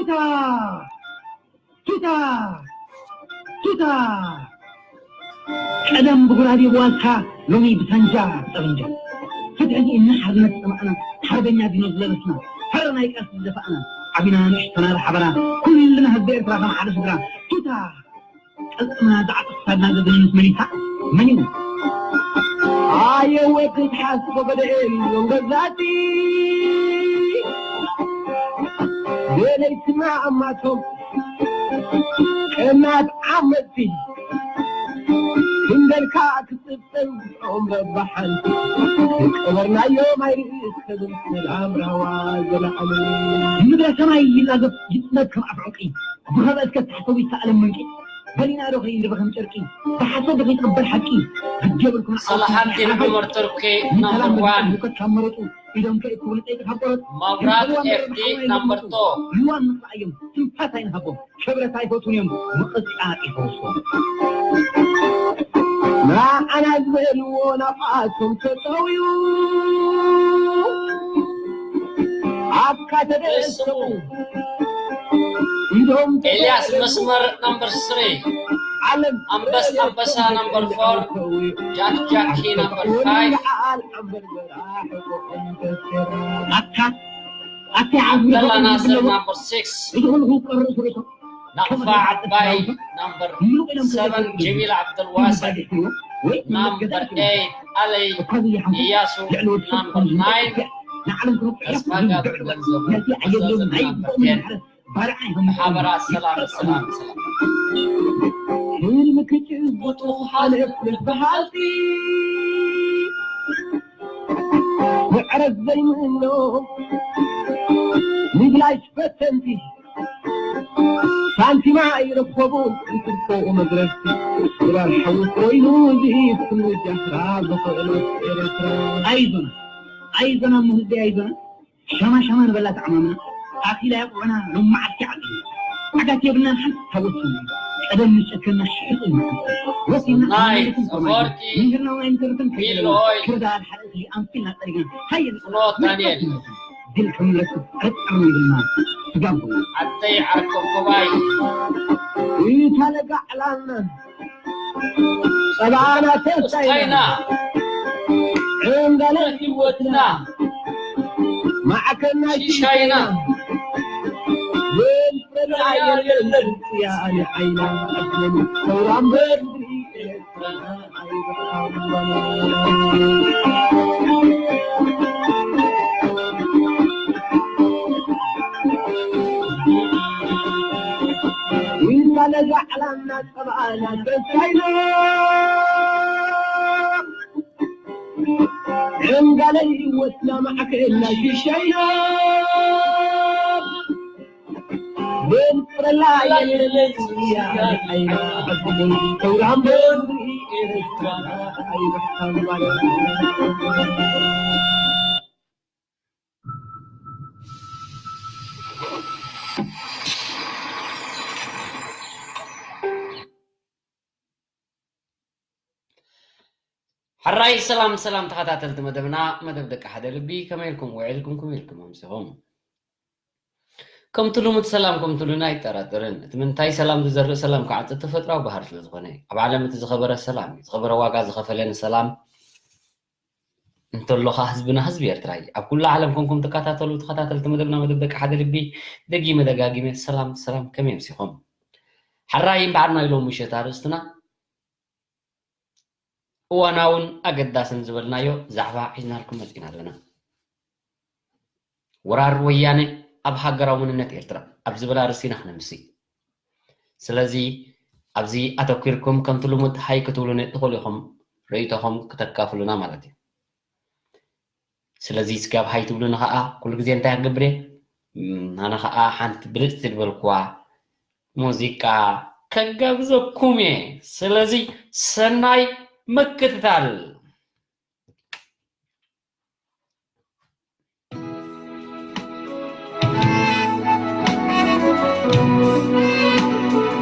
ቱታ! ቱታ! ቱታ! ቀደም ብጉራዴ ብዋልካ፣ ሎሚ ብሳንጃ ጠበንጃ። ፍትሒ ዲና ሓርነት ዝጠማእና፣ ሓርበኛ ዲኖ ዝለበስና፣ ፈረ ናይ ቃልሲ ዝደፋእና፣ ዓቢና ንእሽቶና ዝሓበና፣ ኩልና ህዝቢ ኤርትራ ከም ሓደ ስድራ። ቱታ! ቅልጽምና ዝዓጥፍካልና ዘበይኑስ መሊሳ መን እዩ? ኣየ ወዲ ትሓስቦ በደኤል ሎም ገዛቲ ገለይትና ኣማቶም ቀናት ዓመቲ ክንደልካ ክጽብጠን ኦም በባሓንቲ ቀበርናዮም ኣይርእስ ከብል ሰላም ራህዋ ዘለዓሉ ምድረ ሰማይ ይላገብ ይጥመት ከም ኣፍ ዕንቂ ብኸበ እስከ ታሕተዊ ሰኣለም መንቂ በሊና ዶ ከይንድበ ከም ጨርቂ ብሓሶት ዶ ከይትቕበል ሓቂ ግዲ የብልኩም ሰላሓንቲ ሪቪመር ቱርኪ ናምበር ዋን ሙከት ካብ መረጡ ኢዶም ከይክብሉ ጸይቂ ካብ ቆረጡ መብራት ኤፍዲ ናምበር ቶ ልዋን ንኽኣዮም ትንፋስ ኣይንሃቦም ክብረት ኣይፈትውን እዮም ምቕጻዕ ይፈውሶም ንዓና ዝበልዎ ናብኣቶም ተጠውዩ ኣካ ተደሰቡ ኢዶም ኤልያስ መስመር ናምበር ስሪ ዓለም ኣንበስ ኣንበሳ ናምበር ፎር ጃክ ጃኪ ናምበር ፋይቭ ኣካ ኣካ ዓብደላ ናስር ናምበር ሲክስ ናቕፋ ዓባይ ናምበር ሰቨን ጀሚል ዓብደልዋስዕ ናምበር ኤይት ኣለይ እያሱ ናምበር ናይን ተስፋ ጋብር ገንዘቡ መዘዙ ናምበር ቴን ሓበራ ሰላም ሰላም ሰላም ምዕረት ዘይምእኖ ንብላሽ ፈተንቲ ሳንቲማ ኣይረከቡን እንትርፎ መድረስቲ ድባር ሓዊ ኮይኑ እዚ ስምጃ ስራ ዝኽእለት ኤርትራ ኣይዞና ኣይዞና እሞ ህዝቢ ኣይዞና ሸማ ሸማ ንበላ ተዓማምና ኣኺላ ያቑዕና ሎማዓልቲ ዓዲ ዓጋት የብልናን ሓንቲ ታወት ሰሙ ቀደም ንጨከና ሽሕጥ ወሲና ናይ ጸፈርቲ ይህርና ናይ ምትርትን ከይልና ክርዳድ ሓደ ኣንፊልና ጠሪግና ሃየ ፍኖት ዳንኤል ድል ከም ንረክብ ጥርጥር የብልና ስጋብ ዓደይ ዓርከብ ኮባይ እታ ለጋ ዕላልና ጸባና ተስፋይና ዕንጋለ ህይወትና ማዕከና ሽሻይና ወልፈላ የለን ጽያኒ ዓይና ሰውራምበር ሕራይ ሰላም ሰላም ተኸታተልቲ መደብና መደብ ደቂ ሓደ ልቢ ከመይ ኢልኩም ውዒልኩም ከመይ ኢልኩም ኣምሲኹም ከምቲ ልሙድ ሰላም ከምትሉና ኣይጠራጠርን እቲ ምንታይ ሰላም ዝዘርእ ሰላም ክዓጽድ ተፈጥራዊ ባህሪ ስለ ዝኾነ ኣብ ዓለም እቲ ዝኸበረ ሰላም እዩ ዝኸበረ ዋጋ ዝኸፈለ ንሰላም እንተሎ ኸኣ ህዝብና ህዝቢ ኤርትራ እዩ። ኣብ ኩሉ ዓለም ኮንኩም ትከታተሉ ተኸታተልቲ መደብና መደብ ደቂ ሓደ ልቢ ደጊመ ደጋጊመ ሰላም ሰላም ከመይ ኣምሲኹም? ሕራይ እምበኣር ናይ ሎሚ ምሸት ኣርእስትና እዋናውን ኣገዳስን ዝበልናዮ ዛዕባ ሒዝናልኩም መጺና ኣለና። ወራር ወያነ ኣብ ሃገራዊ መንነት ኤርትራ ኣብ ዝብል ኣርእስቲ ኢና ክነምሲ። ስለዚ ኣብዚ ኣተኲርኩም ከምቲ ልሙድ ሃይ ክትብሉኒ ትኽእሉ ኢኹም ርእይቶኹም ክተካፍሉና ማለት እዩ። ስለዚ ስጋብ ሃይ ትብሉኒ ኸዓ ኩሉ ግዜ እንታይ ክገብር እየ ኣነ ኸዓ ሓንቲ ብልጽቲ ዝበልክዋ ሙዚቃ ከጋብዘኩም እየ። ስለዚ ሰናይ ምክትታል።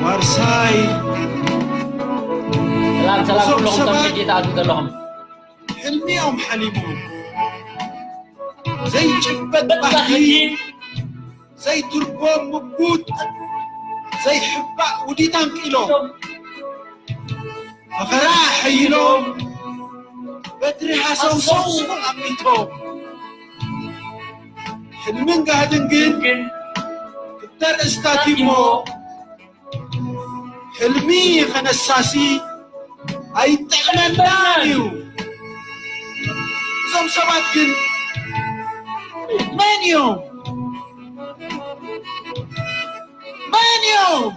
ዋርሳይ ሰላም ሰላም ኩሎም ሰብ ሕጂ ትኣትዉ ዘለኹም ሕልሚኦም ሓሊሞም ዘይጭበጥ ባህጊ ዘይትርጎም ምጉት ዘይሕባእ ውዲት ኣንቂሎም፣ ፈኸራ ሓይሎም በትሪ ሃሰውሰው ኣሚቶም፣ ሕልምን ጋህድን ግን ክልተ ርእስታት እሞ፣ ሕልሚ ኸነሳሲ ኣይጥዕመናን እዩ። እዞም ሰባት ግን መን እዮም? መን እዮም?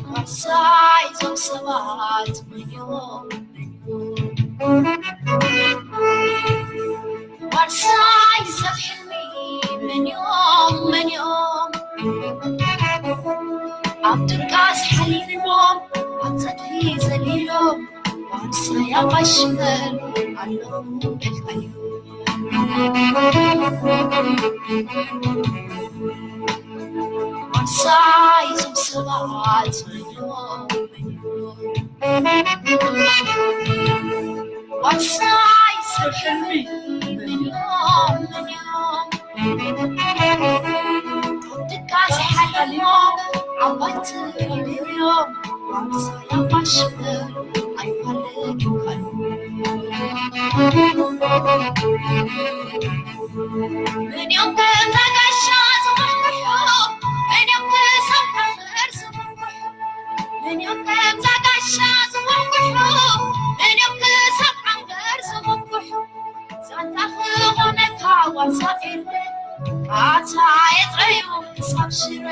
ዋርሳይ እዞም ሰባት መን እዮም? ዋርሳይ ሰብ ሕልሚ መን እዮም? መን እዮም? ኣብ ድቃስ ሓሊፎም ኣብ ጸድፊ ዘሊሎም ዋርሳይ ኣባይ ሽመል ኣለዉ ኢልካዮ። ዋርሳይ እዞም ሰባት መን እዮም? ዋርሳይ ሰብ ሕልሚ መን እዮም? መን እዮም? ድቃስ ሓሊፎም ዓባይ ትሪኦም ዋርሳይ ኣባይ ሽመል ኣይፋለጡን። መን እዮም ከምዛ ጋሻ ዝኹሕኩሑ? መን እዮም ክሳብ ሓንፈር ዝኹሕኩሑ? መን እዮም ከምዛ ጋሻ ዝኹሕኩሑ? መን እዮም ክሳብ ሓንፈር ዝኹሕኩሑ? ዛንታ ክኾነካ ዋርሳይ ኤርትራ፣ ካሳ የጥረዩ ክሳብ ሽረ።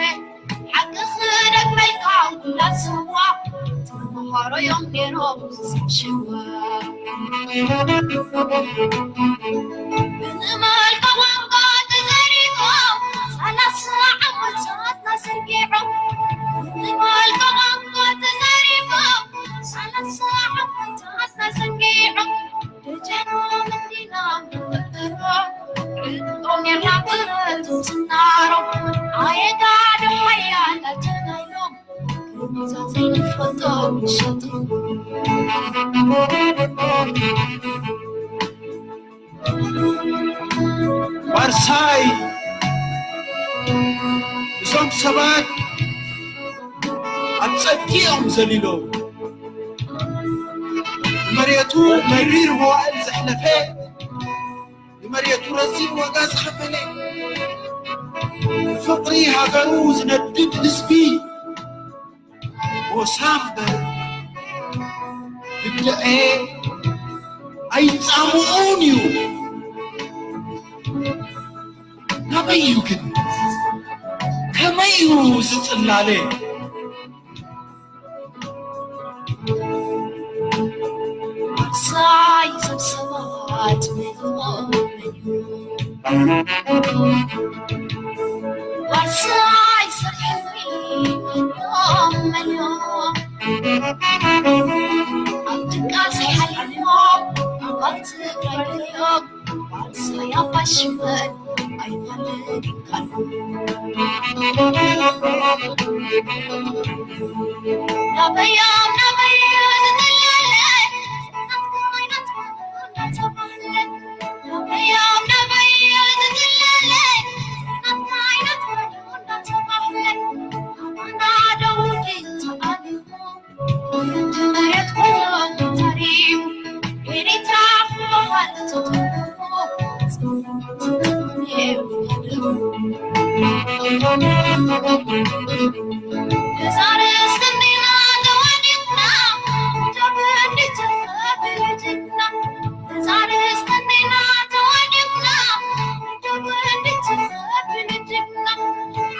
ሓቂ ክደግመልካ ውላድ ስዋ፣ ተምሃሮ እዮም ነይሮም ክሳብ ሽዋ። ብዝመልካ ቋንቋ ተዘሪጎም፣ ሰላሳ ዓመታት ተዘንጊዖም። ብዝመልካ ቋንቋ ተዘሪጎም፣ ሰላሳ ዓመታት ተዘንጊዖም። ደጀኖም እንዲና ንፍቅሮም፣ ዕጥቆም የላብረቱ ዝናሮም። ኣየጋዶ ሓያል ኣጀናዮም፣ ክርምዛ ዘይንፈልጦ ምሸቱ። ዋርሳይ እዞም ሰባት ኣብ ጸድቂ እዮም ዘሊሎም። ንመሬቱ መሪር መዋእል ዘሕለፈ፣ ንመሬቱ ረዚን ዋጋ ዝኸፈለ፣ ፍቕሪ ሃገሩ ዝነድድ ህዝቢ፣ ጎሳ እምበር ብድዐ ኣይጻምኡን እዩ። ናበይ እዩ ግን? ከመይ እዩ ዝጽላለ? ዋርሳይ ሰብ ሰባት መን እዮም? ዋርሳይ ሰብ ሕልሚ መን እዮም? መን እዮም? ኣብ ድቃስ ሓሊፎም ኣባል ትግራይ እዮም። ዋርሳይ ኣባይ ሽመል ኣይፋለጥካን። ናበዮም ናበዮ ዝጥለለ ናትካ ናትካ እናተባህለ። ናበዮም ናበዮ ዝጥለለ ናትካ ናትካ እናተባህለ። ኣባና ደው ኢሉ ተኣሊሙ።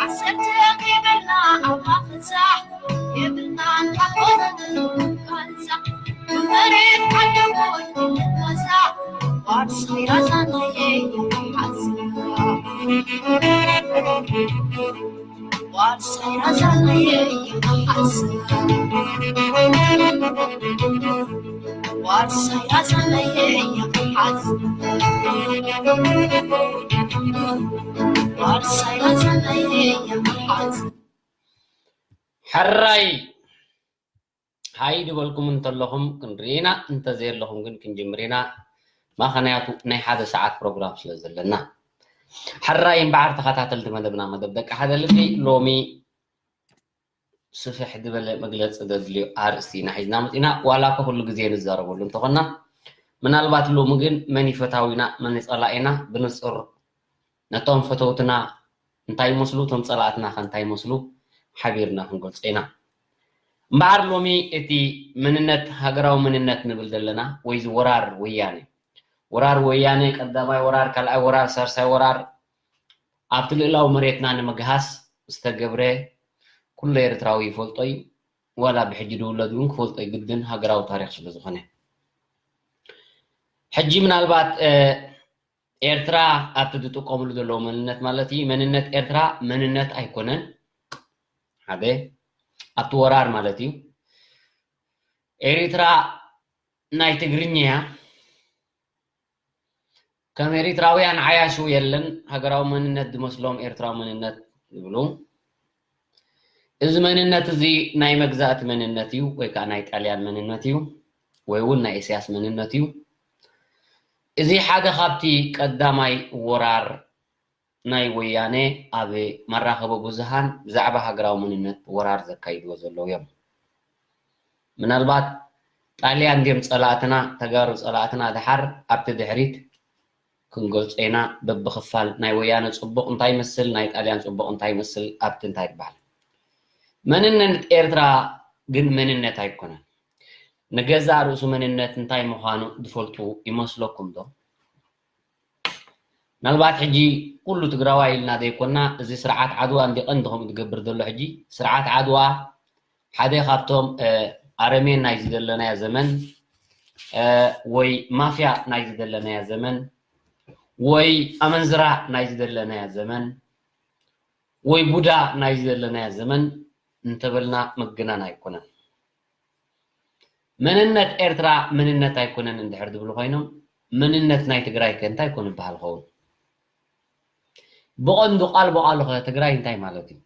ዓሰርተ ከይበልና ኣብ ማኽዛሕ የብልናን ካኮን ካንሳ። ብመሬት ዓደቦይ ንመዛ ዋርሳይ ራዛናየ ይሓዛ። ዋርሳይ ራዛናየ ይሓዛ። ዋርሳይ ራዛናየ ይሓዛ። ዋርሳይ ራዛናየ ይሓዛ። ሕራይ ሃይ ድበልኩም እንተለኹም ክንርኢ ኢና፣ እንተዘየለኹም ግን ክንጅምር ኢና። ምኽንያቱ ናይ ሓደ ሰዓት ፕሮግራም ስለ ዘለና። ሕራይ እምበኣር ተኸታተልቲ መደብና፣ መደብ ደቂ ሓደ ልቢ፣ ሎሚ ስፍሕ ዝበለ መግለፂ ዘድልዮ ኣርእስቲ ኢና ሒዝና መፂና። ዋላ እኮ ኩሉ ግዜ ንዛረበሉ እንተኾና፣ ምናልባት ሎሚ ግን መን እዩ ፈታዊና መን እዩ ፀላኢና ብንፁር፣ ነቶም ፈተውትና እንታይ ይመስሉ፣ እቶም ፀላእትና ከ እንታይ ይመስሉ ሓቢርና ክንገልፆ ኢና። እምበኣር ሎሚ እቲ መንነት፣ ሃገራዊ መንነት ንብል ዘለና ወይ እዚ ወራር ወያነ፣ ወራር ወያነ፣ ቀዳማይ ወራር፣ ካልኣይ ወራር፣ ሳልሳይ ወራር ኣብቲ ልእላዊ መሬትና ንምግሃስ ዝተገብረ ኩሉ ኤርትራዊ ይፈልጦ እዩ። ዋላ ብሕጂ ዝውለድ እውን ክፈልጦ እዩ ግድን፣ ሃገራዊ ታሪኽ ስለ ዝኾነ። ሕጂ ምናልባት ኤርትራ ኣብቲ ዝጥቀምሉ ዘለዉ መንነት ማለት እዩ። መንነት ኤርትራ መንነት ኣይኮነን። ሓደ ኣብቲ ወራር ማለት እዩ። ኤሪትራ ናይ ትግርኛ እያ። ከም ኤሪትራውያን ዓያሹ የለን፣ ሃገራዊ መንነት ዝመስሎም ኤርትራዊ መንነት ይብሉ። እዚ መንነት እዚ ናይ መግዛእቲ መንነት እዩ፣ ወይ ከዓ ናይ ጣልያን መንነት እዩ፣ ወይ እውን ናይ ኢሳያስ መንነት እዩ። እዚ ሓደ ካብቲ ቀዳማይ ወራር ናይ ወያነ ኣብ መራኸቢ ብዙሃን ብዛዕባ ሃገራዊ መንነት ወራር ዘካይድዎ ዘለዉ እዮም። ምናልባት ጣልያን ድዮም ጸላእትና፣ ተጋሩ ጸላእትና፣ ደሓር ኣብቲ ድሕሪት ክንገልጾ ኢና። በብኽፋል ናይ ወያነ ጽቡቕ እንታይ ይመስል፣ ናይ ጣልያን ጽቡቕ እንታይ ይመስል፣ ኣብቲ እንታይ ይበሃል። መንነት ኤርትራ ግን መንነት ኣይኮነን። ንገዛእ ርእሱ መንነት እንታይ ምዃኑ ዝፈልጡ ይመስለኩም ዶ? ምናልባት ሕጂ ኩሉ ትግራዋይ ኢልና ዘይኮና፣ እዚ ስርዓት ዓድዋ እንዲ ቀንዲ ከምኡ ዝገብር ዘሎ። ሕጂ ስርዓት ዓድዋ ሓደ ካብቶም ኣረሜን ናይዚ ዘለናዮ ዘመን፣ ወይ ማፍያ ናይዚ ዘለናዮ ዘመን፣ ወይ ኣመንዝራ ናይዚ ዘለናዮ ዘመን፣ ወይ ቡዳ ናይዚ ዘለናዮ ዘመን እንተበልና ምግናን ኣይኮነን። መንነት ኤርትራ መንነት ኣይኮነን እንድሕር ዝብሉ ኮይኖም፣ መንነት ናይ ትግራይ ከ እንታይ ኮን ይበሃል ኸውን? ብቐንዱ ቃል ብቓሉ ኸ ትግራይ እንታይ ማለት እዩ?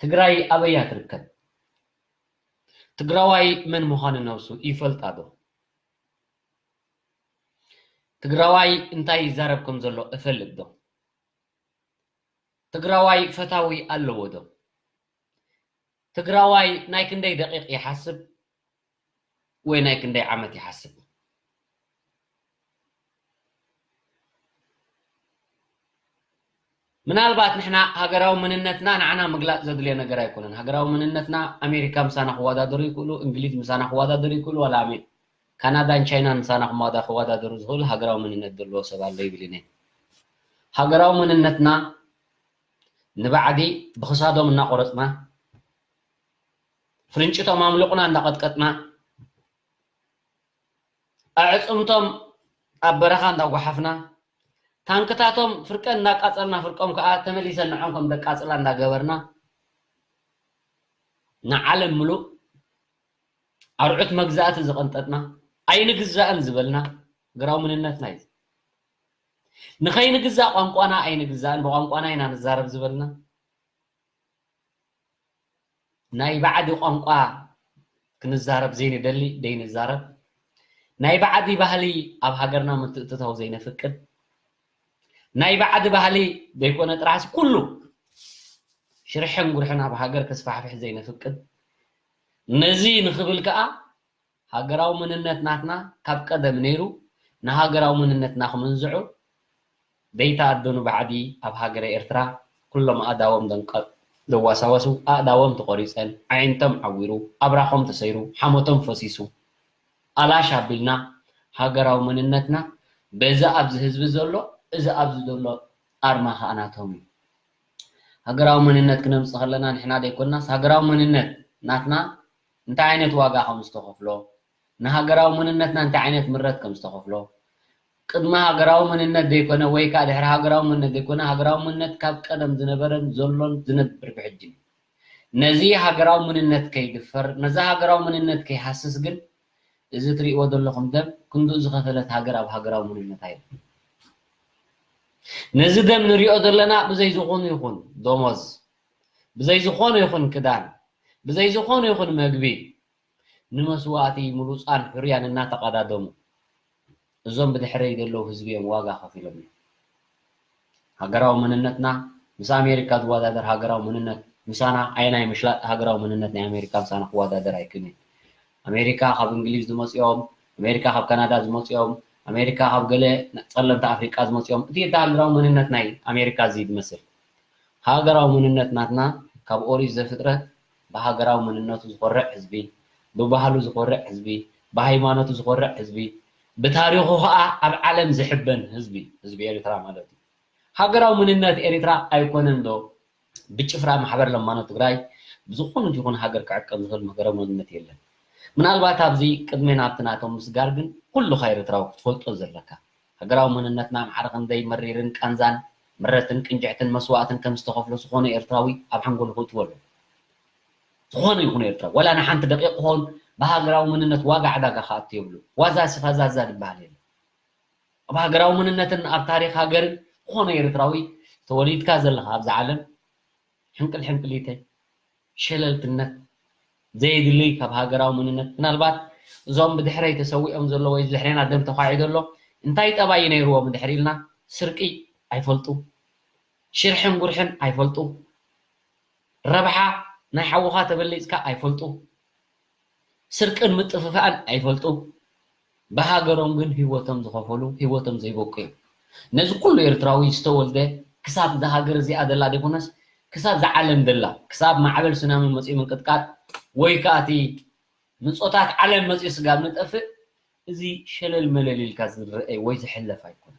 ትግራይ ኣበያ ትርከብ? ትግራዋይ መን ምዃኑ ነብሱ ይፈልጣ ዶ? ትግራዋይ እንታይ ይዛረብ ከም ዘሎ እፈልጥ ዶ? ትግራዋይ ፈታዊ ኣለዎ ዶ? ትግራዋይ ናይ ክንደይ ደቂቕ ይሓስብ ወይ ናይ ክንደይ ዓመት ይሓስብ? ምናልባት ንሕና ሃገራዊ መንነትና ንዓና ምግላጽ ዘድልዮ ነገር ኣይኮነን። ሃገራዊ መንነትና ኣሜሪካ ምሳና ክወዳደሩ ይክእሉ፣ እንግሊዝ ምሳና ክወዳደሩ ይክእሉ፣ ዋላ ኣሜ-፣ ካናዳን ቻይናን ምሳና ክማዳ-፣ ክወዳደሩ ዝኽእሉ ሃገራዊ መንነት ዘለዎ ሰብ ኣሎ ይብል እየ። ሃገራዊ መንነትና ንባዕዲ ብኽሳዶም እናቆረጽና፣ ፍርንጭቶም ኣምልቑና እንዳቐጥቀጥና፣ ኣዕፅምቶም ኣብ በረኻ እንዳጓሓፍና፣ ታንክታቶም ፍርቀን እንዳቃፀልና፣ ፍርቆም ከዓ ተመሊሰን ንዖም ከም ደቃፅላ እንዳገበርና፣ ንዓለም ምሉእ ኣርዑት መግዛእቲ ዝቐንጠጥና፣ ኣይንግዛእን ዝበልና ሃገራዊ መንነትና እዩ። ንኸይንግዛእ ቋንቋና ኣይንግዛእን፣ ብቋንቋና ኢና ንዛረብ ዝበልና፣ ናይ ባዕዲ ቋንቋ ክንዛረብ ዘይንደሊ ዘይንዛረብ፣ ናይ ባዕዲ ባህሊ ኣብ ሃገርና ምትእትታው ዘይነፍቅድ፣ ናይ ባዕዲ ባህሊ ዘይኮነ ጥራሕሲ ኩሉ ሽርሕን ጉርሕን ኣብ ሃገር ክስፋሕፍሕ ዘይነፍቅድ፣ ነዚ ንኽብል ከኣ ሃገራዊ መንነት ናትና ካብ ቀደም ነይሩ፣ ንሃገራዊ መንነትና ክምንዝዑ ዘይተኣደኑ ባዕዲ ኣብ ሃገረ ኤርትራ ኩሎም ኣእዳዎም ደንቀ-፣ ዘዋሳወሱ ኣእዳዎም ተቖሪጸን፣ ኣዒንቶም ዓዊሩ፣ ኣብራኾም ተሰይሩ፣ ሓሞቶም ፈሲሱ፣ ኣላሽ ኣቢልና ሃገራዊ መንነትና በዚ ኣብዚ ህዝቢ ዘሎ፣ እዚ ኣብዚ ዘሎ ኣርማ ከኣ ናቶም እዩ። ሃገራዊ መንነት ክነምጽእ ከለና ንሕና ዘይኮናስ ሃገራዊ መንነት ናትና እንታይ ዓይነት ዋጋ ከም ዝተኸፍሎ፣ ንሃገራዊ መንነትና እንታይ ዓይነት ምረት ከም ዝተኸፍሎ፣ ቅድሚ ሃገራዊ መንነት ዘይኮነ ወይ ከኣ ድሕሪ ሃገራዊ መንነት ዘይኮነ፣ ሃገራዊ መንነት ካብ ቀደም ዝነበረን ዘሎን ዝነብር ብሕጂ እዩ። ነዚ ሃገራዊ መንነት ከይድፈር፣ ነዚ ሃገራዊ መንነት ከይሃስስ ግን እዚ ትሪእዎ ዘለኹም ደም ክንድኡ ዝኸፈለት ሃገር ኣብ ሃገራዊ መንነታ የለን። ነዚ ደም ንሪኦ ዘለና ብዘይ ዝኾኑ ይኹን ደሞዝ፣ ብዘይ ዝኾኑ ይኹን ክዳን፣ ብዘይ ዝኾኑ ይኹን መግቢ ንመስዋእቲ ምሉፃን ሕሩያን እናተቐዳደሙ እዞም ብድሕረይ ዘለዉ ህዝቢ እዮም ዋጋ ከፊሎም እዮም። ሃገራዊ መንነትና ምስ ኣሜሪካ ዝወዳደር ሃገራዊ መንነት ምሳና ኣየናይ ምሽላጥ ሃገራዊ መንነት ናይ ኣሜሪካ ምሳና ክወዳደር ኣይክእልን። ኣሜሪካ ካብ እንግሊዝ ዝመፅኦም፣ ኣሜሪካ ካብ ካናዳ ዝመፅኦም፣ ኣሜሪካ ካብ ገለ ጸለምቲ ኣፍሪቃ ዝመፅኦም፣ እቲ ሃገራዊ መንነት ናይ ኣሜሪካ እዚ ዝመስል። ሃገራዊ መንነት ናትና ካብ ኦሪት ዘፍጥረት ብሃገራዊ መንነቱ ዝኾርዕ ህዝቢ፣ ብባህሉ ዝኾርዕ ህዝቢ፣ ብሃይማኖቱ ዝኾርዕ ህዝቢ፣ ብታሪኹ ኸኣ ኣብ ዓለም ዝሕበን ህዝቢ፣ ህዝቢ ኤርትራ ማለት እዩ። ሃገራዊ መንነት ኤርትራ ኣይኮነን ዶ ብጭፍራ ማሕበር ለማኖ ትግራይ ብዝኾነት ይኹን ሃገር ክዕቀብ ዝኽእል ሃገራዊ መንነት የለን። ምናልባት ኣብዚ ቅድሜ ናብቲ ናቶም ምስጋር ግን ኩሉኻ ኤርትራዊ ክትፈልጦ ዘለካ ሃገራዊ መንነትና ማዕረ ክንደይ መሪርን ቃንዛን ምረትን ቅንጅዕትን መስዋእትን ከም ዝተኸፍሎ ዝኾነ ኤርትራዊ ኣብ ሓንጎሉ ክእትዎ ኣለዎ። ዝኾነ ይኹን ኤርትራዊ ዋላ ንሓንቲ ደቂቕ ክኾን ብሃገራዊ መንነት ዋጋ ዕዳጋ ክኣቱ የብሉ። ዋዛ ስፋዛዛ ዝበሃል የለን። ኣብ ሃገራዊ መንነትን ኣብ ታሪኽ ሃገርን ዝኾነ ኤርትራዊ ተወሊድካ ዘለኻ ኣብዚ ዓለም ሕንቅል ሕንቅሊተይ ሸለልትነት ዘየድሊ ካብ ሃገራዊ መንነት ምናልባት እዞም ብድሕረይ ተሰዊኦም ዘሎ ወይ ድሕሬና ደም ተኳዒ ዘሎ እንታይ ጠባይ ነይርዎም ድሕሪ ኢልና ስርቂ ኣይፈልጡ ሽርሕን ጉርሕን ኣይፈልጡ ረብሓ ናይ ሓውኻ ተበሊፅካ ኣይፈልጡ ስርቅን ምጥፍፋእን ኣይፈልጡ ብሃገሮም ግን ህይወቶም ዝኸፈሉ ህይወቶም ዘይበቁ እዮም ነዚ ኩሉ ኤርትራዊ ዝተወልደ ክሳብ እዛ ሃገር እዚኣ ደላ ዘይኮነስ ክሳብ ዝዓለም ደላ ክሳብ ማዕበል ሱናሚ መፅኡ ምንቅጥቃጥ ወይ ከዓ እቲ ምፆታት ዓለም መፅኡ ስጋብ ንጠፍእ እዚ ሸለል መለል ኢልካ ዝረአ ወይ ዝሕለፍ ኣይኮነን።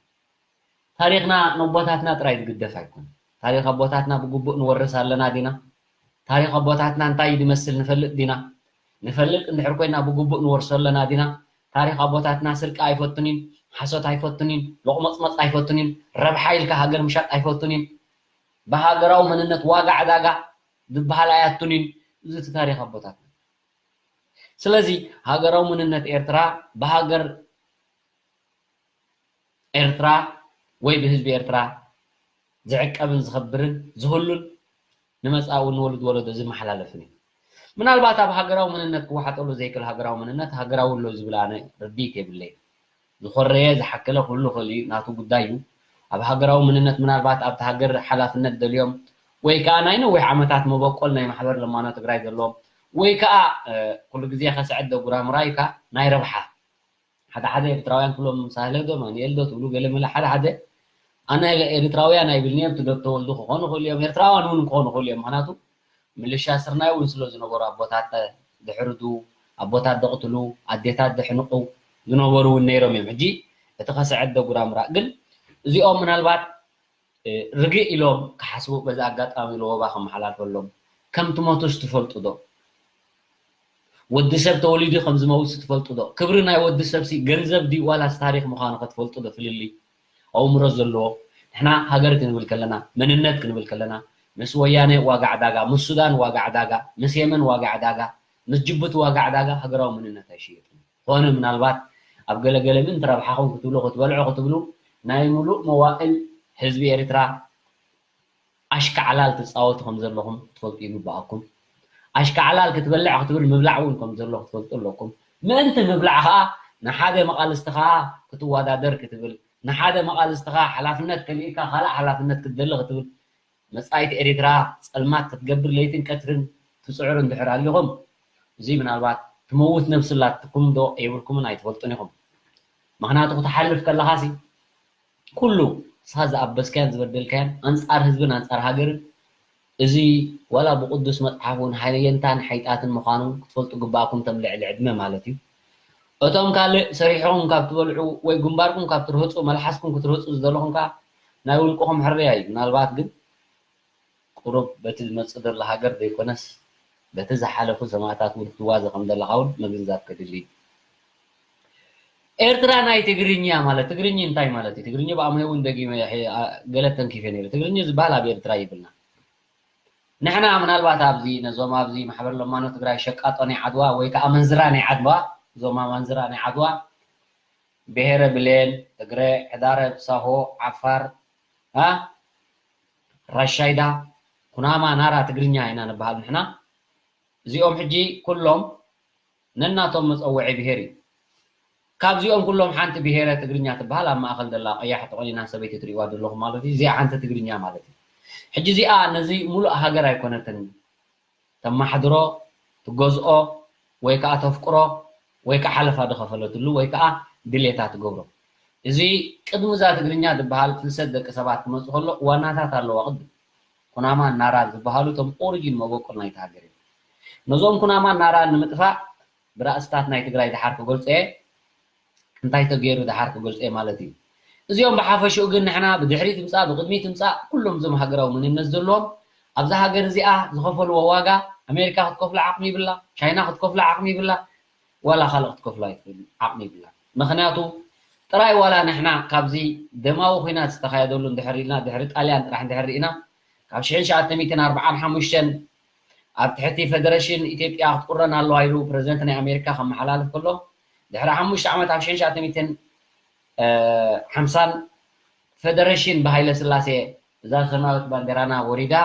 ታሪኽና ነቦታትና ጥራይ ዝግደፍ ኣይኮነን። ታሪኽ ኣቦታትና ብግቡእ ንወርስ ኣለና ዲና? ታሪኽ ኣቦታትና እንታይ እዩ ዝመስል ንፈልጥ ዲና? ንፈልጥ እንድሕር ኮይና ብግቡእ ንወርሶ ኣለና ዲና? ታሪኽ ኣቦታትና ስርቂ ኣይፈቱን እዩን፣ ሓሶት ኣይፈቱን እዩን፣ ሎቕመጽመጽ ኣይፈቱን እዩን፣ ረብሓ ኢልካ ሃገር ምሻጥ ኣይፈቱን እዩን፣ ብሃገራዊ መንነት ዋጋ ዕዳጋ ዝበሃል ኣይኣቱን እዩን። እዚ እቲ ታሪኽ ኣቦታትና። ስለዚ ሃገራዊ መንነት ኤርትራ ብሃገር ኤርትራ ወይ ብህዝቢ ኤርትራ ዝዕቀብን ዝኸብርን ዝህሉን ንመጻኢ እውን ንወሉድ ወለዶ ዝመሓላለፍን እዩ። ምናልባት ኣብ ሃገራዊ መንነት ክወሓጠሉ ዘይክእል ሃገራዊ መንነት ሃገራዊ ኣሎ ዝብል ኣነ ርድኢት የብለይን። ዝኾረየ ዝሓከለ ክህሉ ይኽእል እዩ፣ ናቱ ጉዳይ እዩ። ኣብ ሃገራዊ መንነት ምናልባት ኣብቲ ሃገር ሓላፍነት ደልዮም ወይ ከዓ ናይ ነዊሕ ዓመታት መበቆል ናይ ማሕበር ለማኖ ትግራይ ዘለዎም ወይ ከዓ ኩሉ ግዜ ከስዕድ ዶ ጉራምራ እዩ ከዓ ናይ ረብሓ ሓደ ሓደ ኤርትራውያን ክብሎም ሳህለ ዶ ማንኤል ዶ ትብሉ ገለ መለ ሓደ ሓደ ኣነ ኤርትራውያን ኣይብልንዮም ትደብ ተወልዱ ክኾኑ ክእሉ እዮም ኤርትራውያን እውን ክኾኑ ክእሉ እዮም ምክንያቱ ምልሻ ስርናይ እውን ስለ ዝነበሩ ኣቦታት ድሕርዱ ኣቦታት ደቕትሉ ኣዴታት ድሕንቁ ዝነበሩ እውን ነይሮም እዮም ሕጂ እቲ ከስዕድ ዶ ጉራምራ ግን እዚኦም ምናልባት ርግእ ኢሎም ክሓስቡ በዚ ኣጋጣሚ ለወባ ከመሓላልፈሎም ከም ትሞቱስ ትፈልጡ ዶ ወዲ ሰብ ተወሊዱ ከም ዝመውት ትፈልጡ ዶ ክብሪ ናይ ወዲ ሰብ ሲ ገንዘብ ድዩ ዋላስ ታሪክ ምዃኑ ከትፈልጡ ዶ ፍልልይ ኣእምሮ ዘለዎ ንሕና ሃገር ክንብል ከለና መንነት ክንብል ከለና ምስ ወያነ ዋጋ ዕዳጋ ምስ ሱዳን ዋጋ ዕዳጋ ምስ የመን ዋጋ ዕዳጋ ምስ ጅቡቲ ዋጋ ዕዳጋ ሃገራዊ መንነት ኣይሽየጥን ኮነ ምናልባት ኣብ ገለገለ ምእንቲ ረብሓኹም ክትብሉ ክትበልዑ ክትብሉ ናይ ሙሉእ መዋእል ህዝቢ ኤርትራ ኣሽካዕላል ትፃወቱ ከም ዘለኹም ክትፈልጡ ይግባኣኩም። ኣሽካዕላል ክትበልዕ ክትብል ምብላዕ እውን ከም ዘሎ ክትፈልጡ ኣለኩም። ምእንቲ ምብላዕ ከዓ ንሓደ መቓልስቲ ከዓ ክትወዳደር ክትብል ንሓደ መቓልስቲ ከዓ ሓላፍነት ከሊእካ ካልእ ሓላፍነት ክትደሊ ክትብል መጻኢት ኤሪትራ ጸልማት ክትገብር ለይትን ቀትርን ትጽዕሩ እንድሕር ኣሊኹም፣ እዚ ምናልባት ትመውት ነብሲ ኣላትኩም ዶ የብልኩምን ኣይትፈልጡን ኢኹም። ምኽንያቱ ክትሓልፍ ከለኻሲ ኩሉ ንስኻ ዝኣበስካዮን ዝበደልካዮን ኣንጻር ህዝብን ኣንጻር ሃገርን እዚ ዋላ ብቅዱስ መጽሓፍ እውን ሃየንታን ሓይጣትን ምዃኑ ክትፈልጡ ግባእኩም እቶም ልዕሊ ዕድመ ማለት እዩ። እቶም ካልእ ሰሪሕኹም ካብ ትበልዑ ወይ ግንባርኩም ካብ ትርህጹ መልሓስኩም ክትርህጹ ዝደለኹም ከኣ ናይ ውልቅኹም ሕርያ እዩ። ምናልባት ግን ቁሩብ በቲ ዝመጽእ ዘሎ ሃገር ዘይኮነስ በቲ ዝሓለፉ ሰማእታት እውን ክትዋዘ ከም ዘለኻ እውን ምግንዛብ ከድሊ እዩ። ኤርትራ ናይ ትግርኛ ማለት ትግርኛ እንታይ ማለት እዩ? ትግርኛ ብኣምሄ እውን ደጊመ ገለ ተንኪፈ ነይረ። ትግርኛ ዝበሃል ኣብ ኤርትራ ይብልና። ንሕና ምናልባት ኣብዚ ነዞም ኣብዚ ማሕበር ለማኖ ትግራይ ሸቃጦ ናይ ዓድዋ ወይ ከዓ መንዝራ ናይ ዓድዋ እዞም ኣማንዝራ ናይ ዓድዋ ብሄረ ብሌን፣ ትግረ፣ ሕዳረብ፣ ሳሆ፣ ዓፋር፣ ራሻይዳ፣ ኩናማ፣ ናራ ትግርኛ ኢና ንበሃል ንሕና። እዚኦም ሕጂ ኩሎም ነናቶም መፀውዒ ብሄር እዩ። ካብዚኦም ኩሎም ሓንቲ ብሄረ ትግርኛ ትበሃል ኣብ ማእኸል ዘላ ቀያሕ ተቖኒና ሰበይቲ ትሪእዋ ዘለኹም ማለት እዩ። እዚኣ ሓንቲ ትግርኛ ማለት እዩ። ሕጂ እዚኣ ነዚ ሙሉእ ሃገር ኣይኮነትን ተማሕድሮ፣ ትገዝኦ፣ ወይ ከዓ ተፍቅሮ፣ ወይ ከዓ ሓለፋ ዝኸፈለትሉ፣ ወይ ከዓ ድሌታ ትገብሮ። እዚ ቅድሚ እዛ ትግርኛ ዝበሃል ፍልሰት ደቂ ሰባት ክመፅእ ከሎ ዋናታት ኣለዋ። ቅድም ኩናማን ናራን ዝበሃሉ እቶም ኦሪጂን መበቆል ናይቲ ሃገር እዮም። ነዞም ኩናማን ናራን ንምጥፋእ ብራእስታት ናይ ትግራይ ድሓር ክገልፆ እየ። እንታይ ተገይሩ ድሓር ክገልፆ እየ ማለት እዩ። እዚኦም ብሓፈሽኡ ግን ንሕና ብድሕሪት ምፃእ ብቅድሚት ምፃእ ኩሎም እዞም ሃገራዊ መንነት ዘለዎም ኣብዛ ሃገር እዚኣ ዝኸፈልዎ ዋጋ ኣሜሪካ ክትከፍሎ ዓቕሚ ይብላ፣ ቻይና ክትከፍሎ ዓቕሚ ይብላ፣ ዋላ ካልእ ክትከፍሎ ኣይትኽእል ዓቕሚ ይብላ። ምክንያቱ ጥራይ ዋላ ንሕና ካብዚ ደማዊ ኩናት ዝተኻየደሉ እንድሕር ኢልና ድሕሪ ጣልያን ጥራሕ እንድሕር ርኢና ካብ ሽሕን ትሽዓተ ሚእትን ኣርብዓን ሓሙሽተን ኣብ ትሕቲ ፈደረሽን ኢትዮጵያ ክትቁረን ኣለዋ ኢሉ ፕረዚደንት ናይ ኣሜሪካ ከመሓላልፍ ከሎ ድሕሪ ሓሙሽተ ዓመት ኣብ ሽሕን ትሽዓተ ሚእትን ሓምሳን ፈደረሽን ብሃይለ ስላሴ እዛ ሰማያዊት ባንዴራና ወሪዳ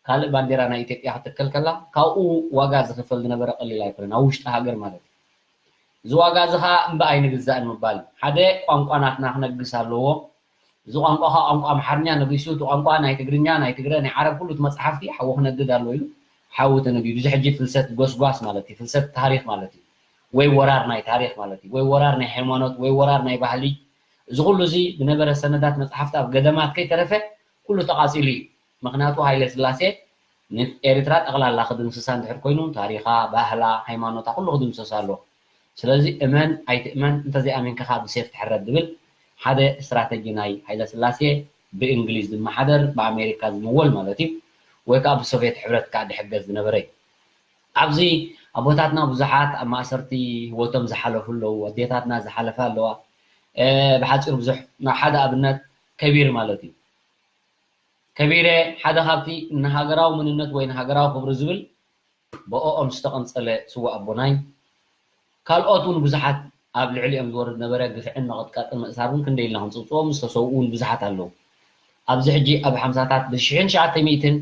ካልእ ባንዴራ ናይ ኢትዮጵያ ክትከል ከላ ካብኡ ዋጋ ዝኽፈል ዝነበረ ቀሊል ኣይኮነን ኣብ ውሽጢ ሃገር ማለት እዩ። እዚ ዋጋ እዚ ከዓ እምበኣይ ንግዛእን ምባል ሓደ ቋንቋ ናትና ክነግስ ኣለዎ። እዚ ቋንቋ ከዓ ቋንቋ ኣምሓርኛ ነጊሱ እቲ ቋንቋ ናይ ትግርኛ ናይ ትግረ ናይ ዓረብ ኩሉ እቲ መፅሓፍቲ ሓዊ ክነድድ ኣለዎ ኢሉ ሓዊ ተነዲዱ እዚ ሕጂ ፍልሰት ጎስጓስ ማለት እዩ። ፍልሰት ታሪክ ማለት እዩ። ወይ ወራር ናይ ታሪክ ማለት እዩ። ወይ ወራር ናይ ሃይማኖት ወይ ወራር ናይ ባህሊ እዚ ኩሉ እዚ ዝነበረ ሰነዳት መፅሓፍቲ ኣብ ገደማት ከይተረፈ ኩሉ ተቓፂሉ እዩ። ምክንያቱ ሃይለ ስላሴ ንኤርትራ ጠቕላላ ክድምስሳ እንድሕር ኮይኑ ታሪኻ፣ ባህላ፣ ሃይማኖታ ኩሉ ክድምሰስ ኣለዎ። ስለዚ እመን ኣይትእመን እንተዘይኣሚንካ ከዓ ብሴፍ ትሕረድ ዝብል ሓደ ስትራተጂ ናይ ሃይለ ስላሴ ብእንግሊዝ ዝመሓደር ብኣሜሪካ ዝምወል ማለት እዩ ወይ ከዓ ብሶቬት ሕብረት ከዓ ድሕገዝ ዝነበረ እዩ። ኣብዚ ኣቦታትና ብዙሓት ኣብ ማእሰርቲ ህይወቶም ዝሓለፉ ኣለዉ፣ ኣዴታትና ዝሓለፋ ኣለዋ። ብሓፂሩ ብዙሕ ሓደ ኣብነት ከቢር ማለት እዩ። ከቢረ ሓደ ካብቲ ንሃገራዊ መንነት ወይ ንሃገራዊ ክብሪ ዝብል ብኦኦም ዝተቐንፀለ ስዋ ኣቦናይ ካልኦት እውን ብዙሓት ኣብ ልዕሊኦም ዝወርድ ነበረ ግፍዕን መቐጥቃጥን መእሳር እውን ክንደይ ኢልና ክንፅብፅቦም ዝተሰውኡ እውን ብዙሓት ኣለዉ። ኣብዚ ሕጂ ኣብ ሓምሳታት ብሽሕን ትሽዓተ ሚእትን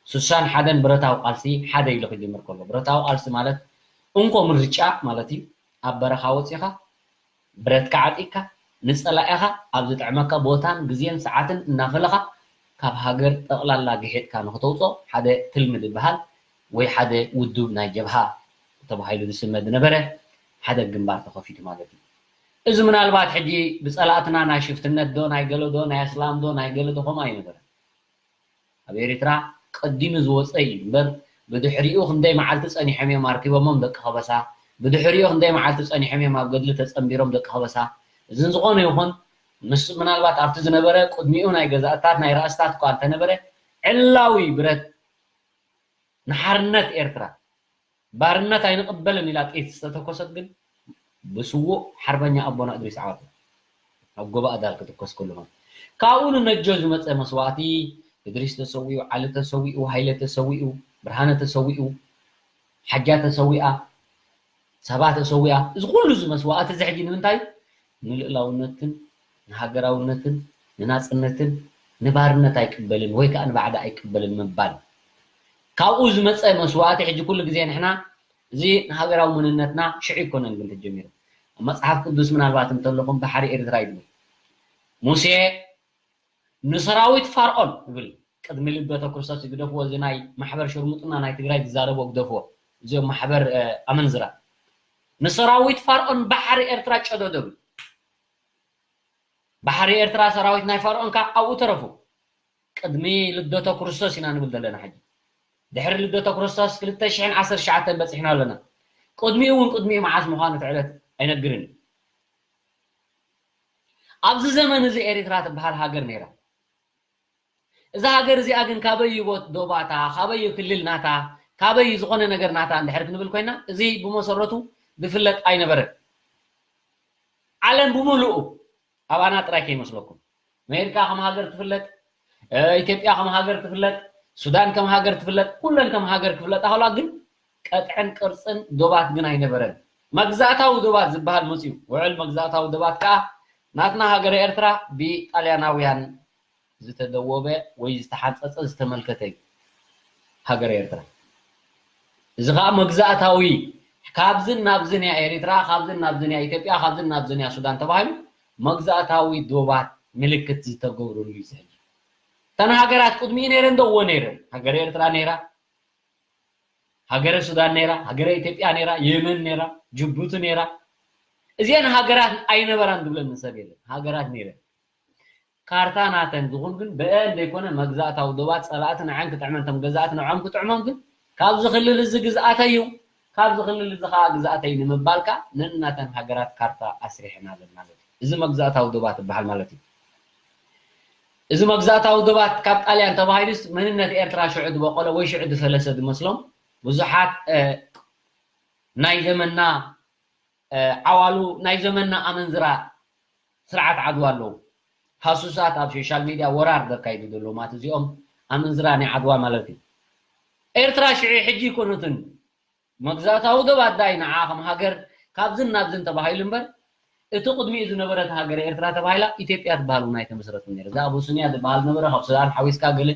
ስሳን ሓደን ብረታዊ ቃልሲ ሓደ ኢሉ ክጅምር ከሎ ብረታዊ ቃልሲ ማለት እንኮ ምርጫ ማለት እዩ። ኣብ በረኻ ወፂኻ ብረትካ ዓጢቕካ ንፀላኢኻ ኣብ ዝጥዕመካ ቦታን ግዜን ሰዓትን እናፈለኻ ካብ ሃገር ጠቕላላ ግሒጥካ ንክተውፅኦ ሓደ ትልሚ ዝበሃል ወይ ሓደ ውዱብ ናይ ጀብሃ ተባሂሉ ዝስመ ዝነበረ ሓደ ግንባር ተኸፊቱ ማለት እዩ። እዚ ምናልባት ሕጂ ብፀላእትና ናይ ሽፍትነት ዶ ናይ ገለ ዶ ናይ ኣስላም ዶ ናይ ገለ ዶ ከምኡ ኣይነበረን። ኣብ ኤርትራ ቀዲሙ ዝወፀ እዩ እምበር ብድሕሪኡ ክንደይ መዓልቲ ፀኒሖም እዮም ኣርኪቦሞም ደቂ ከበሳ፣ ብድሕሪኡ ክንደይ መዓልቲ ፀኒሖም እዮም ኣብ ገድሊ ተፀንቢሮም ደቂ ከበሳ። እዝን ዝኾነ ይኹን ምስ ምናልባት ኣብቲ ዝነበረ ቅድሚኡ ናይ ገዛእታት ናይ ራእስታት እኳ እንተነበረ ዕላዊ ብረት ንሓርነት ኤርትራ ባርነት ኣይንቕበልን ኢላ ጥይት ዝተተኮሰት ግን ብስዉእ ሓርበኛ ኣቦና እድሪስ ዓወት ኣብ ጎባ ኣዳል ክትኮስ ከሎ ማለት ካብኡ ንነጆ ዝመፀ መስዋእቲ እድሪስ ተሰዊኡ፣ ዓሊ ተሰዊኡ፣ ሃይለ ተሰዊኡ፣ ብርሃነ ተሰዊኡ፣ ሓጃ ተሰዊኣ፣ ሳባ ተሰዊኣ፣ እዚ ኩሉ እዚ መስዋእቲ እዚ ሕጂ ንምንታይ ንልእላውነትን ንሃገራውነትን ንናፅነትን ንባርነት ኣይቅበልን ወይ ከዓ ንባዕዳ ኣይቅበልን ምባል ካብኡ ዝመፀ መስዋእቲ ሕጂ ኩሉ ግዜ ንሕና እዚ ንሃገራዊ መንነትና ሽዑ ኣይኮነን ግን ተጀሚሩ ኣብ መፅሓፍ ቅዱስ ምናልባት እንተለኹም ባሕሪ ኤርትራ ይብል ሙሴ ንሰራዊት ፋርኦን ይብል ቅድሚ ልደተ ክርስቶስ ይግደፍዎ እዚ ናይ ማሕበር ሽርሙጥና ናይ ትግራይ ዝዛረቦ ግደፍዎ እዚኦም ማሕበር ኣመንዝራ ንሰራዊት ፋርኦን ባሕሪ ኤርትራ ጨደዶ ይብል ባሕሪ ኤርትራ ሰራዊት ናይ ፋርኦን ካብ ኣብኡ ተረፉ ቅድሚ ልደተ ክርስቶስ ኢና ንብል ዘለና ሕጂ ድሕሪ ልደተ ክርስቶስ ክልተ ሽሕን ዓሰርተ ትሽዓተን በፂሕና ኣለና ቅድሚኡ እውን ቅድሚኡ መዓስ ምዃኑ እቲ ዕለት ኣይነግርን ኣብዚ ዘመን እዚ ኤርትራ ትበሃል ሃገር ነይራ እዛ ሃገር እዚኣ ግን ካበይ ይቦት ዶባታ ካበይ ክልል ናታ ካበይ ዝኾነ ነገር ናታ እንድሕር ክንብል ኮይና እዚ ብመሰረቱ ዝፍለጥ ኣይነበረን ዓለም ብምሉኡ ኣባና ጥራይ ከይመስለኩም ኣሜሪካ ከም ሃገር ትፍለጥ ኢትዮጵያ ከም ሃገር ትፍለጥ ሱዳን ከም ሃገር ትፍለጥ ኩለን ከም ሃገር ክፍለጣ ከላ ግን ቀጥዕን ቅርፅን ዶባት ግን ኣይነበረን መግዛእታዊ ዶባት ዝበሃል መፅዩ ውዕል መግዛእታዊ ዶባት ከዓ ናትና ሃገረ ኤርትራ ብጣልያናውያን ዝተደወበ ወይ ዝተሓንፀፀ ዝተመልከተ እዩ ሃገረ ኤርትራ እዚ ከዓ መግዛእታዊ ካብዝን ናብዝን እያ ኤሪትራ፣ ካብዝን ናብዝን እያ ኢትዮጵያ፣ ካብዝን ናብዝን እያ ሱዳን ተባሂሉ መግዛእታዊ ዶባት ምልክት ዝተገብረሉ እዩ። እዚ ሕጂ እተን ሃገራት ቅድሚኡ ነይረን ዶ? እወ ነይረን። ሃገረ ኤርትራ ነይራ፣ ሃገረ ሱዳን ነይራ፣ ሃገረ ኢትዮጵያ ነይራ፣ የመን ነይራ፣ ጅቡቲ ነይራ። እዚአን ሃገራት ኣይነበራን ዝብለኒ ሰብ የለን። ሃገራት ነይረን። ካርታ ናተን ዝኹን ግን ብአን ዘይኮነ መግዛእታዊ ዶባት ጸላእቲ ንዐን ክጥዕመን፣ እቶም ገዛእቲ ንዖም ክጥዕሞም ግን ካብዚ ክልል እዚ ግዝኣተይ እዩ፣ ካብዚ ክልል እዚ ከዓ ግዝኣተይ እዩ ንምባልካ ነናተን ሃገራት ካርታ ኣስሪሕና ኣለና ማለት እዩ። እዚ መግዛእታዊ ዶባት ይበሃል ማለት እዩ። እዚ መግዛእታዊ ዶባት ካብ ጣልያን ተባሂሉስ መንነት ኤርትራ ሽዑ ዝበቆለ ወይ ሽዑ ዝፈለሰ ዝመስሎም ብዙሓት ናይ ዘመንና ዓዋሉ ናይ ዘመንና ኣመንዝራ ስርዓት ዓድዋ ኣለዉ። ሃሱሳት ኣብ ሶሻል ሚድያ ወራር ዘካይዱ ዘለዉ ማለት እዚኦም ኣመንዝራ ናይ ዓድዋ ማለት እዩ። ኤርትራ ሽዑ ሕጂ ይኮኑትን መግዛእታዊ ዶባት ዳይ ንዓ ከም ሃገር ካብዝን ናብዝን ተባሂሉ እምበር እቲ ቅድሚኡ ዝነበረት ሃገር ኤርትራ ተባሂላ ኢትዮጵያ ትበሃል እውን ኣይተመስረትን ነይራ። እዛ ኣቦስንያ ዝበሃል ነበረ ካብ ሱዳን ሓዊስካ ገለ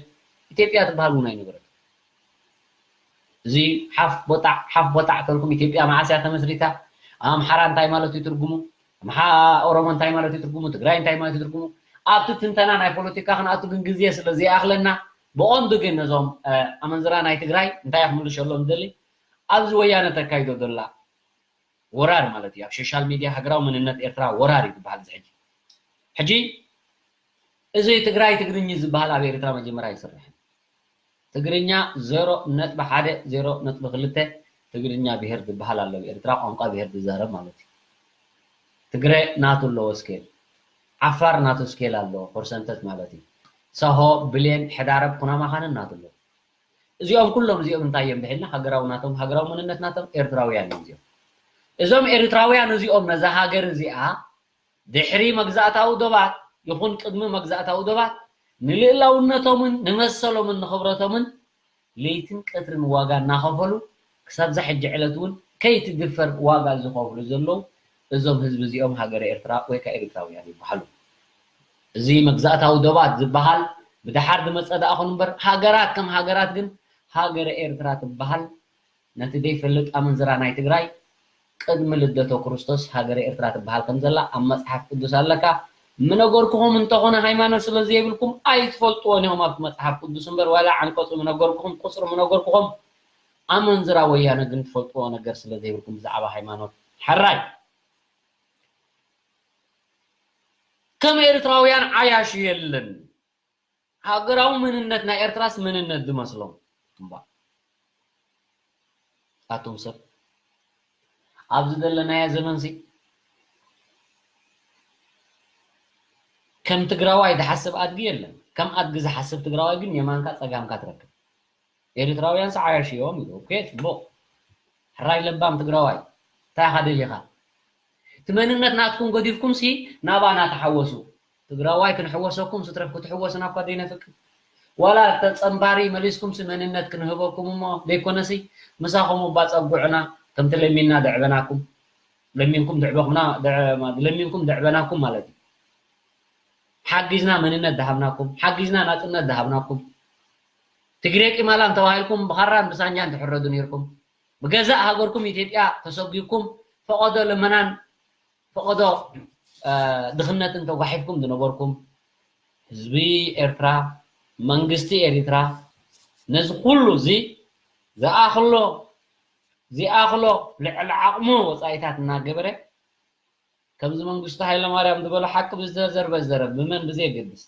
ኢትዮጵያ ትበሃል እውን ኣይነበረት። እዚ ሓፍ ቦጣዕ ሓፍ ቦጣዕ ተልኩም ኢትዮጵያ መዓስ እያ ተመስሪታ? ኣምሓራ እንታይ ማለት እዩ ትርጉሙ? ኣምሓ ኦሮሞ እንታይ ማለት እዩ ትርጉሙ? ትግራይ እንታይ ማለት እዩ ትርጉሙ? ኣብቲ ትንተና ናይ ፖለቲካ ክንኣቱ ግን ግዜ ስለ ዘይኣኽለና ብቐንዱ ግን ነዞም ኣመንዝራ ናይ ትግራይ እንታይ ክምልሸሎም ደሊ ኣብዚ ወያነ ተካይዶ ዘላ ወራር ማለት እዩ። ኣብ ሶሻል ሚድያ ሃገራዊ መንነት ኤርትራ ወራር እዩ ዝበሃል እዚ ሕጂ። ሕጂ እዚ ትግራይ ትግርኝ ዝበሃል ኣብ ኤርትራ መጀመርያ ኣይሰርሕን። ትግርኛ ዜሮ ነጥቢ ሓደ ዜሮ ነጥቢ ክልተ ትግርኛ ብሄር ዝበሃል ኣሎ። ኣብ ኤርትራ ቋንቋ ብሄር ዝዛረብ ማለት እዩ። ትግረ ናቱ ኣለዎ ስኬል፣ ዓፋር ናቱ ስኬል ኣለዎ ፐርሰንተት ማለት እዩ። ሰሆ፣ ብሌን፣ ሕዳረብ፣ ኩናማ ካንን ናቱ ኣለዎ። እዚኦም ኩሎም እዚኦም እንታይ እዮም ብሒልና ሃገራዊ ናቶም ሃገራዊ መንነት ናቶም ኤርትራውያን እዮም እዚኦም። እዞም ኤርትራውያን እዚኦም ነዛ ሃገር እዚኣ ድሕሪ መግዛእታዊ ዶባት ይኹን ቅድሚ መግዛእታዊ ዶባት ንልእላውነቶምን ንመሰሎምን ንኽብረቶምን ለይትን ቀትርን ዋጋ እናኸፈሉ ክሳብ ዛ ሕጂ ዕለት እውን ከይትድፈር ዋጋ ዝኸፍሉ ዘለዉ እዞም ህዝቢ እዚኦም ሃገረ ኤርትራ ወይ ከዓ ኤርትራውያን ይበሃሉ። እዚ መግዛእታዊ ዶባት ዝበሃል ብደሓር ዝመፀ ደኣ ኹን እምበር ሃገራት ከም ሃገራት ግን ሃገረ ኤርትራ ትበሃል ነቲ ዘይፈልጥ ኣመንዝራ ናይ ትግራይ ቅድሚ ልደቶ ክርስቶስ ሃገረ ኤርትራ ትበሃል ከም ዘላ ኣብ መጽሓፍ ቅዱስ ኣለካ። ምነገርኩኹም እንተኾነ ሃይማኖት ስለ ዘይብልኩም ኣይትፈልጥዎን ኢኹም ኣብቲ መጽሓፍ ቅዱስ እምበር ዋላ ዓንቀጹ ምነገርኩኹም ቁጽሪ ምነገርኩኹም ኣመንዝራ ወያነ ግን ትፈልጥዎ ነገር ስለ ዘይብልኩም ብዛዕባ ሃይማኖት። ሕራይ ከም ኤርትራውያን ዓያሹ የለን። ሃገራዊ መንነት ናይ ኤርትራስ መንነት ዝመስሎም እምባ ኣቱም ሰብ ኣብዚ ዘለናዮ ዘመንሲ ከም ትግራዋይ ዝሓስብ ኣድጊ የለን። ከም ኣድጊ ዝሓስብ ትግራዋይ ግን የማንካ ጸጋምካ ትረክብ። ኤርትራውያን ሰዓያሽ እዮም ኢሉ። ኦኬ፣ ጽቡቕ። ሕራይ ለባም ትግራዋይ፣ እንታይ ኢኻ ደሊኻ? እቲ መንነት ናትኩም ገዲፍኩም ሲ ናባና ተሓወሱ። ትግራዋይ ክንሕወሰኩም ስትረፍ ክትሕወስና እኳ ዘይነፍቅድ። ዋላ ተጸንባሪ መሊስኩም ሲ መንነት ክንህበኩም እሞ ዘይኮነሲ ምሳኹም እባ ጸጉዕና ከምቲ ለሚንና ደዕበናኩም። ለሚንኩም ደዕበኹምና ለሚንኩም ደዕበናኩም ማለት እዩ። ሓጊዝና መንነት ደሃብናኩም፣ ሓጊዝና ናጽነት ደሃብናኩም። ትግሬ ቂማላም ተባሂልኩም ብኻራን ብሳንጃን ትሕረዱ ነይርኩም። ብገዛእ ሃገርኩም ኢትዮጵያ ተሰጒግኩም ፈቐዶ ልመናን ፈቐዶ ድኽነትን ተጓሒፍኩም ዝነበርኩም ህዝቢ ኤርትራ መንግስቲ ኤሪትራ ነዚ ኩሉ እዚ ዝኣኽሎ ዝኣኽሎ ልዕሊ ዓቕሙ ወፃኢታት እናገበረ ከምዚ መንግስቱ ሃይለማርያም ዝበሎ ሓቂ ብዝተዘርበ ዘረብ ብመን ብዘየገድስ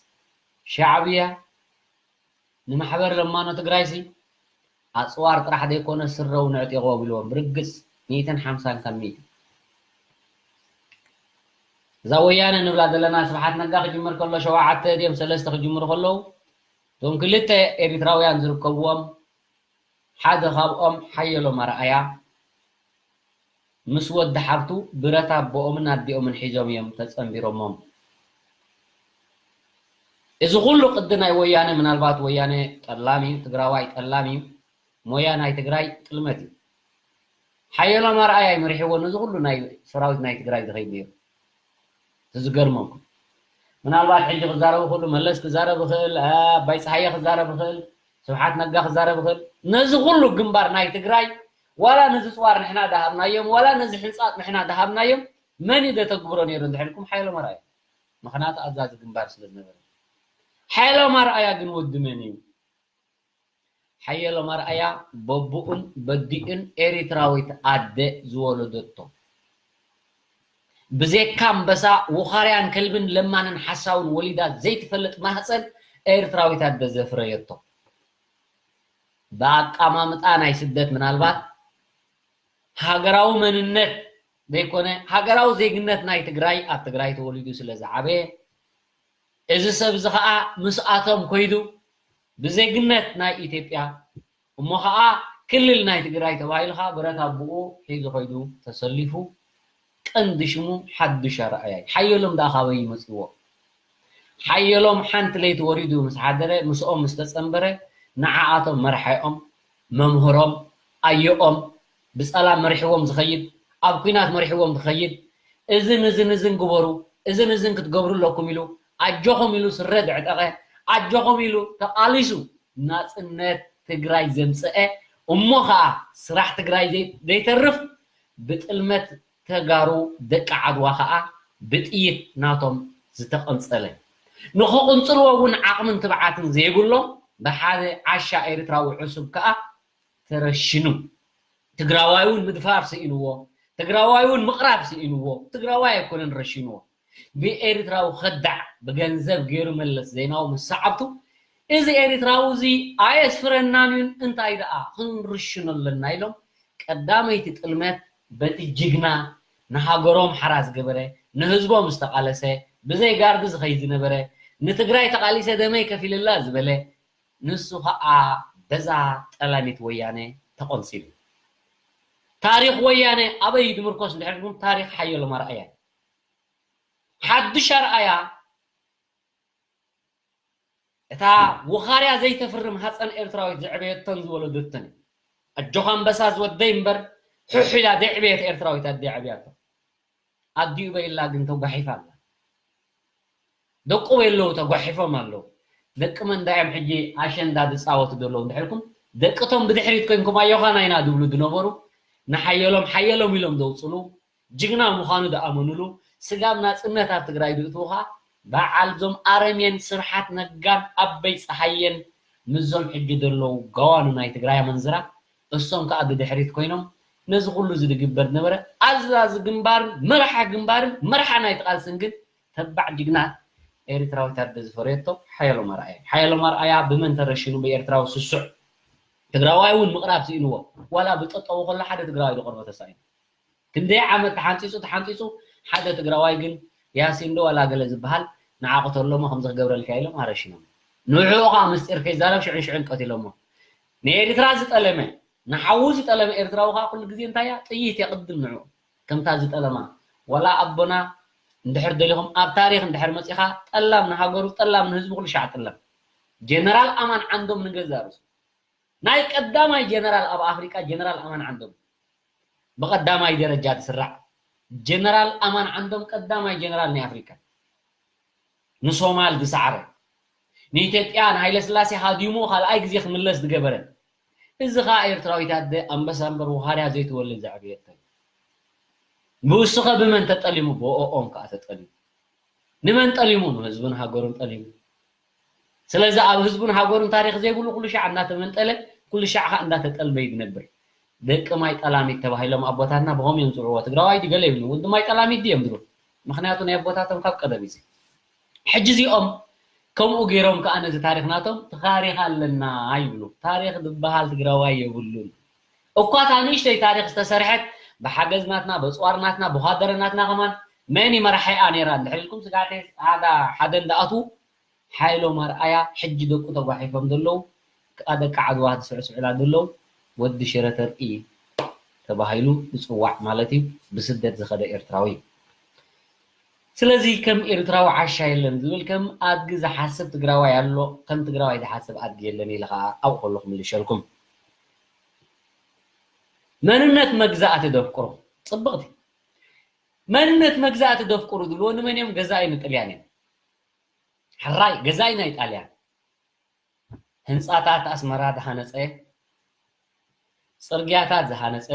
ሻዕብያ ንማሕበር ለማኖ ትግራይሲ ኣፅዋር ጥራሕ ዘይኮነ ስረ እውን ኣዕጢቕዎ ቢልዎም ብርግፅ ሚእትን ሓምሳን ካብ ሚእቲ። እዛ ወያነ ንብላ ዘለና ስብሓት ነጋ ክጅምር ከሎ ሸውዓተ ድዮም ሰለስተ ክጅምሩ ከለዉ እቶም ክልተ ኤሪትራውያን ዝርከብዎም ሓደ ካብኦም ሓየሎም ኣርኣያ ምስ ወዲ ሓብቱ ብረት ኣቦኦምን ኣዲኦምን ሒዞም እዮም ተፀንቢሮሞም። እዚ ኩሉ ቅዲ ናይ ወያነ ምናልባት ወያነ ጠላም እዩ፣ ትግራዋይ ጠላም እዩ፣ ሞያ ናይ ትግራይ ጥልመት እዩ። ሓየሎም ኣርኣያ እዩ መሪሕዎ ነዚ ኩሉ ናይ ሰራዊት ናይ ትግራይ ዝኸይድ ነይሩ። እቲ ዝገርመኩም ምናልባት ሕጂ ክዛረቡ ክእሉ መለስ ክዛረብ ይኽእል፣ ኣባይ ፀሃየ ክዛረብ ይኽእል፣ ስብሓት ነጋ ክዛረብ ይኽእል። ነዚ ኩሉ ግንባር ናይ ትግራይ ዋላ ነዚ ጽዋር ንሕና ደሃብናዮም፣ ዋላ ነዚ ሕንጻጥ ንሕና ደሃብናዮም፣ መን እዩ ደተግብሮ ነይሩ እንድሕልኩም ሓይሎም ኣርኣያ። ምኽንያቱ ኣዛዚ ግንባር ስለ ዝነበረ። ሓይሎም ኣርኣያ ግን ወዲ መን እዩ? ሓየሎም ኣርኣያ በቡኡን በዲኡን ኤሪትራዊት ኣደ ዝወለደቶ፣ ብዘይካ ኣንበሳ ውኻርያን ከልብን ለማንን ሓሳውን ወሊዳ ዘይትፈልጥ ማህፀን ኤርትራዊት ኣደ ዘፍረየቶ። ብኣቃማምጣ ናይ ስደት ምናልባት ሃገራዊ መንነት ዘይኮነ ሃገራዊ ዜግነት ናይ ትግራይ ኣብ ትግራይ ተወሊዱ ስለ ዝዓበየ፣ እዚ ሰብ እዚ ኸዓ ምስኣቶም ኮይዱ ብዜግነት ናይ ኢትዮጵያ እሞ ኸዓ ክልል ናይ ትግራይ ተባሂሉ ኸዓ ብረት ኣቦኡ ሒዙ ኮይዱ ተሰሊፉ ቀንዲ ሽሙ ሓዱሽ ኣርኣያ እዩ። ሓየሎም ደኣ ካበይ እዩ መፂዎ? ሓየሎም ሓንቲ ለይቲ ወሪዱ ምስ ሓደረ ምስኦም ምስ ተፀንበረ ንዓኣቶም መርሓኦም መምህሮም ኣዮኦም ብፀላም መሪሕዎም ዝኸይድ ኣብ ኲናት መሪሕዎም ዝኸይድ እዝን እዝን እዝን ግበሩ እዝን እዝን ክትገብሩ ኣለኩም ኢሉ ኣጆኹም ኢሉ ስረ ዘዕጠቐ ኣጆኹም ኢሉ ተቓሊሱ ናፅነት ትግራይ ዘምፀአ እሞ ከዓ ስራሕ ትግራይ ዘይተርፍ ብጥልመት ተጋሩ ደቂ ዓድዋ ከዓ ብጥይት ናቶም ዝተቐንፀለ ንክቕንፅልዎ እውን ዓቕምን ትብዓትን ዘይብሎም ብሓደ ዓሻ ኤርትራዊ ዕሱብ ከዓ ተረሽኑ። ትግራዋይ እውን ምድፋር ስኢንዎ፣ ትግራዋይ እውን ምቕራብ ስኢንዎ። ትግራዋይ ኣይኮነን ረሽንዎ፣ ብኤርትራዊ ከዳዕ ብገንዘብ ገይሩ መለስ ዜናዊ ምስ ሰዓብቱ እዚ ኤርትራዊ እዚ ኣየስፍረናን እዩን እንታይ ደኣ ክንርሽኖ ኣለና ኢሎም ቀዳመይቲ ጥልመት በቲ ጅግና ንሃገሮም ሓራ ዝገበረ ንህዝቦም ዝተቓለሰ ብዘይ ጋርዲ ዝኸይድ ዝነበረ ንትግራይ ተቓሊሰ ደመይ ከፊልላ ዝበለ ንሱ ኸዓ በዛ ጠላሚት ወያነ ተቖንጺሉ። ታሪኽ ወያነ ኣበይ ዝምርኮስ እንድሕር ኢልኩም ታሪኽ ሓየሎም ኣርኣያ ሓድሽ ኣርኣያ እታ ውኻርያ ዘይተፍርም ሃፀን ኤርትራዊት ዘዕበየቶን ዝወለደቶን እዩ። ኣጆኻ ኣንበሳ ዝወደይ እምበር ሕሕ ኢላ ዘይዕበየት ኤርትራዊት ኣደ የዕብያቶ። ኣዲኡ በይላ ግን ተጓሒፋ ኣላ። ደቁ በይ ኣለዉ ተጓሒፎም ኣለዉ። ደቂ መን ዳዮም ሕጂ ኣሸንዳ ዝፃወቱ ዘለዉ እንድሕልኩም ደቅቶም ብድሕሪት ኮንኩም ኣዮኻና ኢና ዝብሉ ዝነበሩ ንሓየሎም ሓየሎም ኢሎም ዘውፅሉ ጅግና ምዃኑ ዝኣመኑሉ ስጋብ ናፅነት ኣብ ትግራይ ዝእትዉ ከዓ በዓል ዞም ኣረሜን ስብሓት ነጋን ኣበይ ፀሃየን ምስዞም ሕጂ ዘለዉ ገዋኑ ናይ ትግራይ ኣመንዝራ እሶም ከዓ ብድሕሪት ኮይኖም ነዚ ኩሉ እዚ ዝግበር ዝነበረ ኣዛዚ ግንባርን መርሓ ግንባርን መርሓ ናይቲ ቃልስን ግን ተባዕ ጅግና ኤርትራዊት ኣደ ዝፈረየቶ ሓየሎም ኣርኣያ ሓየሎም ኣርኣያ ብመን ተረሽኑ ብኤርትራዊ ስሱዕ ትግራዋይ እውን ምቕራብ ስኢንዎ ዋላ ብጠጠው ከሎ ሓደ ትግራዋይ ዝቐርቦ ተሳኢኑ ክንደይ ዓመት ተሓንፂፁ ተሓንፂፁ ሓደ ትግራዋይ ግን ያሲን ዶ ዋላ ገለ ዝበሃል ንዓ ቅተሎ እሞ ከምዚ ክገብረልካ ኢሎም ኣረሽኖም ንዕኡ ከዓ ምስጢር ከይዛረብ ሽዕን ሽዕን ቀቲሎሞ ንኤርትራ ዝጠለመ ንሓዉ ዝጠለመ ኤርትራዊ ከዓ ኩሉ ግዜ እንታይ እያ ጥይት እያ ቅድም ንዕኡ ከምታ ዝጠለማ ዋላ ኣቦና እንድሕር ደሊኹም ኣብ ታሪኽ እንድሕር መፂኻ ጠላም ንሃገሩ ጠላም ንህዝቡ ኩሉ ሻዕ ጥለም ጀነራል ኣማን ዓንዶም ንገዛ ርእሱ ናይ ቀዳማይ ጀነራል ኣብ ኣፍሪቃ ጀነራል ኣማን ዓንዶም ብቀዳማይ ደረጃ ዝስራዕ ጀነራል ኣማን ዓንዶም ቀዳማይ ጀነራል ናይ ኣፍሪቃ ንሶማል ዝሰዓረ ንኢትዮጵያ ንሃይለስላሴ ሃዲሙ ካልኣይ ግዜ ክምለስ ዝገበረ እዚ ከዓ ኤርትራዊት ኣደ ኣንበሳ እምበር ውሃርያ ዘይትወልድ ዘዕብየቶ እዩ ብእሱኸ ብመን ተጠሊሙ ብኦኦም ከዓ ተጠሊሙ ንመን ጠሊሙ ንህዝብን ሃገሩን ጠሊሙ ስለዚ ኣብ ህዝቡን ሃገሩን ታሪኽ ዘይብሉ ኩሉ ሻዕ እናተመንጠለ ኩሉ ሻዕ ከዓ እንዳተጠልመ እዩ ዝነብር ደቂ ማይ ጠላሚት ተባሂሎም ኣቦታትና ብኸም እዮም ዝፅውዕዎ ትግራዋይ ድዩ ገለ ይብሉ ወዲ ማይ ጠላሚት ድዮም ዝብሉ ምኽንያቱ ናይ ኣቦታቶም ካብ ቀደም እዩ ሕጂ እዚኦም ከምኡ ገይሮም ከዓ ነዚ ታሪኽ ናቶም ታሪኽ ኣለና ይብሉ ታሪኽ ዝበሃል ትግራዋይ የብሉን እኳ እታ ንእሽተይ ታሪኽ ዝተሰርሐት ብሓገዝ ናትና በፅዋር ናትና ብኳደረ ናትና ከማን መን ይመርሓ እያ ነይራ እንድሕር ኢልኩም ስጋዕተ ሓደ እንዳኣትዉ ሓይሎም ኣርኣያ ሕጂ ደቁ ተጓሒፎም ዘለዉ ከዓ ደቂ ዓድዋ ዝስዕስዑላ ዘለዉ ወዲ ሽረ ተርኢ ተባሂሉ ዝፅዋዕ ማለት እዩ ብስደት ዝኸደ ኤርትራዊ እዩ ስለዚ ከም ኤርትራዊ ዓሻ የለን ዝብል ከም ኣድጊ ዝሓስብ ትግራዋይ ኣሎ ከም ትግራዋይ ዝሓስብ ኣድጊ የለን ኢለ ከዓ ኣብኡ ከለኹ ምልሸልኩም መንነት መግዛእቲ ደፍቅሩ ፅብቕቲ መንነት መግዛእቲ ደፍቅሩ ዝብልዎ ንመን እዮም ገዛኢ ንጥልያን እዮም ሕራይ ገዛኢ ናይ ጣልያን ህንፃታት ኣስመራ ዝሃነፀ ጽርግያታት ዝሃነጸ፣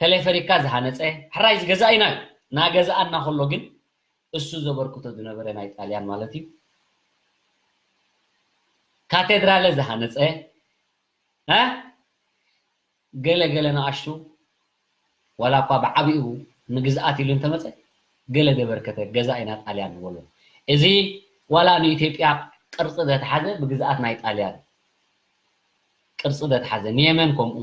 ቴሌፈሪካ ዝሃነጸ፣ ሕራይ ዝገዛኢና እዩ። ናገዛኣና ከሎ ግን እሱ ዘበርክቶ ዝነበረ ናይ ጣልያን ማለት እዩ። ካቴድራለ ዝሃነጸ፣ እ? ገለ ገለ ንኣሽቱ ዋላ እኳ ብዓቢኡ ንግዝኣት ኢሉ እንተመጸ፣ ገለ ዘበርከተ ገዛኢና ጣልያን ንበሎ። እዚ ዋላ ንኢትዮጵያ ቅርጺ ዘትሓዘ ብግዝኣት ናይ ጣልያን ቅርጺ ዘትሓዘ፣ ንየመን ከምኡ፣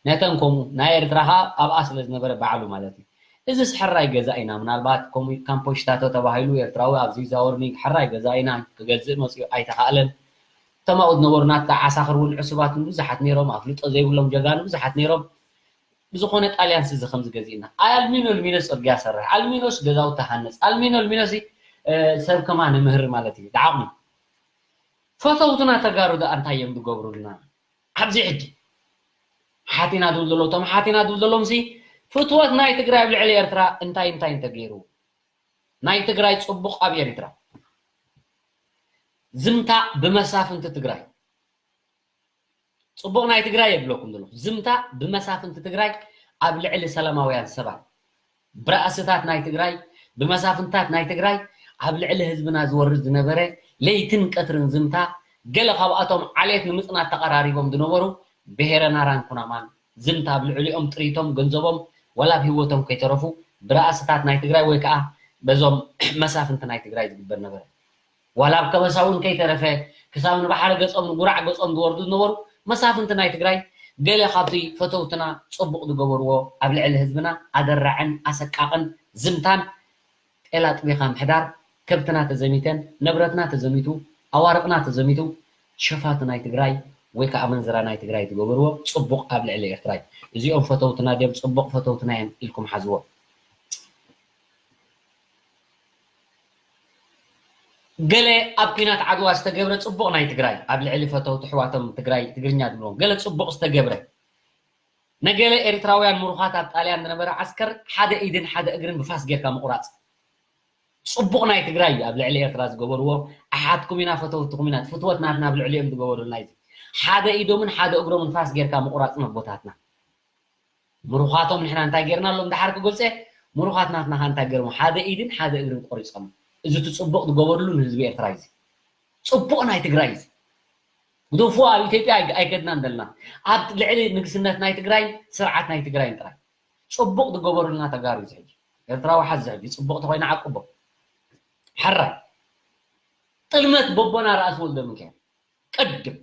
ነተን ከምኡ፣ ናይ ኤርትራ ኸኣ ኣብኣ ስለ ዝነበረ ባዕሉ ማለት እዩ። እዚስ ሕራይ ገዛኢና፣ ምናልባት ከምኡ ካምፖሽታቶ ተባሂሉ ኤርትራዊ ኣብዚ ይዛወር ኒ-፣ ሕራይ ገዛኢና ክገዝእ መጺኡ ኣይተኻእለን። እቶም ኣብኡ ዝነበሩ ናትካ ዓሳኽር እውን ዕሱባት እውን ብዙሓት ነይሮም፣ ኣፍልጦ ዘይብሎም ጀጋኑ ብዙሓት ነይሮም። ብዝኾነ ጣልያን ስዚ ከምዚ ገዚእና። ኣይ ኣልሚኖ ኣልሚኖ ጽርግያ ሰርሕ፣ ኣልሚኖስ ገዛውቲ ሃንጽ፣ ኣልሚኖ ኣልሚኖሲ፣ እ፣ ሰብ ከማን ምህር ማለት እዩ። ደዓቕሚ። ፈተውትና ተጋሩ ደኣ እንታይ እዮም ዝገብሩልና? ኣብዚ ሕጂ ሓቲና ዝብሉ ዘለዉ፣ እቶም ሓቲና ዝብሉ ዘለዎም ሲ ፍትወት ናይ ትግራይ ኣብ ልዕሊ ኤርትራ እንታይ እንታይ እንተገይሩ? ናይ ትግራይ ጽቡቕ ኣብ ኤርትራ። ዝምታ ብመሳፍንቲ ትግራይ። ጽቡቕ ናይ ትግራይ የብለኩም ዘለኹ። ዝምታ ብመሳፍንቲ ትግራይ ኣብ ልዕሊ ሰላማውያን ሰባት። ብራእስታት ናይ ትግራይ፣ ብመሳፍንታት ናይ ትግራይ ኣብ ልዕሊ ህዝብና ዝወርድ ዝነበረ ለይትን ቀትርን ዝምታ፣ ገለ ካብኣቶም ዓሌት ንምጽናት ተቐራሪቦም ዝነበሩ ብሄረ ናራን ኩናማን ዝምታ ኣብ ልዕሊኦም ጥሪቶም፣ ገንዘቦም፣ ዋላ ኣብ ህይወቶም ከይተረፉ ብራእስታት ናይ ትግራይ ወይ ከዓ በዞም መሳፍንቲ ናይ ትግራይ ዝግበር ነበረ። ዋላ ኣብ ከበሳ እውን ከይተረፈ ክሳብ ንባሕሪ ገጾም ንጉራዕ ገጾም ዝወርዱ ዝነበሩ መሳፍንቲ ናይ ትግራይ ገለ ካብቲ ፈተውትና ጽቡቕ ዝገበርዎ ኣብ ልዕሊ ህዝብና ኣደራዕን ኣሰቃቕን ዝምታን ጤል ኣጥቢኻ ምሕዳር፣ ከብትና ተዘሚተን፣ ንብረትና ተዘሚቱ፣ ኣዋርቕና ተዘሚቱ፣ ሸፋቱ ናይ ትግራይ ወይ ከዓ ኣመንዝራ ናይ ትግራይ ዝገበርዎ ጽቡቕ ኣብ ልዕሊ ኤርትራ እዩ። እዚኦም ፈተውትና ድዮም ጽቡቕ ፈተውትና እዮም ኢልኩም ሓዝዎ። ገለ ኣብ ኲናት ዓድዋ ዝተገብረ ጽቡቕ ናይ ትግራይ፣ ኣብ ልዕሊ ፈተውቲ ኣሕዋቶም ትግራይ ትግርኛ ዝብልዎም ገለ ጽቡቕ ዝተገብረ፣ ነገለ ኤርትራውያን ምሩኻት ኣብ ጣልያን ዝነበረ ዓስከር ሓደ ኢድን ሓደ እግርን ብፋስ ጌርካ ምቑራጽ ጽቡቕ ናይ ትግራይ እዩ። ኣብ ልዕሊ ኤርትራ ዝገበርዎ ኣሓትኩም ኢና፣ ፈተውትኹም ኢና፣ ፍትወት ናትና ኣብ ልዕሊኦም ዝገበሩልና እዩ። ሓደ ኢዶምን ሓደ እግሮምን ፋስ ጌርካ ምቑራጽ ነቦታትና። ምሩኻቶም ንሕና እንታይ ጌርናሎም? ደሓር ክገልጸ፣ ምሩኻት ናትና ኸ እንታይ ገይሮም? ሓደ ኢድን ሓደ እግርን ቆሪጾም። እዚ እቲ ጽቡቕ ዝገበርሉ ንህዝቢ ኤርትራ እዩ። ጽቡቕ ናይ ትግራይ እዩ። ግደፉ፣ ኣብ ኢትዮጵያ ኣይ-፣ ኣይከድናን ዘለና። ኣብ ልዕሊ ንግስነት ናይ ትግራይ፣ ስርዓት ናይ ትግራይን ጥራይ። ጽቡቕ ዝገበሩልና ተጋሩ እዩ ሕጂ። ኤርትራዊ ሓዚ ሕጂ ጽቡቕ ተኾይኑ ዓቅቦ። ሕራይ። ጥልመት በቦና ራእሲ ወልደ ሚካኤል። ቅድም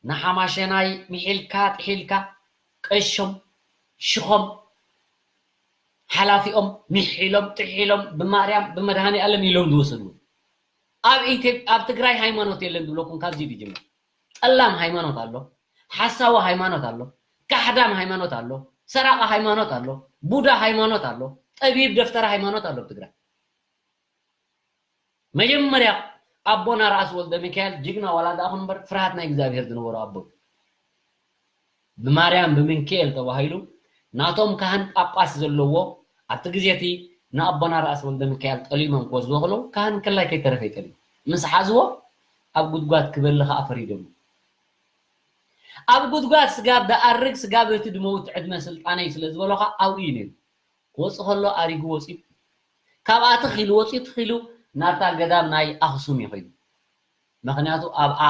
ንሓማሸናይ ምሒልካ ጥሒልካ ቀሾም ሽኾም ሓላፊኦም ምሒሎም ጥሒሎም ብማርያም ብመድሃኔ ኣለም ኢሎም ዝወሰድዎ። ኣብ ኢትዮጵ-፣ ኣብ ትግራይ ሃይማኖት የለን ዝብለኩም ካብዚ ይጅምር። ጠላም ሃይማኖት ኣሎ፣ ሓሳዊ ሃይማኖት ኣሎ፣ ካሕዳም ሃይማኖት ኣሎ፣ ሰራቂ ሃይማኖት ኣሎ፣ ቡዳ ሃይማኖት ኣሎ፣ ጠቢብ ደፍተራ ሃይማኖት ኣሎ ኣብ ትግራይ። መጀመርያ ኣቦና ራእሲ ወልደ ሚካኤል ጅግና ዋላ ደኣ ኹን እምበር ፍርሃት ናይ እግዚኣብሔር ዝነበሮ ኣቦ እዩ። ብማርያም ብምንክኤል ተባሂሉ ናቶም ካህን ጳጳስ ዘለዎ ኣብቲ ግዜ እቲ ንኣቦና ራእሲ ወልደ ሚካኤል ጠሊሞም ክወስድዎ ከለዉ ካህን ከላይ ከይተረፈ እዩ ጠሊሙ። ምስ ሓዝዎ ኣብ ጉድጓድ ክበሊ ኸዓ ፈሪዶም። ኣብ ጉድጓድ ስጋብ ደኣርግ ስጋብ እቲ ድመውት ዕድመ ስልጣነይ ስለ ዝበሎ ኸዓ ኣብኡ እዩ ነይሩ። ክወፅእ ከሎ ኣሪጉ ወፂኡ። ካብኣ ትኽ ኢሉ ወፂኡ ትኽ ኢሉ ናብታ ገዳም ናይ ኣኽሱም እዩ ኸይዱ። ምኽንያቱ ኣብኣ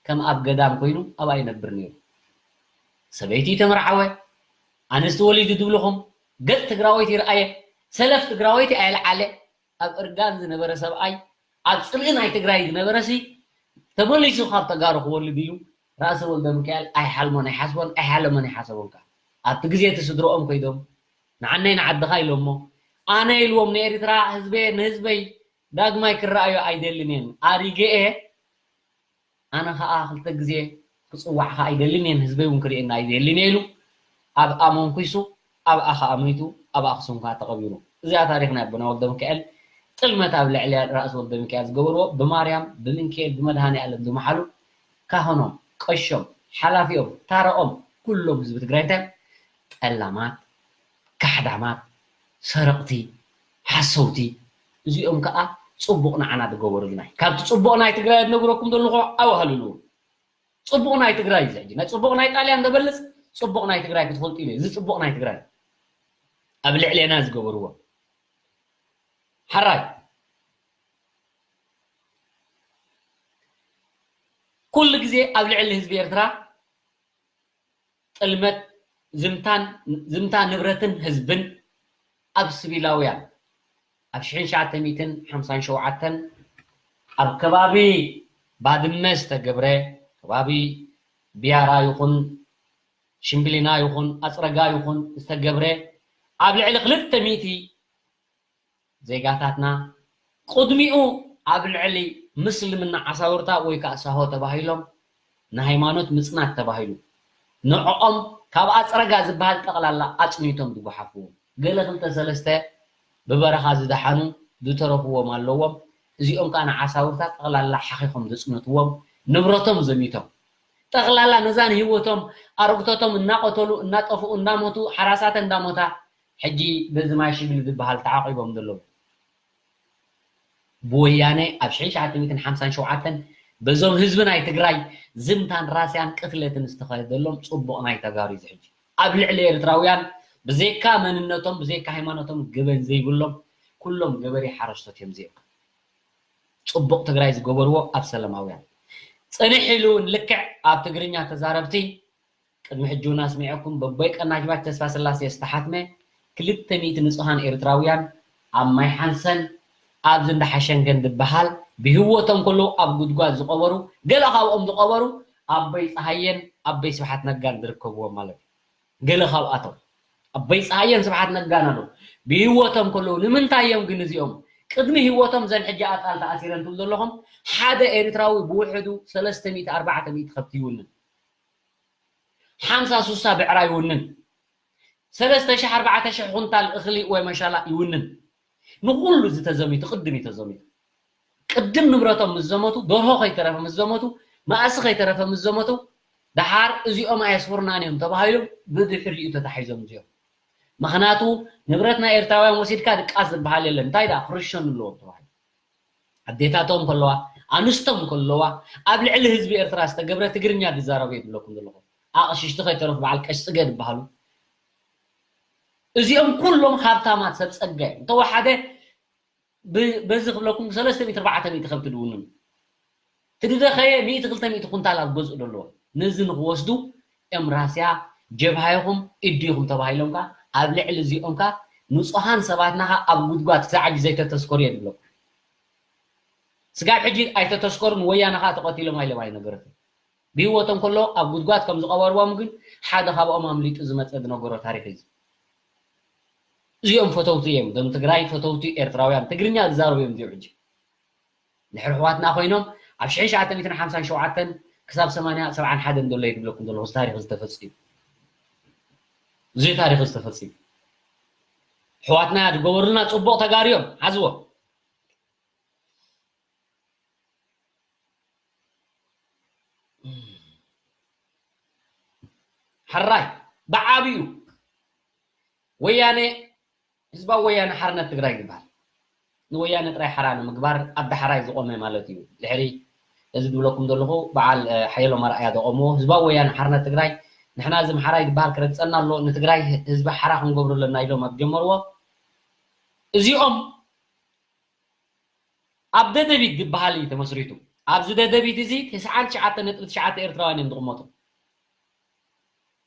ከም ኣብ ገዳም ኮይኑ ኣብኣ ይነብር ነይሩ። ሰበይቲ ተመርዓወ፣ ኣንስቲ ወሊዱ ዝብልኹም ገፅ ትግራወይቲ ይርኣየ፣ ሰለፍ ትግራወይቲ ኣየልዓለ። ኣብ እርጋን ዝነበረ ሰብኣይ፣ ኣብ ፅልኢ ናይ ትግራይ ዝነበረ ሲ ተመሊሱ ካብ ተጋሩ ክወልድ ኢሉ ራእሲ ወልደ ሚካኤል ኣይሓልሞን ኣይሓስቦን ኣይሓለመን ኣይሓሰቦን ከዓ ኣብቲ ግዜ እቲ ስድረኦም ከይዶም ንዓነይ ንዓድኻ ኢሎሞ ኣነ ኢልዎም ንኤርትራ ህዝበ ንህዝበይ ዳግማይ ክረኣዮ ኣይደልን እየን ኣሪገ እየ ኣነ ኸዓ ክልተ ግዜ ክፅዋዕ ኸዓ ኣይደልን እየን ህዝበይ እውን ክርእየና ኣይደልን እየ ኢሉ ኣብኣ መንኩሱ ኣብኣ ኸዓ ሞይቱ ኣብ ኣክሱም ኸዓ ተቐቢሩ እዚኣ ታሪኽ ናይ ኣቦና ወልደ ሚካኤል ጥልመት ኣብ ልዕሊ ራእሲ ወልደ ሚካኤል ዝገበርዎ ብማርያም ብምንክኤል ብመድሃኔ ኣለም ዝመሓሉ ካህኖም፣ ቀሾም፣ ሓላፊኦም፣ ታረኦም፣ ኩሎም ህዝቢ ትግራይ እንታይ እዮም? ጠላማት፣ ካሕዳማት፣ ሰረቕቲ፣ ሓሰውቲ፣ እዚኦም ከዓ ፅቡቕ ንዓና ዝገበሩልና እዩ። ካብቲ ፅቡቕ ናይ ትግራይ ዝነግረኩም ዘለኹ ኣውሃልሉ። ፅቡቕ ናይ ትግራይ እዩ እዚ ሕጂ። ናይ ፅቡቕ ናይ ጣልያን ዘበልፅ ጽቡቕ ናይ ትግራይ ክትፈልጡ ኢለ፣ እዚ ጽቡቕ ናይ ትግራይ ኣብ ልዕሌና ዝገበርዎ። ሓራይ፣ ኩሉ ግዜ ኣብ ልዕሊ ህዝቢ ኤርትራ ጥልመት፣ ዝምታን፣ ዝምታ ንብረትን ህዝብን ኣብ ስቪላውያን፣ ኣብ ሽሕን ትሽዓተ ሚእትን ሓምሳን ሸውዓተን ኣብ ከባቢ ባድመ ዝተገብረ፣ ከባቢ ቢያራ ይኹን ሽምብሊና ይኹን ኣፅረጋ ይኹን ዝተገብረ፣ ኣብ ልዕሊ ክልተ ሚእቲ ዜጋታትና፣ ቅድሚኡ ኣብ ልዕሊ ምስልምና ዓሳውርታ ወይ ከዓ ሳሆ ተባሂሎም፣ ንሃይማኖት ምፅናት ተባሂሉ ንዕኦም ካብ ኣፅረጋ ዝበሃል ጠቕላላ ኣፅኒቶም ዝጓሓፍዎም፣ ገለ ክልተ ሰለስተ ብበረኻ ዝደሓኑ ዝተረፍዎም ኣለዎም። እዚኦም ከዓ ንዓሳውርታ ጠቕላላ ሓኺኾም ዘፅነትዎም፣ ንብረቶም ዘሚቶም፣ ጠቕላላ ነዛን ህይወቶም፣ ኣረግቶቶም እናቐተሉ፣ እናጠፍኡ፣ እንዳሞቱ፣ ሓራሳተ እንዳሞታ፣ ሕጂ በዚ ማይ ሽግሊ ዝበሃል ተዓቂቦም ዘለዉ። ብወያነ ኣብ ሽሕን ትሽዓተ ሚእትን ሓምሳን ሸውዓተን በዞም ህዝቢ ናይ ትግራይ ዝምታን ራስያን ቅትለትን ዝተኸየደሎም ጽቡቕ ናይ ተጋሩ እዩ። ሕጂ ኣብ ልዕሊ ኤርትራውያን ብዘይካ መንነቶም፣ ብዘይካ ሃይማኖቶም ገበን ዘይብሎም፣ ኩሎም ገበሬ ሓረስቶት እዮም እዚኦም። ጽቡቕ ትግራይ ዝገበርዎ ኣብ ሰላማውያን። ጽንሕ ኢሉ እውን ልክዕ ኣብ ትግርኛ ተዛረብቲ ቅድሚ ሕጂ እውን ኣስሚዐኩም፣ በቦይ ቀናጅባች ተስፋስላሴ ዝተሓትመ ክልተ ሚእቲ ንጹሃን ኤርትራውያን ኣብ ማይ ሓንሰን ኣብዚ እንዳ ሓሸንገን ዝበሃል ብህይወቶም ከለዉ ኣብ ጉድጓድ ዝቐበሩ፣ ገለ ካብኦም ዝቐበሩ ኣቦይ ጸሃየን ኣቦይ ስብሓት ነጋን ዝርከብዎም ማለት እዩ። ገለ ካብኣቶም ኣቦይ ጸሃየን ስብሓት ነጋን ኣለዉ። ብህይወቶም ከለዉ ንምንታይ እዮም ግን እዚኦም ቅድሚ ህይወቶም ዘን ሕጂ ኣጣል ተኣሲረን ትብሉ ዘለኹም? ሓደ ኤርትራዊ ብውሕዱ ሰለስተ ሚእቲ ኣርባዕተ ሚእቲ ከብቲ ይውንን። ሓምሳ ሱሳ ብዕራ ይውንን። ሰለስተ ሽሕ ኣርባዕተ ሽሕ ኩንታል እኽሊ ወይ መሻላ ይውንን። ንኹሉ እዚ ተዘሚቱ፣ ቅድም እዩ ተዘሚቱ። ቅድም ንብረቶም ምስ ዘመቱ፣ ደርሆ ከይተረፈ ምስ ዘመቱ፣ ማእሲ ከይተረፈ ምስ ዘመቱ፣ ደሓር እዚኦም ኣየስፍሩናን እዮም ተባሂሎም ብድሕሪኡ ተታሒዞም እዚኦም። ምኽንያቱ ንብረት ናይ ኤርትራውያን ወሲድካ ድቃስ ዝበሃል የለን፣ እንታይ ደኣ ክርሸኑ ኣለዎም ተባሂሉ። ኣዴታቶም ከለዋ፣ ኣንስቶም ከለዋ፣ ኣብ ልዕሊ ህዝቢ ኤርትራ ዝተገብረ ትግርኛ ዝዛረቡ እየ ዝብለኩም ዘለኹ። ኣቕሽሽቲ ከይተረፉ በዓል ቀሽ ጽገ ዝበሃሉ። እዚኦም ኩሎም ሃብታማት ሰብ ጸጋ እዮም። እንተወሓደ ብ-፣ በዚ ክብለኩም ሰለስተ ሚእቲ ኣርባዕተ ሚእቲ ከብቲ ድውንን። እቲ ዝደኸየ ሚእቲ ክልተ ሚእቲ ኩንታል ኣብ ገዝኡ ደለዎ። ነዚ ንክወስዱ እዮም ራስያ ጀብሃ ኢኹም፣ ኢዲ ኢኹም ተባሂሎም ከኣ ኣብ ልዕሊ እዚኦም ከኣ ንጹሃን ሰባትና ከኣ ኣብ ጉድጓድ ክሳዕ ሕጂ ዘይተተስከሩ እዮም ዝብለኩም። ስጋብ ሕጂ ኣይተተስከሩን፣ ወያነ ከኣ ተቐቲሎም ኣይለም ኣይነገረትን። ብህይወቶም ከሎ ኣብ ጉድጓድ ከም ዝቐበርዎም ግን ሓደ ካብኦም ኣምሊጡ ዝመጸ ዝነገሮ ታሪኽ እዩ። እዚኦም ፈተውቲ እዮም፣ እዞም ትግራይ ፈተውቲ ኤርትራውያን፣ ትግርኛ ዝዛረቡ እዮም እዚኦም ሕጂ። ድሕሪ ኣሕዋትና ኮይኖም ኣብ ሽሕን ትሽዓተ ሚእትን ሓምሳን ሸውዓተን ክሳብ ሰማንያ ሰብዓን ሓደን ዘሎ ይብለኩም ዘለኹ፣ እዚ ታሪኽ ዝተፈጽዩ። እዚ ታሪኽ ዝተፈጽዩ። ኣሕዋትና ዝገበሩልና ጽቡቕ ተጋሩ እዮም፣ ሓዝዎ። ሕራይ ብዓብዩ ወያነ፣ ህዝባዊ ወያነ ሓርነት ትግራይ ዝበሃል ንወያነ ጥራይ ሓራ ንምግባር ኣብ ዳሕራይ ዝቖመ ማለት እዩ። ድሕሪ እዚ ዝብለኩም ዘለኹ በዓል፣ እ፣ ሓየሎም ኣርኣያ ዘቖምዎ ህዝባዊ ወያነ ሓርነት ትግራይ፣ ንሕና እዚ ምሓራይ ዝበሃል ክረግጸና ኣሎ፣ ንትግራይ ህዝቢ ሓራ ክንገብሩ ኣለና ኢሎም ኣብ ጀመርዎ፣ እዚኦም ኣብ ደደቢት ዝበሃል እዩ ተመስሪቱ። ኣብዚ ደደቢት እዚ ተስዓን ትሽዓተ ነጥቢ ትሽዓተ ኤርትራውያን እዮም ዝቕመጡ።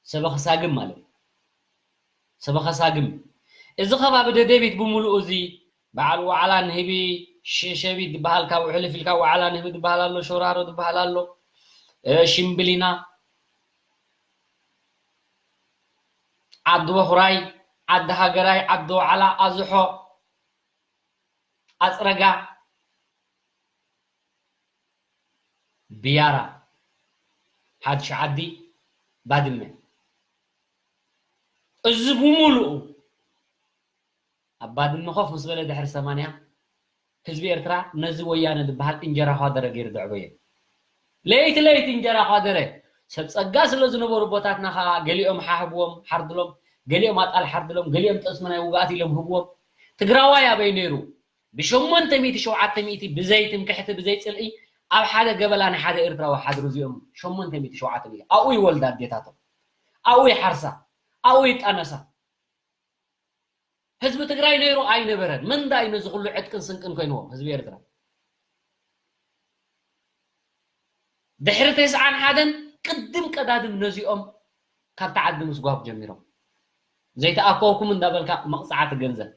ሰበኸ ሳግም ማለት እዩ። ሰበኸ ሳግም። እዚ ከባቢ ደደቢት ብምሉኡ እዚ በዓል ዋዕላ ንህቢ፣ ሸሸቢት ዝበሃል፣ ካብኡ ሕልፍ ኢልካ ዋዕላ ንህቢ ዝበሃል ኣሎ፣ ሸራሮ ዝበሃል ኣሎ፣ እ፣ ሽምብሊና፣ ዓዲ በኹራይ፣ ዓዲ ሃገራይ፣ ዓዲ ዋዕላ፣ ኣዝሖ፣ ኣፅረጋ፣ ቢያራ፣ ሓድሽ ዓዲ፣ ባድመ። እዚ ብምሉኡ ኣብ ባድመ ኮፍ ምስ በለ ድሕሪ ሰማንያ፣ ህዝቢ ኤርትራ ነዚ ወያነ ዝበሃል እንጀራ ኳደረ ገይሩ ዘዕበየ። ለይቲ ለይቲ እንጀራ ኳደረ። ሰብ ጸጋ ስለ ዝነበሩ ቦታትና ኸኣ ገሊኦም ሓህብዎም፣ ሓርድሎም፣ ገሊኦም ኣጣል ሓርድሎም፣ ገሊኦም ጠስሚ ናይ ውግኣት ኢሎም ህብዎም። ትግራዋይ ኣበይ ነይሩ? ብሸሞንተ ሚእቲ ሸውዓተ ሚእቲ ብዘይ ትምክሕቲ፣ ብዘይ ጽልኢ ኣብ ሓደ ገበላ ንሓደ ኤርትራዊ ሓድሩ እዚኦም ሸሞንተ ሚእቲ ሸውዓተ ሚእቲ ኣብኡ ይወልዳ ኣዴታቶም። ኣብኡ ይሓርሳ፣ ኣብኡ ይጣነሳ። ህዝቢ ትግራይ ነይሩ ኣይነበረን። መን ዳይ ነዚ ኩሉ ዕጥቅን ስንቅን ኮይንዎም ህዝቢ ኤርትራ? ድሕሪ ተስዓን ሓደን ቅድም ቀዳድም ነዚኦም ካብቲ ዓዲ ምስጓግ ጀሚሮም። ዘይተኣከብኩም እንዳበልካ መቕፃዕቲ ገንዘብ፣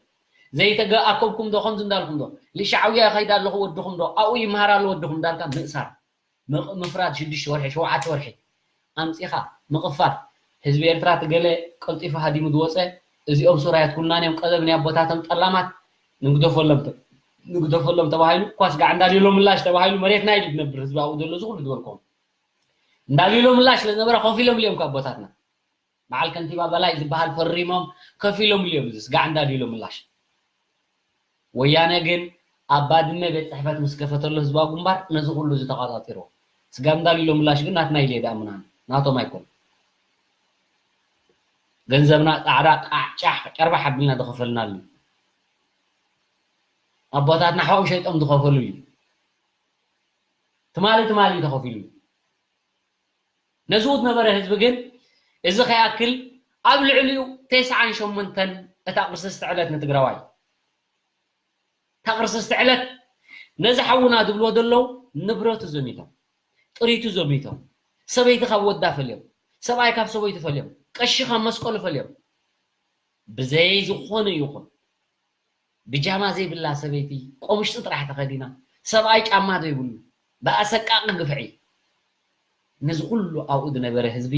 ዘይተኣከብኩም ዶ ከምዚ እንዳልኩም ዶ ልሻዕውያ ይኸይድ ኣለኹ ወድኹም ዶ ኣብኡ ይምሃር ኣሎ ወድኹም እንዳልካ ምእሳር፣ ምቕ- ምፍራድ ሽዱሽተ ወርሒ ሸውዓተ ወርሒ ኣምፂኻ ምቕፋር። ህዝቢ ኤርትራ ትገለ ቀልጢፉ ሃዲሙ ዝወፀ እዚኦም ሱራያት ኩናን እዮም ቀደም ናይ ኣቦታቶም ጠላማት ንግደፈሎም ተ- ንግደፈሎም ተባሂሉ ኳስ ጋዕ እንዳልዩሎ ምላሽ ተባሂሉ መሬትና ኢሉ ዝነብር ህዝቢ ኣብኡ ዘሎ እዚ ኩሉ ዝበልኩም እንዳልዩሎ ምላሽ ስለዝነበረ ኮፍ ኢሎም ልዮም ካብ ቦታትና በዓል ከንቲባ በላይ ዝበሃል ፈሪሞም ከፊሎም ልዮም እዚ ስጋዕ እንዳልዩሎ ምላሽ። ወያነ ግን ኣብ ባድመ ቤት ፅሕፈት ምስ ከፈተሉ ህዝባዊ ግንባር ነዚ ኩሉ እዚ ተቋፃፂርዎ። ስጋብ እንዳልዩሎ ምላሽ ግን ናትና ኢለ ደኣ ምናን ናቶም ኣይኮን። ገንዘብና ፃዕዳ ቃዕ ጫሕ ጨርባሕ ኣቢልና ዝኸፈልናሉ እዩ። ኣቦታትና ሓኦም ሸይጦም ዝኸፈሉ እዩ። ትማሊ ትማሊ እዩ ተኸፊሉ። ነዚ ዝነበረ ህዝቢ ግን እዚ ከይኣክል ኣብ ልዕሊኡ ተስዓን ሸሞንተን እታ ቅርስስቲ ዕለት ንትግራዋይ እታ ቅርስስቲ ዕለት ነዚ ሓውና ዝብልዎ ዘለዉ ንብረቱ ዘሚቶም ጥሪቱ ዘሚቶም ሰበይቲ ካብ ወዳ ፈልዮም ሰብኣይ ካብ ሰበይቱ ፈልዮም ቀሺ ካብ መስቀሉ ፈልዮም ብዘይ ዝኾነ ይኹን ብጃማ ዘይብላ ሰበይቲ ቆምሽጢ ጥራሕ ተኸዲና ሰብኣይ ጫማ ዘይብሉ ብኣሰቃቂ ግፍዒ ነዚ ኩሉ ኣብኡ ዝነበረ ህዝቢ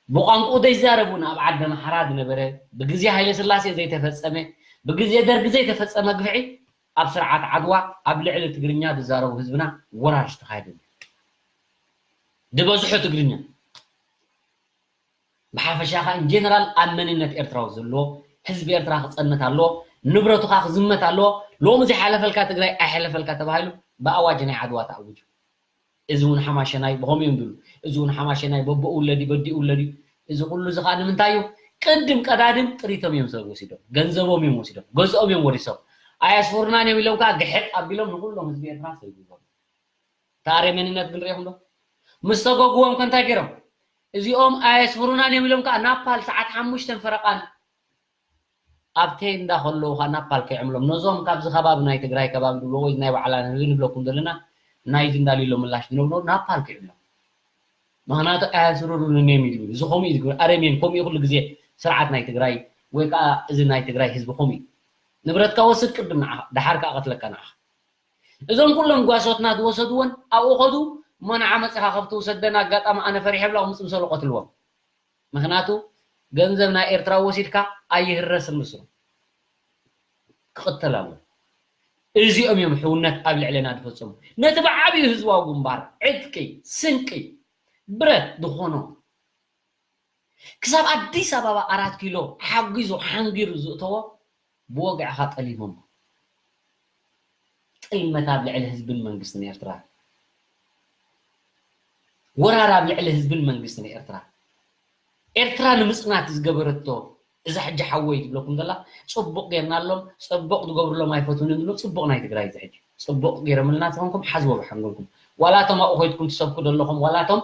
ብቋንቁኡ ዘይዛረብ እውን ኣብ ዓዲ ኣምሓራ ዝነበረ ብግዜ ሃይለ ስላሴ ዘይተፈፀመ ብግዜ ደርጊ ዘይተፈፀመ ግፍዒ ኣብ ስርዓት ዓድዋ ኣብ ልዕሊ ትግርኛ ዝዛረቡ ህዝብና ወራር ዝተኻየደ ድበዝሑ ትግርኛ ብሓፈሻ ከዓ ጀነራል ኣብ መንነት ኤርትራዊ ዘለዎ ህዝቢ ኤርትራ ክፀነት ኣለዎ ንብረቱ ከዓ ክዝመት ኣለዎ ሎሚ ዘይሓለፈልካ ትግራይ ኣይሓለፈልካ ተባሂሉ ብኣዋጅ ናይ ዓድዋ ተኣውጁ እዚ እውን ሓማሸናይ ብኸምኡ እዮም ዝብሉ እዚ እውን ሓማሸናይ በቦኡ ውለድ እዩ በዲኡ ውለድ እዩ እዚ ኩሉ እዚ ከዓ ንምንታይ እዩ ቅድም ቀዳድም ጥሪቶም እዮም ሰብ ወሲዶም ገንዘቦም እዮም ወሲዶም ገዝኦም እዮም ወሪሶም ኣያስፈሩናን እዮም ኢሎም ከዓ ግሕጥ ኣቢሎም ንኩሎም ህዝቢ ኤርትራ ሰይዶም ተኣርየ መንነት ግን ርኢኹም ዶ ምስ ሰጎግዎም ከ እንታይ ገይሮም እዚኦም ኣየስፍሩናን እዮም ኢሎም ከዓ ናፓል ሰዓት ሓሙሽተን ፈረቓን ኣብ ቴንዳ ከለዉ ከዓ ናፓል ከይዕምሎም ነዞም ካብዚ ከባቢ ናይ ትግራይ ከባቢ ንብሎ ወይ ናይ ባዕላ ንህቢ ንብለኩም ዘለና ናይዚ እንዳሊሎ ምላሽ ዝነብሎ ናፓል ከይዕምሎም ምክንያቱ ኣየስርሩንን እዮም እዩ ዝብል እዚ ከምኡ እዩ ዝግበር ኣረሜን ከምኡ እዩ ኩሉ ግዜ ስርዓት ናይ ትግራይ ወይ ከዓ እዚ ናይ ትግራይ ህዝቢ ከምኡ እዩ ንብረትካ ወስድ ቅድም ንዓኻ ደሓር ከዓ ቀትለካ ንዓኻ እዞም ኩሎም ጓሶትና ዝወሰድወን ኣብኡ ከዱ እሞ ንዓ መፂኻ ከብቲ ውሰደን ኣጋጣሚ ኣነ ፈሪሐ ብላ ምፅምሰሉ ቀትልዎም ምክንያቱ ገንዘብ ናይ ኤርትራ ወሲድካ ኣይህረስን ምስሉ ክቕተል ኣለዎ እዚኦም እዮም ሕውነት ኣብ ልዕለና ዝፈፀሙ ነቲ ብዓብዩ ህዝባዊ ግንባር ዕጥቂ ስንቂ ብረት ዝኾኖ ክሳብ ኣዲስ ኣበባ ኣራት ኪሎ ሓጒዙ ሓንጊሩ ዝእተዎ ብወግዕኻ ጠሊሞሞ። ጥልመት ኣብ ልዕሊ ህዝብን መንግስትን ኤርትራ። ወራር ኣብ ልዕሊ ህዝብን መንግስትን ኤርትራ። ኤርትራ ንምጽናት ዝገበረቶ እዛ ሕጂ ሓወይ ትብለኩም ዘላ ጽቡቕ ጌርናሎም፣ ጽቡቕ ዝገብርሎም ኣይፈትውንን ዝብሎ ጽቡቕ ናይ ትግራይ እዚ ሕጂ ጽቡቕ ጌሮምልና ዝኾንኩም ሓዝዎ ብሓንጎልኩም ዋላ እቶም ኣብኡ ኸይድኩም ትሰብኩ ዘለኹም ዋላ እቶም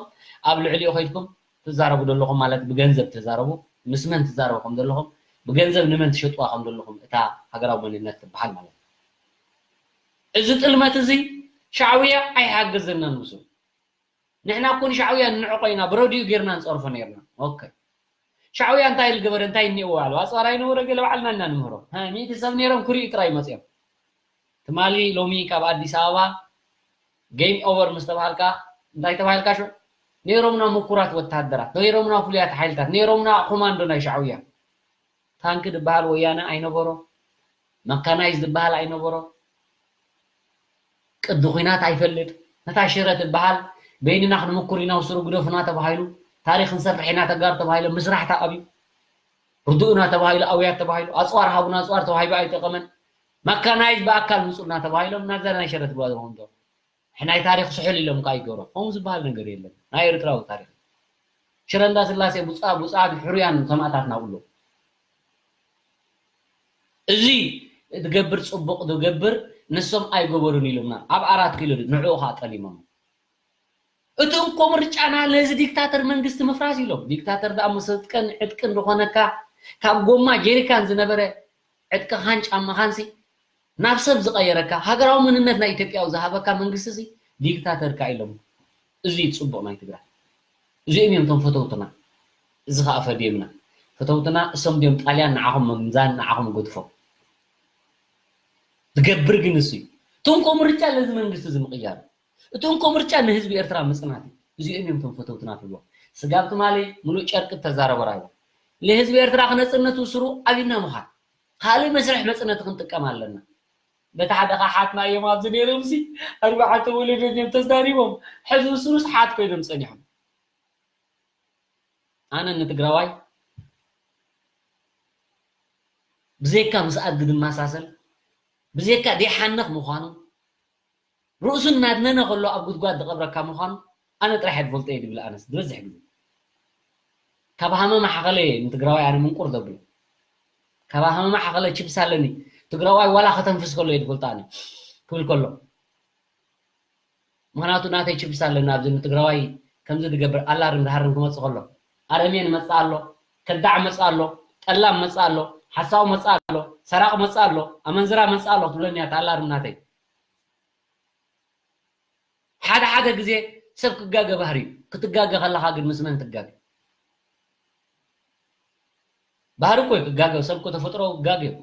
ኣብ ልዕሊኡ ኸይድኩም ትዛረቡ ዘለኹም ማለት ብገንዘብ ተዛረቡ ምስ መን ትዛረቡ ከም ዘለኹም ብገንዘብ ንመን ትሸጥዋ ከም ዘለኹም እታ ሃገራዊ መንነት ትበሃል ማለት እዩ። እዚ ጥልመት እዚ ሻዕውያ ኣይሓገዘናን ምስ ንሕና እኮ ንሻዕውያ ንዕቆ ኢና ብረድዩ ጌርና ንፀርፎ ነርና። ኦኬ ሻዕውያ እንታይ ዝገበረ እንታይ እኒኦ ባዕሉ ኣፅዋር ኣይነበረ ገለ ባዕልና ኢና ንምህሮ። ሚእቲ ሰብ ነይሮም ክሪኡ ጥራይ መፅኦም። ትማሊ ሎሚ ካብ ኣዲስ ኣበባ ጌም ኦቨር ምስ ተባሃልካ እንታይ ተባሂልካ ሽዑ ነይሮምና ምኩራት ወታደራት ነይሮምና ፍሉያት ሓይልታት ነይሮምና ኮማንዶ ናይ ሻዕውያ ታንኪ ዝበሃል ወያነ ኣይነበሮ መካናይዝ ዝበሃል ኣይነበሮ ቅዲ ኹናት ኣይፈልጥ ነታ ሽረ ትበሃል በይንና ክንምኩር ኢና ውስሩ ግደፉና ተባሂሉ ታሪክ ክንሰርሕ ኢና ተጋሩ ተባሂሎ ምስራሕታ ኣብዩ ርድኡና ተባሂሉ ኣውያት ተባሂሉ ኣፅዋር ሃቡና ኣፅዋር ተዋሂቡ ኣይጠቀመን መካናይዝ ብኣካል ምፁልና ተባሂሎም ናብዛ ናይ ሸረ ትጓዘ ኾንቶ ናይ ታሪክ ስሑል ኢሎም ከዓ ይገብሮ ከምኡ ዝበሃል ነገር የለን ናይ ኤርትራዊ ታሪክ ሽረ እንዳስላሴ ቡፃ ቡፃ ሕሩያን ሰማእታትና ብሎ እዚ ዝገብር ፅቡቅ ዝገብር ንሶም ኣይገበሩን ኢሎምና ኣብ ኣራት ኪሎ ንዕኡ ከዓ ጠሊሞም እቲ እንኮ ምርጫና ነዚ ዲክታተር መንግስቲ ምፍራስ ኢሎም። ዲክታተር ደኣ መሰጥቀን ዕጥቅን ዝኾነካ ካብ ጎማ ጀሪካን ዝነበረ ዕጥቅኻን ጫማኻንሲ ናብ ሰብ ዝቐየረካ ሃገራዊ መንነት ናይ ኢትዮጵያዊ ዝሃበካ መንግስቲ ሲ ዲክታተርካ ኢሎም። እዚ እዩ ጽቡቕ ናይ ትግራይ። እዚኦም እዮም እቶም ፈተውትና። እዚ ኸኣ ፈድየምና። ፈተውትና እሶም ድዮም ጣልያን ንዓኹም መምዛን ንዓኹም ጎድፎም። ዝገብር ግን እሱ እዩ። እቲ እንኮ ምርጫ ነዚ መንግስቲ እዚ ምቕያር። እቲ እንኮ ምርጫ ንህዝቢ ኤርትራ ምጽናት እዩ። እዚኦም እዮም እቶም ፈተውትና ትብሎ። ስጋብ ትማሊ ምሉእ ጨርቂ ተዛረበ ራይቦ። ንህዝቢ ኤርትራ ክነጽነት ውስሩ ኣብና ምዃን። ካልእ መስርሕ መጽነቲ ክንጥቀም ኣለና። በቲ ሓደ ኸሓትና እዮም ኣብዚ ነይሮም ሲ ኣርባዕተ ወለዶ እዮም ተዛሪቦም። ሕዚ ውስኑስ ሓት ኮይኖም ጸኒሖም። ኣነ ንትግራዋይ ብዘይካ ምስ ኣድጊ ዝመሳሰል ብዘይካ ደይሓንኽ ምዃኑ ርእሱ እናድነነ ከሎ ኣብ ጉድጓድ ዝቐብረካ ምዃኑ ኣነ ጥራሕ እየ ዝፈልጦ እየ ዝብል። ኣነስ ዝበዝሕ ግዜ ካብ ሃመማ ሓኸለ እየ ንትግራዋይ ኣነ ምንቁር ዘብሎ። ካብ ሃመማ ሓኸለ ችፕስ ኣለኒ ትግራዋይ ዋላ ከተንፍስ ከሎ እየ ዝፈልጦ ኣነ ክብል ከሎ ምኽንያቱ ናተይ ችፕስ ኣለና ኣብዚ ንትግራዋይ ከምዚ ዝገብር ኣላርም ዝሃርም ክመፅእ ከሎ ኣረሜን መፅእ ኣሎ፣ ከዳዕ መፅእ ኣሎ፣ ጠላም መፅእ ኣሎ፣ ሓሳዊ መፅእ ኣሎ፣ ሰራቕ መፅእ ኣሎ፣ ኣመንዝራ መፅእ ኣሎ ትብለኒ እያ እታ ኣላርም ናተይ። ሓደ ሓደ ግዜ ሰብ ክጋገ ባህሪ እዩ። ክትጋገ ከለኻ ግን ምስ መን ትጋገ? ባህሪ እኮ እዩ ክጋገ፣ ሰብ እኮ ተፈጥሮ ክጋገ እዩ።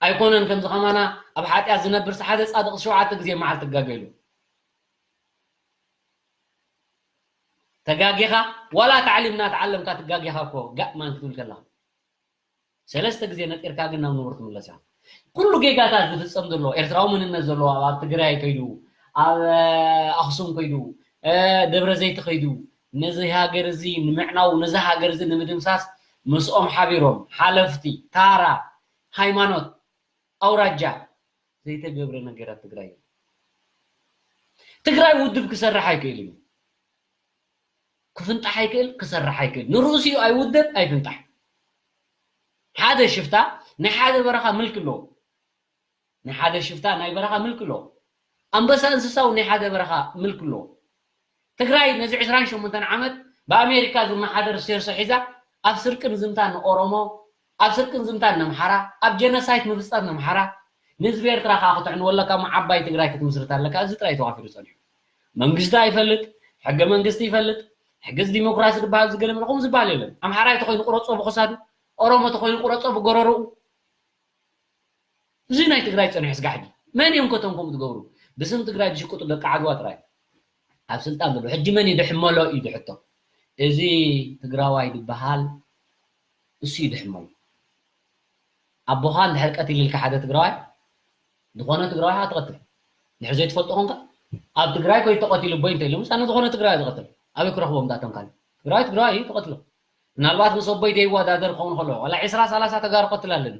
ኣይኮነን ከምዚ ከማና ኣብ ሓጢኣት ዝነብር ሓደ ጻድቕ ሸውዓተ ግዜ መዓልቲ ክጋገ ኢሉ። ተጋጊኻ ዋላ ታዕሊም እናተዓለምካ ትጋጊኻ እኮ ጋእ ማን ክትብል ከለኻ ሰለስተ ግዜ ነጢርካ ግን ናብ ንቡር ትምለስ ኢኻ። ኩሉ ጌጋታት ዝፍጸም ዘሎ ኤርትራዊ መንነት ዘለዎ ኣብ ትግራይ ከይዱ ኣብ ኣኽሱም ከይዱ ደብረ ዘይት ከይዱ ነዚ ሃገር እዚ ንምዕናው ነዚ ሃገር እዚ ንምድምሳስ ምስኦም ሓቢሮም ሓለፍቲ ታራ ሃይማኖት ኣውራጃ ዘይተገብረ ነገር ኣብ ትግራይ ትግራይ ውድብ ክሰርሕ ኣይክእል እዩ። ክፍንጣሕ ኣይክእል ክሰርሕ ኣይክእል ንርእሲኡ ኣይውደብ ኣይፍንጣሕ። ሓደ ሽፍታ ናይ ሓደ በረኻ ምልኪ ኣለዎ። ናይ ሓደ ሽፍታ ናይ በረኻ ምልኪ ኣለዎ። ኣንበሳ እንስሳ እውን ናይ ሓደ በረኻ ምልኪ ኣለዎ። ትግራይ ነዚ ዕስራን ሸሞንተን ዓመት ብኣሜሪካ ዝመሓደር ሴርሶ ሒዛ ኣብ ስርቅን ዝምታን ንኦሮሞ ኣብ ስርቅን ዝምታን ነምሓራ ኣብ ጀኖሳይት ምፍፃት ነምሓራ ንህዝቢ ኤርትራ ከዓ ክተዕንወለካ እሞ ዓባይ ትግራይ ክትምስርት ኣለካ። እዚ ጥራይ ተዋፊሩ ፀኒሑ። መንግስቲ ኣይፈልጥ፣ ሕገ መንግስቲ ይፈልጥ፣ ሕገ ዲሞክራሲ ዝበሃል ዝገለመለ ከምኡ ዝበሃል የለን። ኣምሓራይ ተኮይኑ ቁረፆ ብክሳዱ፣ ኦሮሞ ተኮይኑ ቁረፆ ብጎረርኡ። እዚ ናይ ትግራይ ፀኒሑ ስጋዕ ሕጂ መን እዮም ከቶም ከምኡ ዝገብሩ? ብስም ትግራይ ዝሽቅጡ ደቂ ዓድዋ ጥራይ ኣብ ስልጣን ዘለዉ። ሕጂ መን እዩ ድሕመሎ እዩ ድሕቶ። እዚ ትግራዋይ ዝበሃል እሱ እዩ ድሕመሎ። ኣቦኻ እንድሕር ቀቲሉ ኢልካ ሓደ ትግራዋይ ዝኾነ ትግራዋይ ኢኻ ትቐትል። ድሕር ዘይትፈልጦ ኮንካ ኣብ ትግራይ ኮይ ተቐቲሉ ቦይ እንተ ኢሉ ምሳነ ዝኾነ ትግራዋይ ዝቐትል ኣበይ ክረኽቦም ዳቶም ካልእ ትግራዋይ ትግራዋይ እዩ ተቐትሎ። ምናልባት ምስ ኣቦይ ዘይዋዳደር ክኸውን ከሎ ዋላ ዕስራ ሰላሳ ተጋሩ ቀትል ኣለኒ።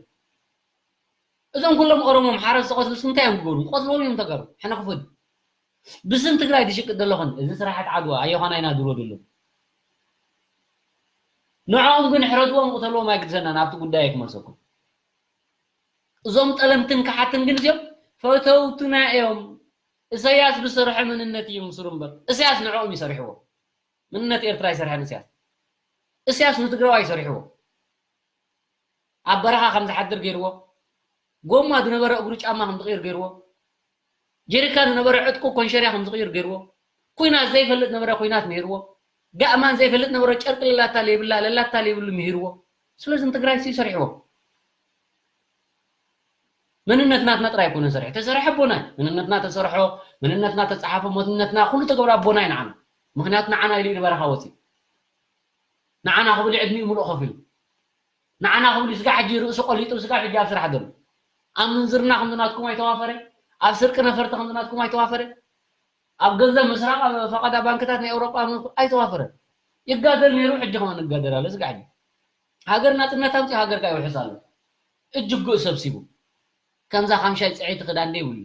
እዞም ኩሎም ኦሮሞ ኣምሓራ ዝተቐትሉስ እንታይ እዮም ክገብሩ? ቆትልዎም እዮም ተጋሩ ሕነ ክፈዱ። ብስም ትግራይ ትሽቅጥ ዘለኹን እዚ ስራሕት ዓድዋ ኣዮኻና ኢና ድሮ ድሎ ንዕኦም ግን ሕረድዎም ቅተልዎም ኣይግድሰናን ኣብቲ ጉዳይ ክመልሰኩም። እዞም ጠለምትን ክሓትን ግን እዚኦም ፈተውትና እዮም። እሰያስ ዝሰርሖ መንነት እዩ ምስሩ እምበር እሰያስ ንዕኦም ይሰርሕዎ። መንነት ኤርትራ ይሰርሐን እሰያስ እሰያስ ንትግራዋይ ይሰርሕዎ። ኣብ በረኻ ከም ዝሓድር ገይርዎ። ጎማ ዝነበረ እግሩ ጫማ ከም ዝቕይር ገይርዎ። ጀሪካ ዝነበረ ዕጥቁ ኮንሸርያ ከም ዝቕይር ገይርዎ። ኩናት ዘይፈልጥ ነበረ ኩናት ምሂርዎ። ጋእማን ዘይፈልጥ ነበረ ጨርቂ ለላታ ለይብላ ለላታ ለይብሉ ምሂርዎ። ስለዚ ንትግራይ ሲ ይሰርሕዎ። መንነት ናትና ጥራይ ኣይኮነን ሰርሑ ተሰርሐ ኣቦናይ መንነትና ተሰርሖ መንነትና ተፀሓፎ መንነትና ኩሉ ተገብረ ኣቦናይ ንዓና ምክንያቱ ንዓና ኢሉ እዩ በረኻ ወፂ ንዓና ክብል ዕድሚኡ ምሉእ ከፊሉ ንዓና ክብል ስጋ ሕጂ ርእሱ ቆሊጡ ስጋ ሕጂ ኣብ ስራሕ ዘሎ ኣብ ምንዝርና ከምዚ ናትኩም ኣይተዋፈረ ኣብ ስርቂ ነፈርቲ ከምዚ ናትኩም ኣይተዋፈረ ኣብ ገንዘብ ምስራቕ ኣብ ፈቐዳ ባንክታት ናይ ኤውሮጳ ኣይተዋፈረ ይጋደል ነይሩ ሕጂ ከማን ንጋደል ኣሎ ስጋ ሕጂ ሃገር ናጽነት ኣምጺኡ ሃገርካ ይውሕስ ኣሎ እጅግኡ ሰብሲቡ ከምዛ ካምሻይ ጽዕይቲ ክዳን ደይብሉ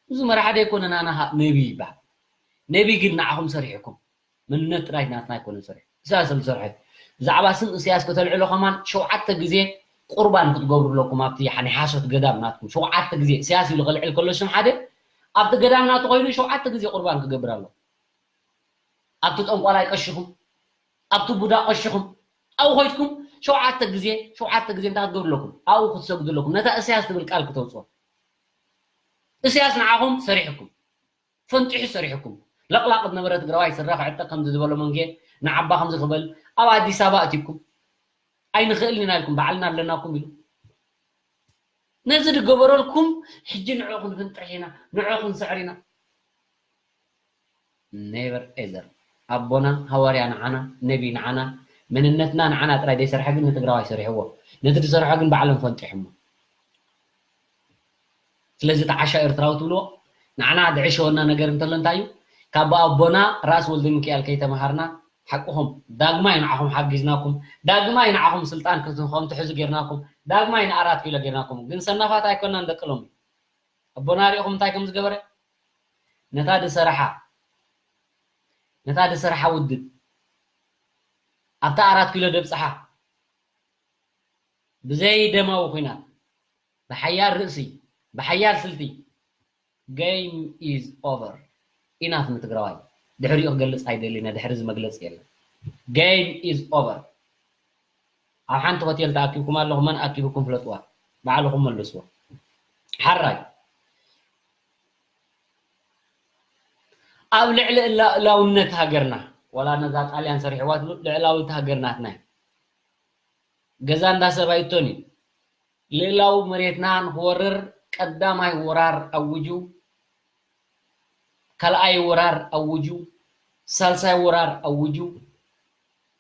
እዚ መራሒ ደይኮነ ናና ነቢ ይበሃል ነቢ ግን ንዓኹም ሰሪሕኩም መንነት ጥራይ ናትና ኣይኮነን ሰሪሑ ኢሳያስ ዝሰርሐ ብዛዕባ ስም ኢሳያስ ከተልዕሎ ከማን ሸውዓተ ግዜ ቁርባን ክትገብሩ ኣለኩም ኣብቲ ናይ ሓሶት ገዳም ናትኩም ሸውዓተ ግዜ ኢሳያስ ኢሉ ከልዕል ከሎ ስም ሓደ ኣብቲ ገዳም ናቱ ኮይኑ ሸውዓተ ግዜ ቁርባን ክገብር ኣሎ ኣብቲ ጠንቋላይ ቀሽኹም፣ ኣብቲ ቡዳ ቀሽኹም፣ ኣብኡ ኮይድኩም ሸውዓተ ግዜ ሸውዓተ ግዜ እንታይ ክትገብሩ ኣለኩም? ኣብኡ ክትሰግዱ ኣለኩም። ነታ እስያስ ትብል ቃል ክተውፅኦ። እስያስ ንዓኹም ሰሪሕኩም፣ ፈንጢሑ ሰሪሕኩም። ለቕላቕ ዝነበረ ትግራዋይ ስረ ክዕጠ ከምዚ ዝበሎ መንጌ ንዓባ ከምዚ ክበል ኣብ ኣዲስ ኣበባ እቲኩም ኣይንኽእልን ኢና ኢልኩም፣ ባዕልና ኣለናኩም ኢሉ ነዚ ዝገበረልኩም ሕጂ ንዕኡ ክንፍንጥሕ ኢና፣ ንዕኡ ክንስዕር ኢና። ኔቨር ኤዘር። ኣቦና ሃዋርያ ንዓና፣ ነቢ ንዓና፣ መንነትና ንዓና ጥራይ ዘይሰርሐ ግን ንትግራዋይ ሰሪሕዎ። ነቲ ዝሰርሖ ግን ባዕሎም ፈንጢሕሞ። ስለዚ ተዓሻ ኤርትራዊ ትብልዎ ንዓና ዝዕሸወና ነገር እንተሎ እንታይ እዩ? ካብ ኣቦና ራስ ወልደ ሚካኤል ከይተምሃርና ሓቅኹም ዳግማይ ንዓኹም ሓጊዝናኩም፣ ዳግማይ ንዓኹም ስልጣን ክትኹም ትሕዙ ጌርናኩም፣ ዳግማይ ንኣራት ኪሎ ጌርናኩም። ግን ሰናፋት ኣይኮናን ደቂ ሎሚ። ኣቦና ሪእኹም እንታይ ከም ዝገበረ? ነታ ዝሰርሓ ነታ ዝሰርሓ ውድብ ኣብታ ኣራት ኪሎ ደብፅሓ ብዘይ ደማዊ ኲናት ብሓያል ርእሲ ብሓያል ስልቲ game is over ኢናፍ ንትግራዋይ ድሕሪኡ ክገልፅ ኣይደልን ድሕሪ እዚ መግለፂ የለን game is over ኣብ ሓንቲ ሆቴል ተኣኪብኩም ኣለኹም መን ኣኪብኩም ፍለጥዋ ባዕልኹም መልስዎ ሓራይ ኣብ ልዕሊ ልእላውነት ሃገርና ዋላ ነዛ ጣልያን ሰሪሕዋ ትብሉ ልዕላዊት ሃገር ናትና እዩ ገዛ እንዳ ሰብ ኣይቶን እዩ ልእላዊ መሬትና ንክወርር ቀዳማይ ወራር ኣውጁ ካልኣይ ወራር ኣውጁ ሳልሳይ ወራር ኣውጁ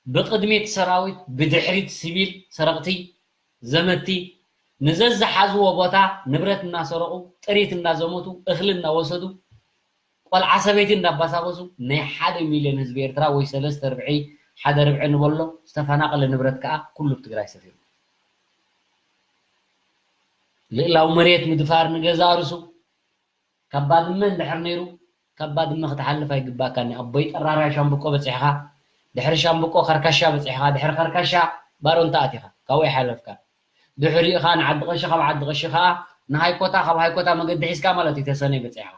ብቅድሚት ሰራዊት ብድሕሪት ሲቪል ሰረቅቲ ዘመቲ ንዘዝሓዝዎ ቦታ ንብረት እናሰረቁ ጥሪት እናዘመቱ እክሊ እናወሰዱ ቆልዓ ሰበይቲ እንዳባሳበሱ ናይ ሓደ ሚልዮን ህዝቢ ኤርትራ ወይ ሰለስተ ርብዒ ሓደ ርብዒ ንበሎ ዝተፈናቀለ ንብረት ከዓ ኩሉ ብትግራይ ሰፊሩ ልእላዊ መሬት ምድፋር ንገዛ ኣርሱ ካብ ባድመ እንድሕር ነይሩ ካብ ባድመ ክትሓልፍ ኣይግባእካን እዩ ኣቦይ ጠራራይ ሻምብቆ በፂሕኻ ድሕሪ ሻምብቆ ከርካሻ በፂሕኻ ድሕሪ ከርካሻ ባሮንታ ኣቲኻ ካብኡ ኣይሓለፍካ ድሕሪኡ ኸዓ ንዓዲ ቀሺ ካብ ዓዲ ቀሺ ኸዓ ንሃይኮታ ካብ ሃይኮታ መገዲ ሒዝካ ማለት እዩ ተሰነይ በፂሕኻ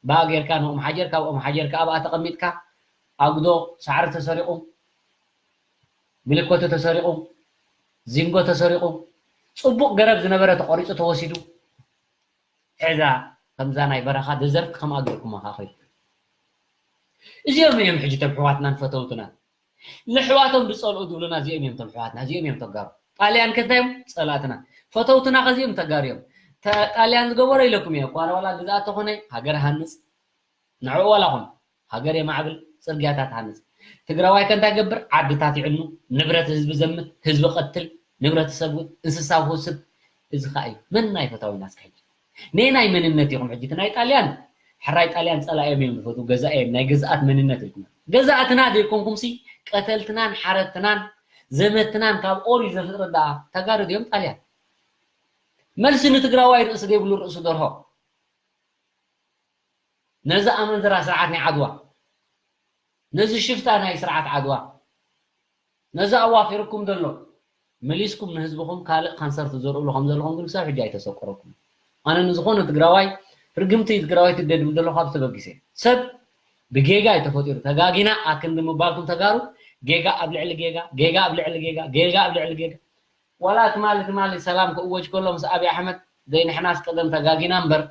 ብኣ ጌርካ ንኦም ሓጀር ካብ ኦም ሓጀር ከዓ ብኣ ተቐሚጥካ ኣጉዶ ሳዕሪ ተሰሪቑ ብልኮተ ተሰሪቑ ዚንጎ ተሰሪቑ ፅቡቕ ገረብ ዝነበረ ተቆሪፁ ተወሲዱ ሕዛ ከምዛ ናይ በረኻ ደዘርት ከምኣ ገርኩማ ኸዓ ኸይዱ እዚኦም እዮም ሕጂ ተም ሕዋትናን ፈተውትናን ንሕዋቶም ዝፀልኡ ዝብሉና እዚኦም እዮም ተም ሕዋትና እዚኦም እዮም ተጋሩ ጣልያን ከታዮም ፀላእትና ፈተውትና ከዚኦም ተጋሩ እዮም ጣልያን ዝገበሮ ኢለኩም እየ ኳራ ዋላ ግዝኣት ተኾነ ሃገር ሃንፅ ንዕኡ ዋላ ኹን ሃገር የማዕብል ፅርግያታት ሃንፅ ትግራዋይ ከ እንታይ ገብር ዓድታት ይዕኑ ንብረት ህዝቢ ዘምት ህዝቢ ቀትል ንብረተሰብ እንስሳ ውስድ እዚ ከዓ እዩ መን ናይ ፈታዊና እስከ ሕጂ ነየናይ መንነት ኢኹም ሕጂ እቲ ናይ ጣልያን ሕራይ ጣልያን ፀላእዮም እዮም ዝፈትዉ ገዛእዮም ናይ ገዝኣት መንነት ኢልኩም ገዛእትና ዘይኮንኩምሲ ቀተልትናን ሓረትናን ዘመትናን ካብ ኦሪት ዘፍጥረት ደኣ ተጋሩ ድዮም ጣልያን መልሲ ንትግራዋይ ርእሲ ዘይብሉ ርእሲ ደርሆ ነዚ ኣመንዝራ ስርዓት ናይ ዓድዋ ነዚ ሽፍታ ናይ ስርዓት ዓድዋ ነዚ ኣዋፊርኩም ዘሎ መሊስኩም ንህዝብኹም ካልእ ካንሰር ትዘርእሉ ከም ዘለኹም ግን ክሳብ ሕጂ ኣይተሰቆረኩም ኣነ ንዝኾነ ትግራዋይ ርግምቲ ትግራዋይ ትደድም ዘሎ ካብ ተበጊሰ ሰብ ብጌጋ እዩ ተፈጢሩ ተጋጊና ኣክንዲ ምባልኩም ተጋሩ ጌጋ ኣብ ልዕሊ ጌጋ ጌጋ ኣብ ልዕሊ ጌጋ ጌጋ ኣብ ልዕሊ ጌጋ ዋላ ትማሊ ትማሊ ሰላም ክእወጅ ከሎ ምስ ኣብይ ኣሕመድ ደይ ንሕናስ ቀደም ተጋጊና እምበር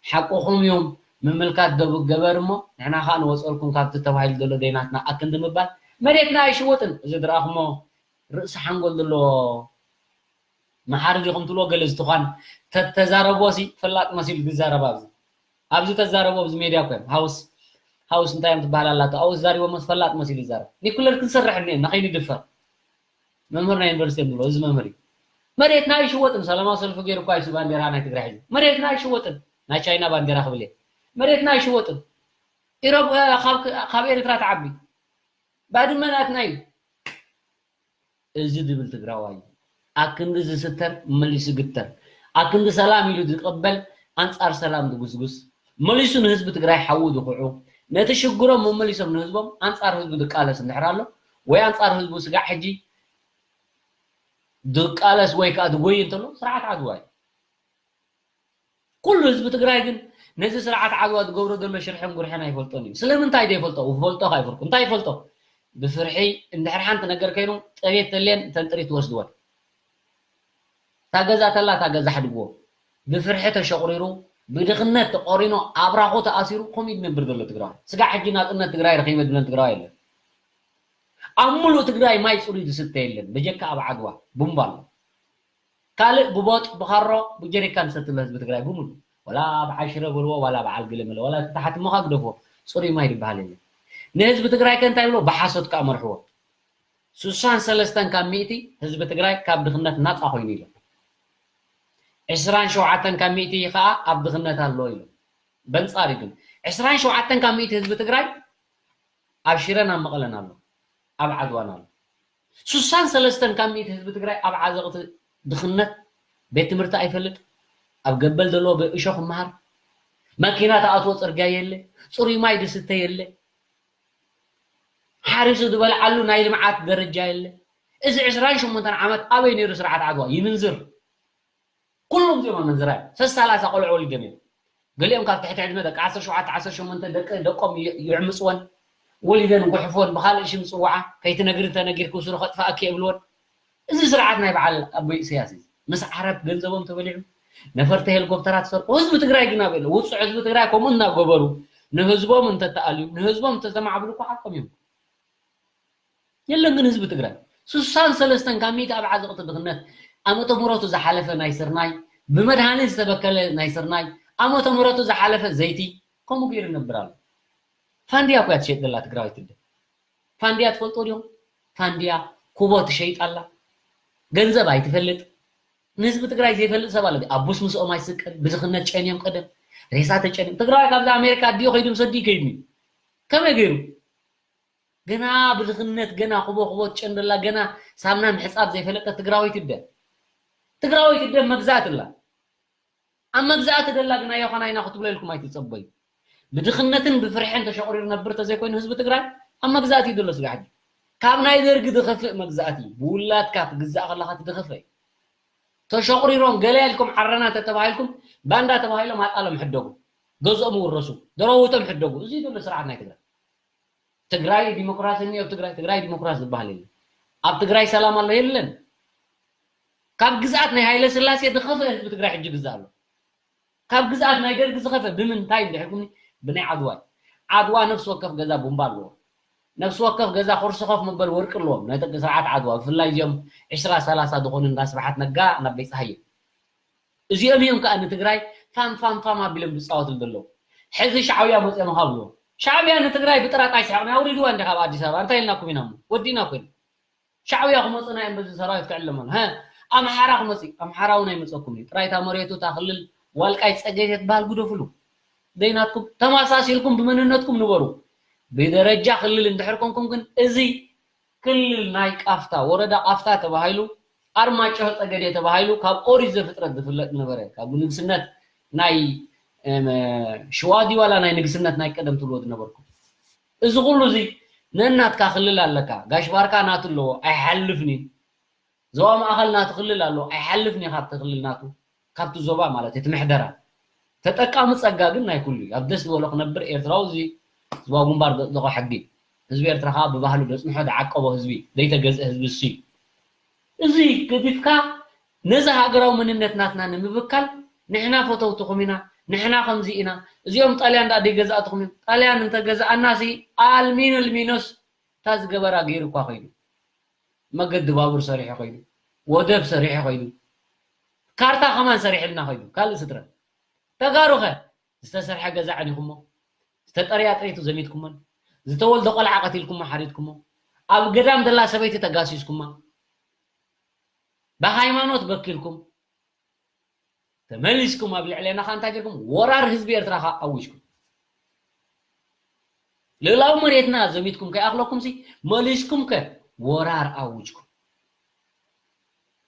ሓቅኹም እዮም ምምልካት ደቡብ ገበር እሞ ንሕና ከዓ ንወፀልኩም ካብቲ ተባሂሉ ዘሎ ደይናትና ኣክንዲ ምባል መሬትና ኣይሽወጥን እዚ ዝረኣኹሞ ርእሲ ሓንጎል ዘለዎ መሓሪ ዲኹም ትብሎ ገለ ዝትኳን ተተዛረቦ ሲ ፈላጥ መሲሉ ዝዛረብ ኣብዚ ኣብዚ ተዛረቦ ኣብዚ ሜድያ ኮ እዮም ሃውስ ሃውስ እንታይ እዮም ትበሃል ኣላቶ ኣብኡ ዝዛሪቦ መስ ፈላጥ መሲሉ ይዛረብ ኒኩለር ክንሰርሕ እኒኤና ከይንድፈር መምህር ናይ ዩኒቨርሲቲ እዮም ዝብሎ እዚ መምህር እዩ መሬትና ኣይሽወጥን ሰላማዊ ሰልፊ ገይሩ እኳ ይሱ ባንዴራ ናይ ትግራይ ሒዙ መሬትና ኣይሽወጥን ናይ ቻይና ባንዴራ ክብል እየ መሬትና ኣይሽወጥን ኢሮብ ካብ ኤርትራ ትዓቢ ባድመ ናትና እዩ እዚ ዝብል ትግራዋይ እዩ ኣክንዲ ዝስተር መሊሱ ግተር ኣክንዲ ሰላም ኢሉ ዝቀበል ኣንፃር ሰላም ዝጉስጉስ መሊሱ ንህዝቢ ትግራይ ሓዊ ዝኹዑ ነቲ ሽግሮም መመሊሶም ንህዝቦም ኣንፃር ህዝቡ ዝቃለስ እንድሕር ኣሎ ወይ ኣንፃር ህዝቡ ስጋዕ ሕጂ ዝቃለስ ወይ ከዓ ዝጎይ እንተሎ ስርዓት ዓድዋ እዩ ኩሉ ህዝቢ ትግራይ ግን ነዚ ስርዓት ዓድዋ ዝገብሮ ዘሎ ሽርሕን ጉርሕን ኣይፈልጦን እዩ። ስለምንታይ ዘይፈልጦ? ፈልጦ ኣይፈልኩ እንታይ ይፈልጦ? ብፍርሒ እንድሕር ሓንቲ ነገር ከይኑ ጠቤት ተልየን ተንጥሪ ትወስድወን። እታ ገዛ ተላ እታ ገዛ ሕድግዎ። ብፍርሒ ተሸቑሪሩ፣ ብድኽነት ተቖሪኑ፣ ኣብራኹ ተኣሲሩ፣ ከምኡ እዩ ዝነብር ዘሎ ትግራዋይ። ስጋዕ ሕጂ ናፅነት ትግራይ ረኺበ ዝብለን ትግራዋይ የለን። ኣብ ሙሉእ ትግራይ ማይ ፅሩይ ዝስተ የለን፣ በጀካ ኣብ ዓድዋ ቡምባ ኣሎ። ካልእ ብቦጥ ብኻሮ ብጀሪካን ዝሰቲ ኣሎ ህዝቢ ትግራይ ብምሉእ። ወላ በዓል ሽረ በልዎ፣ ዋላ በዓል ገለ መለ፣ ዋላ እቲ ተሓቲ እሞ ግደፍዎ፣ ፅሩይ ማይ ዝበሃል የለን። ንህዝቢ ትግራይ ከ እንታይ ብሎ? ብሓሶት ከዓ መርሕዎ። ስሳን ሰለስተን ካብ ሚእቲ ህዝቢ ትግራይ ካብ ድኽነት ናፃ ኮይኑ ኢሎም። ዕስራን ሸውዓተን ካብ ሚእቲ ከዓ ኣብ ድኽነት ኣሎ ኢሎም። በንፃሪ ግን ዕስራን ሸውዓተን ካብ ሚእቲ ህዝቢ ትግራይ ኣብ ሽረን ኣብ መቐለን ኣሎ፣ ኣብ ዓድዋን ኣሎ። ስሳን ሰለስተን ካብ ሚእቲ ህዝቢ ትግራይ ኣብ ዓዘቕቲ ድኽነት፣ ቤት ትምህርቲ ኣይፈልጥ፣ ኣብ ገበል ዘለዎ ብእሾኽ ይመሃር፣ መኪና ተኣትዎ ፅርግያ የለ፣ ፅሩይ ማይ ዝስተ የለ፣ ሓሪሱ ዝበልዓሉ ናይ ልምዓት ደረጃ የለ። እዚ ዕስራን ሸሞንተን ዓመት ኣበይ ነይሩ ስርዓት ዓድዋ? ይምንዝር። ኩሎም እዚኦም ኣመንዝራ እዮም። ሰሳላሳ ቆልዑ ወሊዶም እዮም። ገሊኦም ካብ ትሕቲ ዕድመ ደቂ ዓሰርተ ሸውዓተ ዓሰርተ ሸሞንተ ደቂ ደቆም ይ- ይዕምፅወን፣ ወሊደን ይጉሕፍወን፣ ብካልእ ሽም ፅውዓ፣ ከይትነግሪ እንተነጊርኪ ስሩ ከጥፍኣኪ የብልወን። እዚ ስርዓት ናይ በዓል ኣቦይ ኢሳያስ እዩ። ምስ ዓረብ ገንዘቦም ተበሊዑ፣ ነፈርቲ ሄሊኮፕተራት ሰርቁ። ህዝቢ ትግራይ ግን ኣበይ ኣሎ? ውፁዕ ህዝቢ ትግራይ ከምኡ እናገበሩ ንህዝቦም እንተተኣልዩ፣ ንህዝቦም እንተተማዕብሉ እኮ ሓቆም እዮም። የለን ግን ህዝቢ ትግራይ ስሳን ሰለስተን ካብ ሚእቲ ኣብ ዓዘቕቲ ድኽነት፣ ዓመተ ምህረቱ ዝሓለፈ ናይ ስርናይ፣ ብመድሃኒት ዝተበከለ ናይ ስርናይ፣ ዓመተ ምህረቱ ዝሓለፈ ዘይቲ ከምኡ ገይሩ ይነብር ኣሎ። ፋንድያ እኮ እያ ትሸጥ ዘላ ትግራዊት ትደ። ፋንድያ ትፈልጦ ዲኹም? ፋንድያ ኩቦ ትሸይጥ ኣላ። ገንዘብ ኣይትፈልጥ። ንህዝቢ ትግራይ ዘይፈልጥ ሰብ ኣሎ። ኣቡስ ምስኦም ኣይስቀል፣ ብድኽነት ጨንዮም ቀደም፣ ሬሳ ተጨንዮም። ትግራዋይ ካብዛ ኣሜሪካ ኣዲኡ ከይዱ ምስ ኣዲኡ ከይድኒ። ከመይ ገይሩ? ገና ብድኽነት፣ ገና ኩቦ ኩቦ ትጨንደላ፣ ገና ሳምና ምሕጻብ ዘይፈለጠ ትግራዊት ይደ። ትግራዊት ይደ መግዛእቲ ኣላ። ኣብ መግዛእቲ ደላ ግን ኣዮኻና ኢና ክትብሎ ኢልኩም ኣይትጸበዩ። ብድኽነትን ብፍርሕን ተሸቑሪሩ ነብር ተዘይኮይኑ ህዝቢ ትግራይ ኣብ መግዛእቲ እዩ ዘሎ ስጋዕ ሕጂ። ካብ ናይ ደርጊ ዝኸፍእ መግዛእቲ እዩ። ብውላድካ ትግዛእ ከለኻ እቲ ዝኸፍእ እዩ። ተሸቑሪሮም ገለ ኢልኩም ዓረና ተተባሂልኩም ባንዳ ተባሂሎም ኣጣሎም ሕደጉ። ገዝኦም ውረሱ። ደረውቶም ሕደጉ። እዚ እዩ ዘሎ ስርዓት ናይ ትግራይ። ትግራይ ዲሞክራሲ እኒኦ ኣብ ትግራይ? ትግራይ ዲሞክራሲ ዝበሃል የለን። ኣብ ትግራይ ሰላም ኣሎ የለን። ካብ ግዝኣት ናይ ሃይለ ስላሴ ዝኸፈ ህዝቢ ትግራይ ሕጂ ግዛእ ኣሎ። ካብ ግዝኣት ናይ ደርጊ ዝኸፈ ብምንታይ እንድሕልኩምኒ? ብናይ ዓድዋ እዩ። ዓድዋ ነፍሲ ወከፍ ገዛ ቡምባ ኣለዎ። ነፍሲ ወከፍ ገዛ ኮርሲ ኮፍ መበል ወርቂ ኣለዎም ናይ ደቂ ስርዓት ዓድዋ፣ ብፍላይ እዚኦም ዕስራ ሰላሳ ዝኾኑ እንዳ ስብሓት ነጋ ናብ ቤት ፀሃየ። እዚኦም እዮም ከዓ ንትግራይ ፋም ፋም ፋም ኣቢሎም ዝፃወትሉ ዘለዉ። ሕዚ ሻዕብያ መፅኦም ካብ ኣለዎ። ሻዕብያ ንትግራይ ብጥራጥ ኣይስሕቕን። ኣውሪድዋ እንዲ ካብ ኣዲስ ኣበባ እንታይ ኢልናኩም ኢና እሞ? ወዲእና እኮ ኢና። ሻዕብያ ክመፁና እዮም በዚ ሰራዊት ክዕለመሉ። ሀ፣ ኣምሓራ ክመፅ እዩ። ኣምሓራ እውን ኣይመፀኩም እዩ። ጥራይ እታ መሬቱ እታ ክልል ዋልቃይ ፀገዴ ትበሃል ግደፍሉ። ደይናትኩም ተመሳሲልኩም ብመንነትኩም ንበሩ። ብደረጃ ክልል እንድሕር ኮንኩም ግን እዚ ክልል ናይ ቃፍታ፣ ወረዳ ቃፍታ ተባሂሉ፣ ኣርማጭሆ ጸገዴ ተባሂሉ ካብ ኦሪት ዘፍጥረት ዝፍለጥ ነበረ። ካብ ንግስነት ናይ፣ እም፣ ሽዋ ድዩ ዋላ ናይ ንግስነት ናይ ቀደም ትብልዎ ዝነበርኩም? እዚ ኩሉ እዚ ነናትካ ክልል ኣለካ። ጋሽ ባርካ ናቱ ኣለዎ፣ ኣይሓልፍን እዩ። ዞባ ማእኸል ናቱ ክልል ኣለዎ፣ ኣይሓልፍን እዩ ካብቲ ክልል ናቱ፣ ካብቲ ዞባ ማለት እዩ፣ እቲ ምሕደራ። ተጠቃሚ ጸጋ ግን ናይ ኩሉ እዩ። ኣብ ደስ ዝበሎ ክነብር ኤርትራዊ እዚ ዞባ ግንባር ዘጽደቖ ሕጊ እዩ። ህዝቢ ኤርትራ ከኣ ብባህሉ ዘጽንሖ ዝዓቀቦ ህዝቢ፣ ዘይተገዝአ ህዝቢ እሱ እዩ። እዚ ገዲፍካ ነዚ ሃገራዊ መንነት ናትና ንምብካል ንሕና ፈተውትኹም ኢና፣ ንሕና ከምዚ ኢና፣ እዚኦም ጣልያን ደኣ ደይገዛእትኹም እዮም። ጣልያን እንተገዝኣናሲ ኣልሚኖ ልሚኖስ እታ ዝገበራ ገይሩ እኳ ከይዱ። መገዲ ባቡር ሰሪሑ ከይዱ። ወደብ ሰሪሑ ከይዱ። ካርታ ከማን ሰሪሕልና ከይዱ። ካልእ ስትረ። ተጋሩ ኸ ዝተሰርሐ ገዛ ዓኒኹሞ፣ ዝተጠርያ ጥሪቱ ዘሚትኩሞን፣ ዝተወልደ ቆልዓ ቀቲልኩሞ ሓሪድኩሞ፣ ኣብ ገዳም ዘላ ሰበይቲ ተጋሲስኩማ፣ ብሃይማኖት በኪልኩም፣ ተመሊስኩም ኣብ ልዕሌና ኸ እንታይ ጌርኩም? ወራር ህዝቢ ኤርትራ ኸ ኣዊጅኩም። ልእላዊ መሬትና ዘሚትኩም ከይኣኽለኩም ሲ መሊስኩም ከ ወራር ኣዊጅኩም።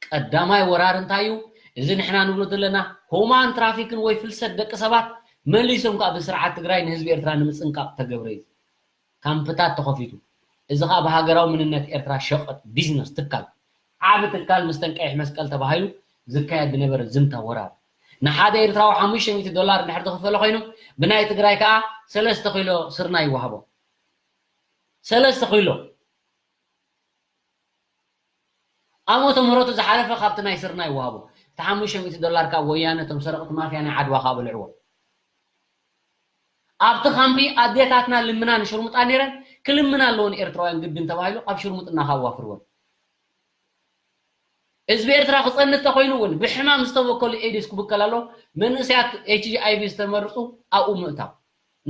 ቀዳማይ ወራር እንታይ እዩ? እዚ ንሕና ንብሎ ዘለና ሁማን ትራፊክን ወይ ፍልሰት ደቂ ሰባት መሊሶም ከኣ ብስርዓት ትግራይ ንህዝቢ ኤርትራ ንምጽንቃቕ ተገብረ እዩ። ካምፕታት ተኸፊቱ። እዚ ከኣ ብሃገራዊ መንነት ኤርትራ ሸቐጥ፣ ቢዝነስ፣ ትካል፣ ዓቢ ትካል ምስተን ቀይሕ መስቀል ተባሂሉ ዝካየድ ዝነበረ ዝምታ ወራር። ንሓደ ኤርትራዊ ሓሙሽተ ሚእቲ ዶላር እንድሕር ዝኽፈሎ ኮይኑ፣ ብናይ ትግራይ ከዓ ሰለስተ ኪሎ ስርናይ ይወሃቦ። ሰለስተ ኪሎ። ዓመተ ምህረቱ ዝሓለፈ ካብቲ ናይ ስርናይ ይወሃቦ። እቲ ሓሙሽተ ሚእቲ ዶላር ካብ ወያነ፣ እቶም ሰረቕቲ ማፍያ ናይ ዓድዋ ከዓ በልዕዎ። ኣብቲ ካምፒ ኣዴታትና ልምና ንሽርሙጣ ነይረን፣ ክልምና ኣለዎ ንኤርትራውያን ግድን ተባሂሉ ኣብ ሽርሙጥና ካብ ዋፍርወን። ህዝቢ ኤርትራ ክጸንት ተኮይኑ እውን ብሕማም ዝተበከሉ ኤድስ ክብከል ኣሎ። መንእሰያት ኤች ኣይ ቪ ዝተመርጹ ኣብኡ ምእታው፣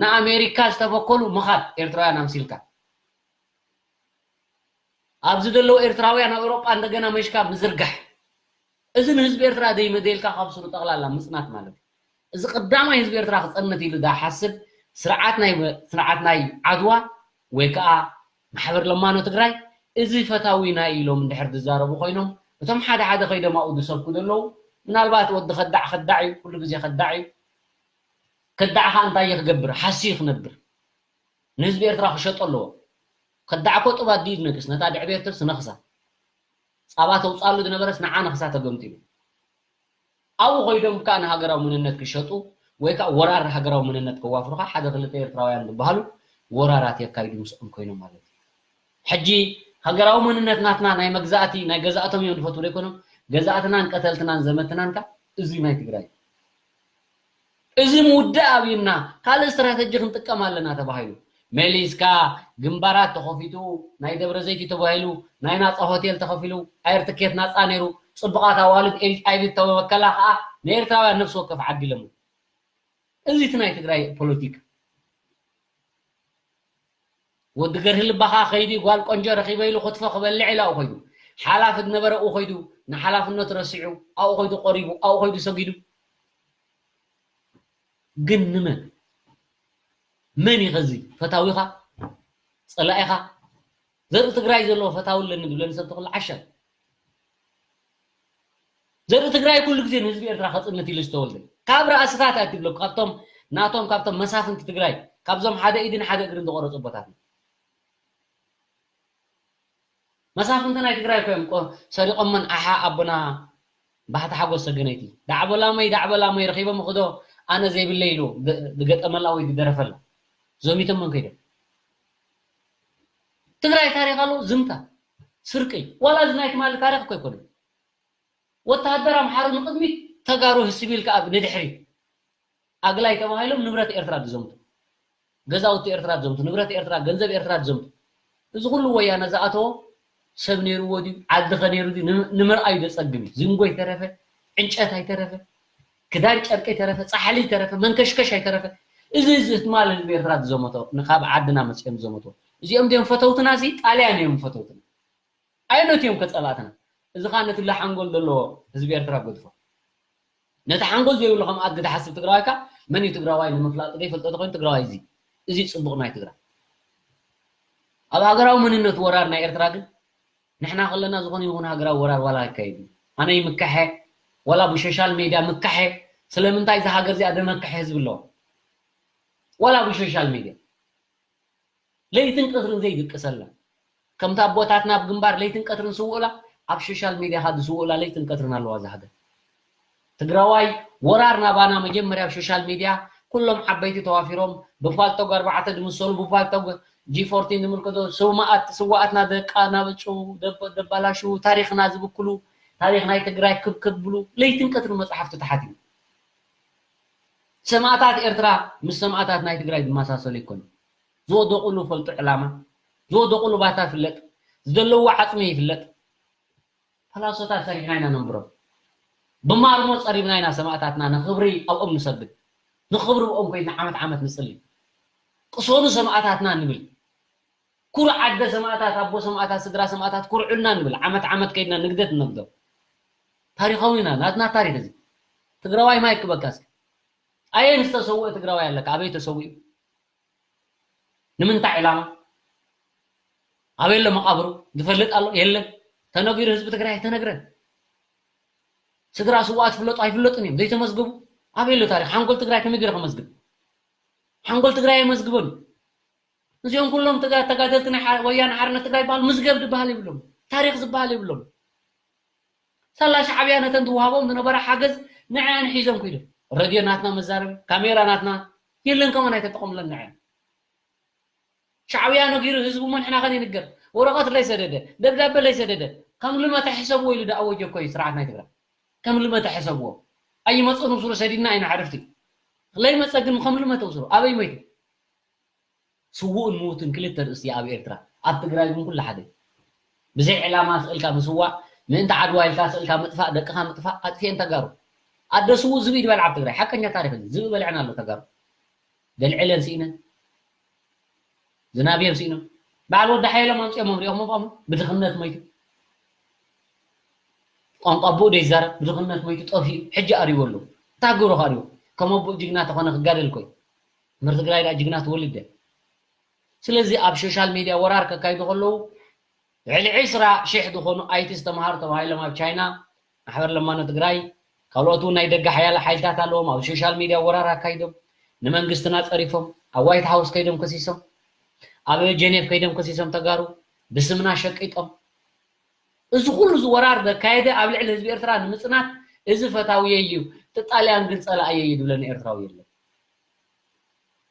ንኣሜሪካ ዝተበከሉ ምኻድ ኤርትራውያን ኣምሲልካ ኣብዚ ዘለዉ ኤርትራውያን ኣብ ኤውሮጳ እንደገና መሽካ ምዝርጋሕ። እዚ ንህዝቢ ኤርትራ ደይመደልካ ካብ ስሩ ጠቕላላ ምጽናት ማለት እዩ። እዚ ቀዳማይ ህዝቢ ኤርትራ ክጸንት ኢሉ ዳሓስብ ስርዓት ናይ ስርዓት ናይ ዓድዋ ወይ ከዓ ማሕበር ለማኖ ትግራይ እዚ ፈታዊና ኢሎም እንድሕር ዝዛረቡ ኮይኖም እቶም ሓደ ሓደ ከይዶም ኣብኡ ዝሰብኩ ዘለዉ ምናልባት ወዲ ከዳዕ ከዳዕ እዩ፣ ኩሉ ግዜ ከዳዕ እዩ። ከዳዕ ከዓ እንታይ እዩ ክገብር? ሓስዩ ክነብር ንህዝቢ ኤርትራ ክሸጦ ኣለዎ። ከዳዕ እኮ ጡብ ኣዲኡ ዝነግስ ነታ ድዕቤትስ ነኽሳ ጻባ ተውጻሉ ዝነበረስ ንዓ ነኽሳ ተገምጢሉ ኣብኡ ኮይዶም ከዓ ንሃገራዊ መንነት ክሸጡ ወይ ከዓ ወራር ሃገራዊ መንነት ከዋፍሩካ ሓደ ክልተ ኤርትራውያን ዝበሃሉ ወራራት የካይዱ ምስኦም ኮይኖም ማለት እዩ። ሕጂ ሃገራዊ መንነት ናትና ናይ መግዛእቲ ናይ ገዛእቶም እዮም ዝፈትዉ ዘይኮኖም ገዛእትናን ቀተልትናን ዘመትናን ካ እዚ ናይ ትግራይ እዚ ምውዳእ ኣብዩና ካልእ ስትራተጂ ክንጥቀም ኣለና ተባሂሉ መሊስካ ግንባራት ተኸፊቱ ናይ ደብረ ዘይቲ ተባሂሉ ናይ ናፃ ሆቴል ተኸፊሉ ኣየር ትኬት ናፃ ነይሩ ፅቡቓት ኣዋልድ ኤች ኣይ ቪ ተበከላ ከዓ ንኤርትራውያን ነፍሲ ወከፍ ዓዲሎም እዚ እቲ ናይ ትግራይ ፖለቲካ ወዲ ገርሂ ልባኻ ከይዲ ጓል ቆንጆ ረኺበ ኢሉ ክትፎ ክበልዕ ኢሉ ኣብኡ ኮይዱ ሓላፊ ዝነበረ ኣብኡ ኮይዱ ንሓላፍነቱ ረሲዑ ኣብኡ ኮይዱ ቆሪቡ ኣብኡ ኮይዱ ሰጊዱ ግን ንመን መን እዩ ከዚ ፈታዊኻ ፀላኢኻ ዘርኢ ትግራይ ዘለዎ ፈታዊ ኣለኒ ዝብለኒ ሰብ ተኽሉ ዓሻ ዘርኢ ትግራይ ኩሉ ግዜ ንህዝቢ ኤርትራ ከፅንት ኢሉ ዝተወልደ ካብ ራእስታት እያ ትብለኩ ካብቶም ናቶም ካብቶም መሳፍንቲ ትግራይ ካብዞም ሓደ ኢድን ሓደ እግርን ዝቆረፁ ኣቦታትና መሳፍንቲ ናይ ትግራይ እኮ እዮም ሰሪቆመን ኣሓ ኣቦና ባህታ ሓጎስ ሰገነይቲ ዳዕቦ ላመይ ዳዕቦ ላመይ ረኺቦም ክዶ ኣነ ዘይብለይ ኢሉ ዝገጠመላ ወይ ዝደረፈላ ዘሚቶመን ከይዶም ትግራይ ታሪክ ኣለዎ ዝምታ ስርቂ ዋላ እዚ ናይ ትማሊ ታሪክ እኮ ኣይኮነን ወተሃደር ኣምሓሩ ንቅድሚት ተጋሩ ህስብ ኢልካ ኣብ ንድሕሪት ኣግላይ ተባሂሎም ንብረት ኤርትራ ዝዘምቱ ገዛውቲ ኤርትራ ዝዘምቱ ንብረት ኤርትራ ገንዘብ ኤርትራ ዝዘምቱ እዚ ኩሉ ወያነ ዝኣተዎ ሰብ ነይርዎ ድዩ ዓዲ ከ ነይሩ ድዩ ንምርኣዩ ዘፀግም እዩ ዝንጎ ይተረፈ ዕንጨት ኣይተረፈ ክዳን ጨርቂ ኣይተረፈ ፃሕሊ ይተረፈ መንከሽከሽ ኣይተረፈ እዚ እዚ ትማል ህዝቢ ኤርትራ ዝዘመቶ ንካብ ዓድና መፅኦም ዝዘመትዎ እዚኦም ድዮም ፈተውትና ሲ ጣልያን እዮም ፈተውትና ኣይነት እዮም ከፀላእትና እዚ ከዓ ነቲ ለሓንጎል ዘለዎ ህዝቢ ኤርትራ ገድፎ ነቲ ሓንጎል ዘይብሉ ከም ኣድጊ ዝሓስብ ትግራዋይ ከዓ መን እዩ ትግራዋይ ንምፍላጥ ዘይፈልጦ ተኮይኑ ትግራዋይ እዚ እዚ ፅቡቅ ናይ ትግራይ ኣብ ሃገራዊ መንነት ወራር ናይ ኤርትራ ግን ንሕና ከለና ዝኾነ ይኹን ሃገራዊ ወራር ዋላ ኣይካየድን ኣነ ይምካሐ ዋላ ብሶሻል ሜድያ ምካሐ ስለምንታይ እዚ ሃገር እዚኣ ደመካሐ ህዝቢ ኣለዋ ዋላ ብሶሻል ሜድያ ለይትን ቀትርን ዘይድቅሰላ ከምቲ ኣቦታትና ኣብ ግንባር ለይትን ቀትርን ዝስውኡላ ኣብ ሶሻል ሚድያ ካ ዝስውኡላ ለይትን ቀትርን ኣለዋ እዛ ሃገር ትግራዋይ ወራር ናባና መጀመርያ ኣብ ሶሻል ሚድያ ኩሎም ዓበይቲ ተዋፊሮም ብፓልቶግ ኣርባዕተ ዝምሰሉ ብፓልቶግ ጂ ፎርቲን ዝምልከቶ ስውማኣት ስዋኣትና ደቃ ናበጩ ደባላሹ ታሪክና ዝብክሉ ታሪክ ናይ ትግራይ ክብ ክብሉ ለይትን ቀትርን መፅሓፍቲ ተሓቲሙ ሰማእታት ኤርትራ ምስ ሰማእታት ናይ ትግራይ ዝመሳሰሉ ኣይኮኑን ዝወደቑሉ ፈልጡ ዕላማ ዝወደቑሉ ባታ ይፍለጥ ዝደለዎ ዓፅሚ ይፍለጥ ፈላሶታት ሰሪሕና ኢና ነንብሮም ብማርሞ ፀሪብና ኢና ሰማእታትና ንክብሪ ኣብኦም ንሰግድ ንክብሪ ብኦም ኮይና ዓመት ዓመት ንፅሊ ቅሰኑ ሰማእታትና ንብል ኩርዕ ኣደ ሰማእታት ኣቦ ሰማእታት ስድራ ሰማእታት ኩርዑልና ንብል ዓመት ዓመት ከይድና ንግደት ነግዶ ታሪኻዊ ኢና ናትና ታሪክ እዚ ትግራዋይ ማይ ክበካ እስኪ ኣየን ዝተሰውአ ትግራዋይ ኣለካ ኣበይ ተሰዊኡ ንምንታይ ዕላማ ኣበይ ኣሎ መቃብሩ ዝፈልጥ ኣሎ የለን ተነጊሩ ህዝቢ ትግራይ ኣይተነግረን ስድራ ስውኣት ይፍለጡ ኣይፍለጡን እዮም ዘይተመዝገቡ ኣበይ ኣሎ ታሪክ ሓንጎል ትግራይ ከመይ ገይሩ ከመዝግብ ሓንጎል ትግራይ የመዝግበሉ እዚኦም ኩሎም ተጋደልቲ ናይ ወያነ ሓርነት ትግራይ ይበሃሉ ምዝገብ ዝበሃል የብሎም ታሪክ ዝበሃል የብሎም ሳላ ሻዕብያ ነተን ዝወሃቦም ዝነበረ ሓገዝ ንዕኣን ሒዞም ኮይዶም ረድዮ ናትና መዛረቢ፣ ካሜራ ናትና የለን፣ ከማን ኣይተጠቐምለን ንዐን። ሻዕብያ ነጊሩ ህዝቡ እሞ ንሕና ከን ይንገር። ወረቐት ለይሰደደ፣ ደብዳበ ለይሰደደ፣ ከም ልመተ ሕሰብዎ ኢሉ ደኣወጀ እኮ እዩ ስርዓት ናይ ትግራይ። ከም ልመተ ሕሰብዎ። ኣይመፅኡን ውስሩ ሰዲድና ኢና ሕርፍቲ። ለይመፀ ግን ከም ልመተ ውስሩ ኣበይ ሞይቱ? ስዉእን ምዉትን ክልተ ርእሲ ኣብ ኤርትራ። ኣብ ትግራይ ግን ኩሉ ሓደ። ብዘይ ዕላማ ስእልካ ምስዋእ፣ ምእንቲ ዓድዋ ኢልካ ስእልካ ምጥፋእ፣ ደቅኻ ምጥፋእ፣ ኣጥፊኤን ተጋሩ። ኣደ ስዉእ ዝብኢ ዝበልዓ ኣብ ትግራይ። ሓቀኛ ታሪኽ እዩ። ዝብኢ በልዐን ኣሎ ተጋሩ። ደልዕለን ስኢነን። ዝናብየን ስኢኖም። በዓል ወዲ ሓየሎም ኣምፅኦም ኣምሪኦም ኣብኦም ብድኽነት ሞይቱ። ቋንቋ ኣቦኡ ዘይዛረብ ብድኽነት ሞይቱ ጠፊኡ። ሕጂ ኣርዩ ኣሎ። እንታይ ክገብሮ ከ ኣርዩ? ከም ኣቦኡ ጅግና ተኾነ ክጋደል ኮይ። ምር ትግራይ ደኣ ጅግና ትወልድ ድያ? ስለዚ ኣብ ሶሻል ሚድያ ወራር ከካይዱ ከለዉ ልዕሊ ዕስራ ሽሕ ዝኾኑ ኣይቲ ዝተምሃሩ ተባሂሎም ኣብ ቻይና ማሕበር ለማኖ ትግራይ ካልኦት እውን ናይ ደገ ሓያለ ሓይልታት ኣለዎም ኣብ ሶሻል ሚድያ ወራር ኣካይዶም ንመንግስትና ፀሪፎም ኣብ ዋይት ሃውስ ከይዶም ከሲሶም ኣብ ጀኔቭ ከይዶም ከሲሶም ተጋሩ ብስምና ሸቂጦም እዚ ኩሉ እዚ ወራር ዘካየደ ኣብ ልዕሊ ህዝቢ ኤርትራ ንምፅናት እዚ ፈታውየ እዩ ጥጣልያን ግን ፀላእየ እዩ ዝብለኒ ኤርትራዊ የለን